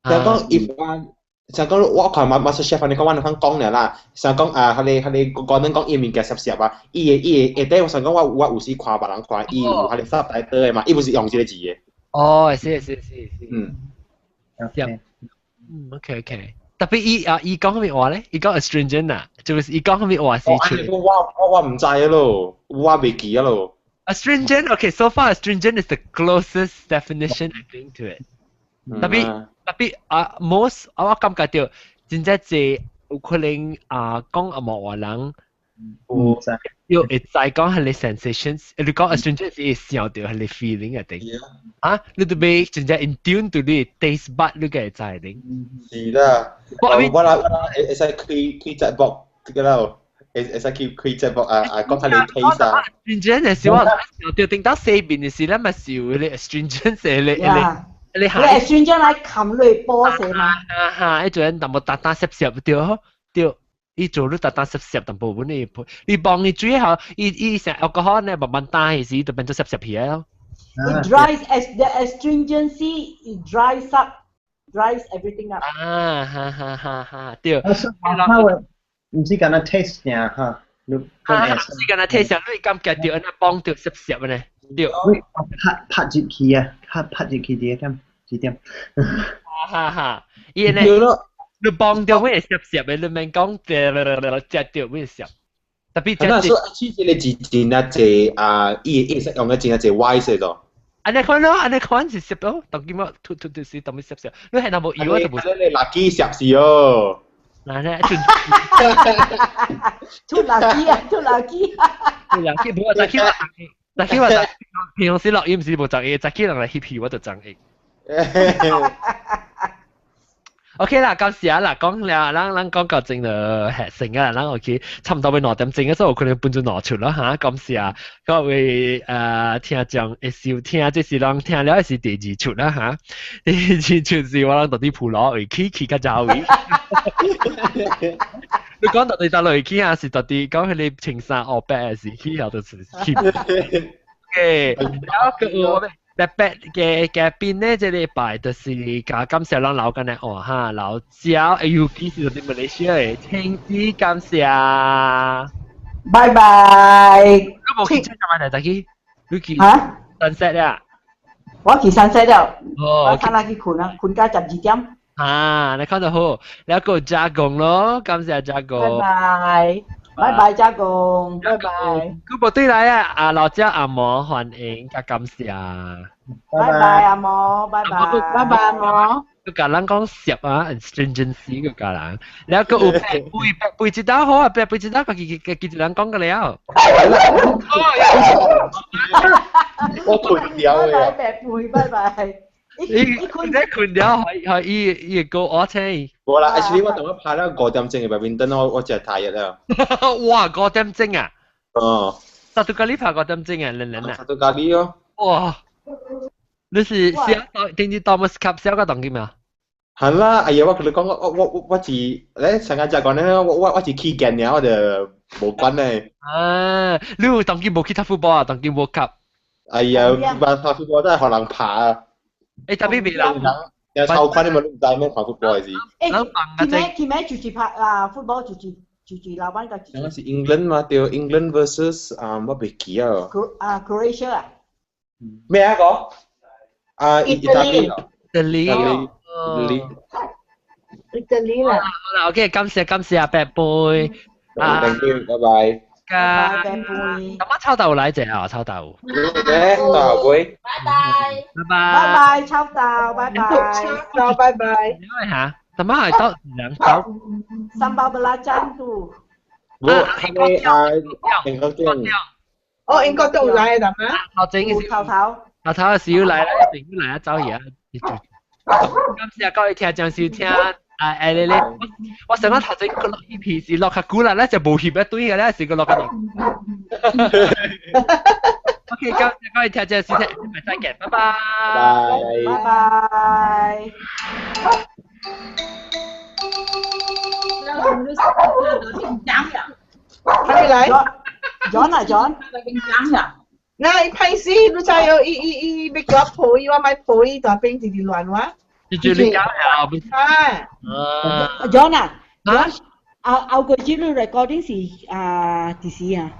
像講一般，像講我看馬 MasterChef 你講我兩番講了啦，像講啊，彼个彼個講恁講伊物件澀澀啊，伊的伊的下底我想講我我有時看別人看，伊有彼个 subtitle 的嘛，伊毋是用這個字的。哦，是是是是。嗯。 OK。嗯，OK OK。特別伊啊，伊講啥物話咧？伊講 astringent 啊，就是伊講啥物話是出。我我我毋知咯，我袂記啊咯。 Astringent, okay, so far astringent is the closest definition I think to it. 特別特別啊，most 我感覺到真正濟有可能啊講紅毛話人有要會知講係你 sensations，你講 astringent 是會想到係你 feeling 一定。啊，你都未真正 in tune to 你 taste bud，你個會知定。是啦，我啦我會會使開開節目個啦，會會使開開節目啊啊，講下你 taste 啊。 astringent 係是我想到頂到西邊嘅時，咱咪是有你 astringent 是你你你 astringent 來冚落波勢嘛？啊哈，迄陣淡薄沓沓澀澀對對。伊做你沓沓澀澀淡薄本你你幫伊水後，伊伊成 alcohol 呢慢慢打時就變做澀澀起來咯。 It dries as the astringency, it dries up, dries everything up. 啊哈哈哈哈，對。毋是干焦 taste 爾哈，你啊，是干焦 taste，你感覺到按呢幫到澀澀呢？對。拍拍入去啊，拍拍入去幾點？幾點？哈哈，伊呢？你幫到會澀澀的，你免講食到會澀。特別那說，其實你是真啊濟啊，伊伊識用嘅真啊濟歪色咗。按呢款咯，按呢款是澀咯，當今我吐吐就是當咪澀澀。你係那無油就無。你垃圾澀死哦。嗱咧，吐垃圾啊，吐垃圾。吐垃圾，無早起我早起我平常時落雨毋是無髒嘅，早起人來翕皮我就髒嘅。OK 啦，到時啊啦，講了，咱咱講到真就吃成啊，咱 OK，差唔多欲2點鐘啊，所以有可能分做兩出啦嚇。感謝各位聽眾會收聽，這是咱聽了是第二出啦嚇。第二出是我人到底普羅位去去較早位。你講到底佗落去啊？是到底講彼個穿衫烏白是去後就是去。OK，然後我特別嘅嘅邊呢？這禮拜就是加感謝咱老緊的哦哈，老焦，尤其是佇馬來西亞的，請子感謝。拜拜。你無去參加嘛？早起，你去嚇？sunset 啦。我去 sunset 了。哦。我睇下去睏啊，睏到12點。啊，你看得好，你個加工咯，感謝加工。拜拜。拜拜，加工，拜拜。佢部對來啊，阿老姐阿毛歡迎加感謝。拜拜阿毛，拜拜，拜拜阿毛。佢教人講澀啊，astringency 佢教人，然後佢有白背白背一道好啊，白背一道，家己家己一人講過了。我困掉拜拜白背，拜拜。伊伊困咧困了，係係伊伊個我聽。無啦，actually 我當我拍了5點鐘嘅badminton，我我食太熱了。哇，5點鐘啊！哦。 Satu kali 拍5點鐘啊，兩兩啊。 Satu kali 哦。哇！你是小定住 Thomas Cup 小個當機咩？係啦，哎呀，我同你講，我我我我是咧上個就講咧，我我我是起見爾，我就無關咧。啊，你有當機無去踢 football 啊？當機 World Cup。哎呀，辦拍 football 真係予人拍啊！欸，特別別啦，有抽坤你咪都唔知咩看 football 是。欸，佢咩佢咩就是拍啊 football 就是就是老闆個。嗰是 England 嘛，對，England versus 啊，我袂記啊。啊，Croatia 啊。咩啊個？啊，意大利。意大利。意大利。意大利啦。好啦，OK，感謝感謝阿白貝。啊，thank you，拜拜。拜拜。咁啊，臭豆來者啊，臭豆。豆貝。拜拜。拜拜。拜拜，臭豆，拜拜。臭豆，拜拜。因為嚇，咁啊係得兩包。 Sambal belacan tu。我係啊，英國店。哦，英國都有來的嘛？頭前是頭頭。頭頭是要來啦，一定要來啊，走去啊，感謝各位聽眾收聽。啊！誒你你，我想講頭先佢落翕皮是落較久啦，咧就無翕一堆嘅咧，是個落較 OK，感謝各位聽眾收聽，下次再見，拜拜。拜拜。係咪來？John 啊，John。那伊歹勢，你知影？伊伊伊欲叫我抱伊，我莫抱伊，大邊直直亂我。就你講啊，啊，John 啊，John，後後個月你 recording 是啊幾時啊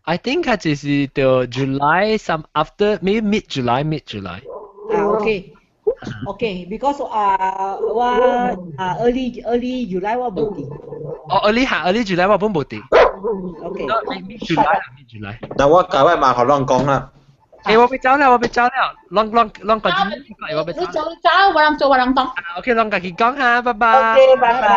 ？I think 佢就是到 July some after maybe mid July mid July。啊，OK。OK，because 啊，我啊 early early July 我無佇。哦，early 嚇，early July 我本無佇。 OK。 mid July 啦，mid July。那我教我媽予攏講啦。欸，我欲走了，我欲走了，攏攏攏家己，我欲走。你走走，我人做我人當。 OK，攏家己講哈，拜拜。 OK，拜拜。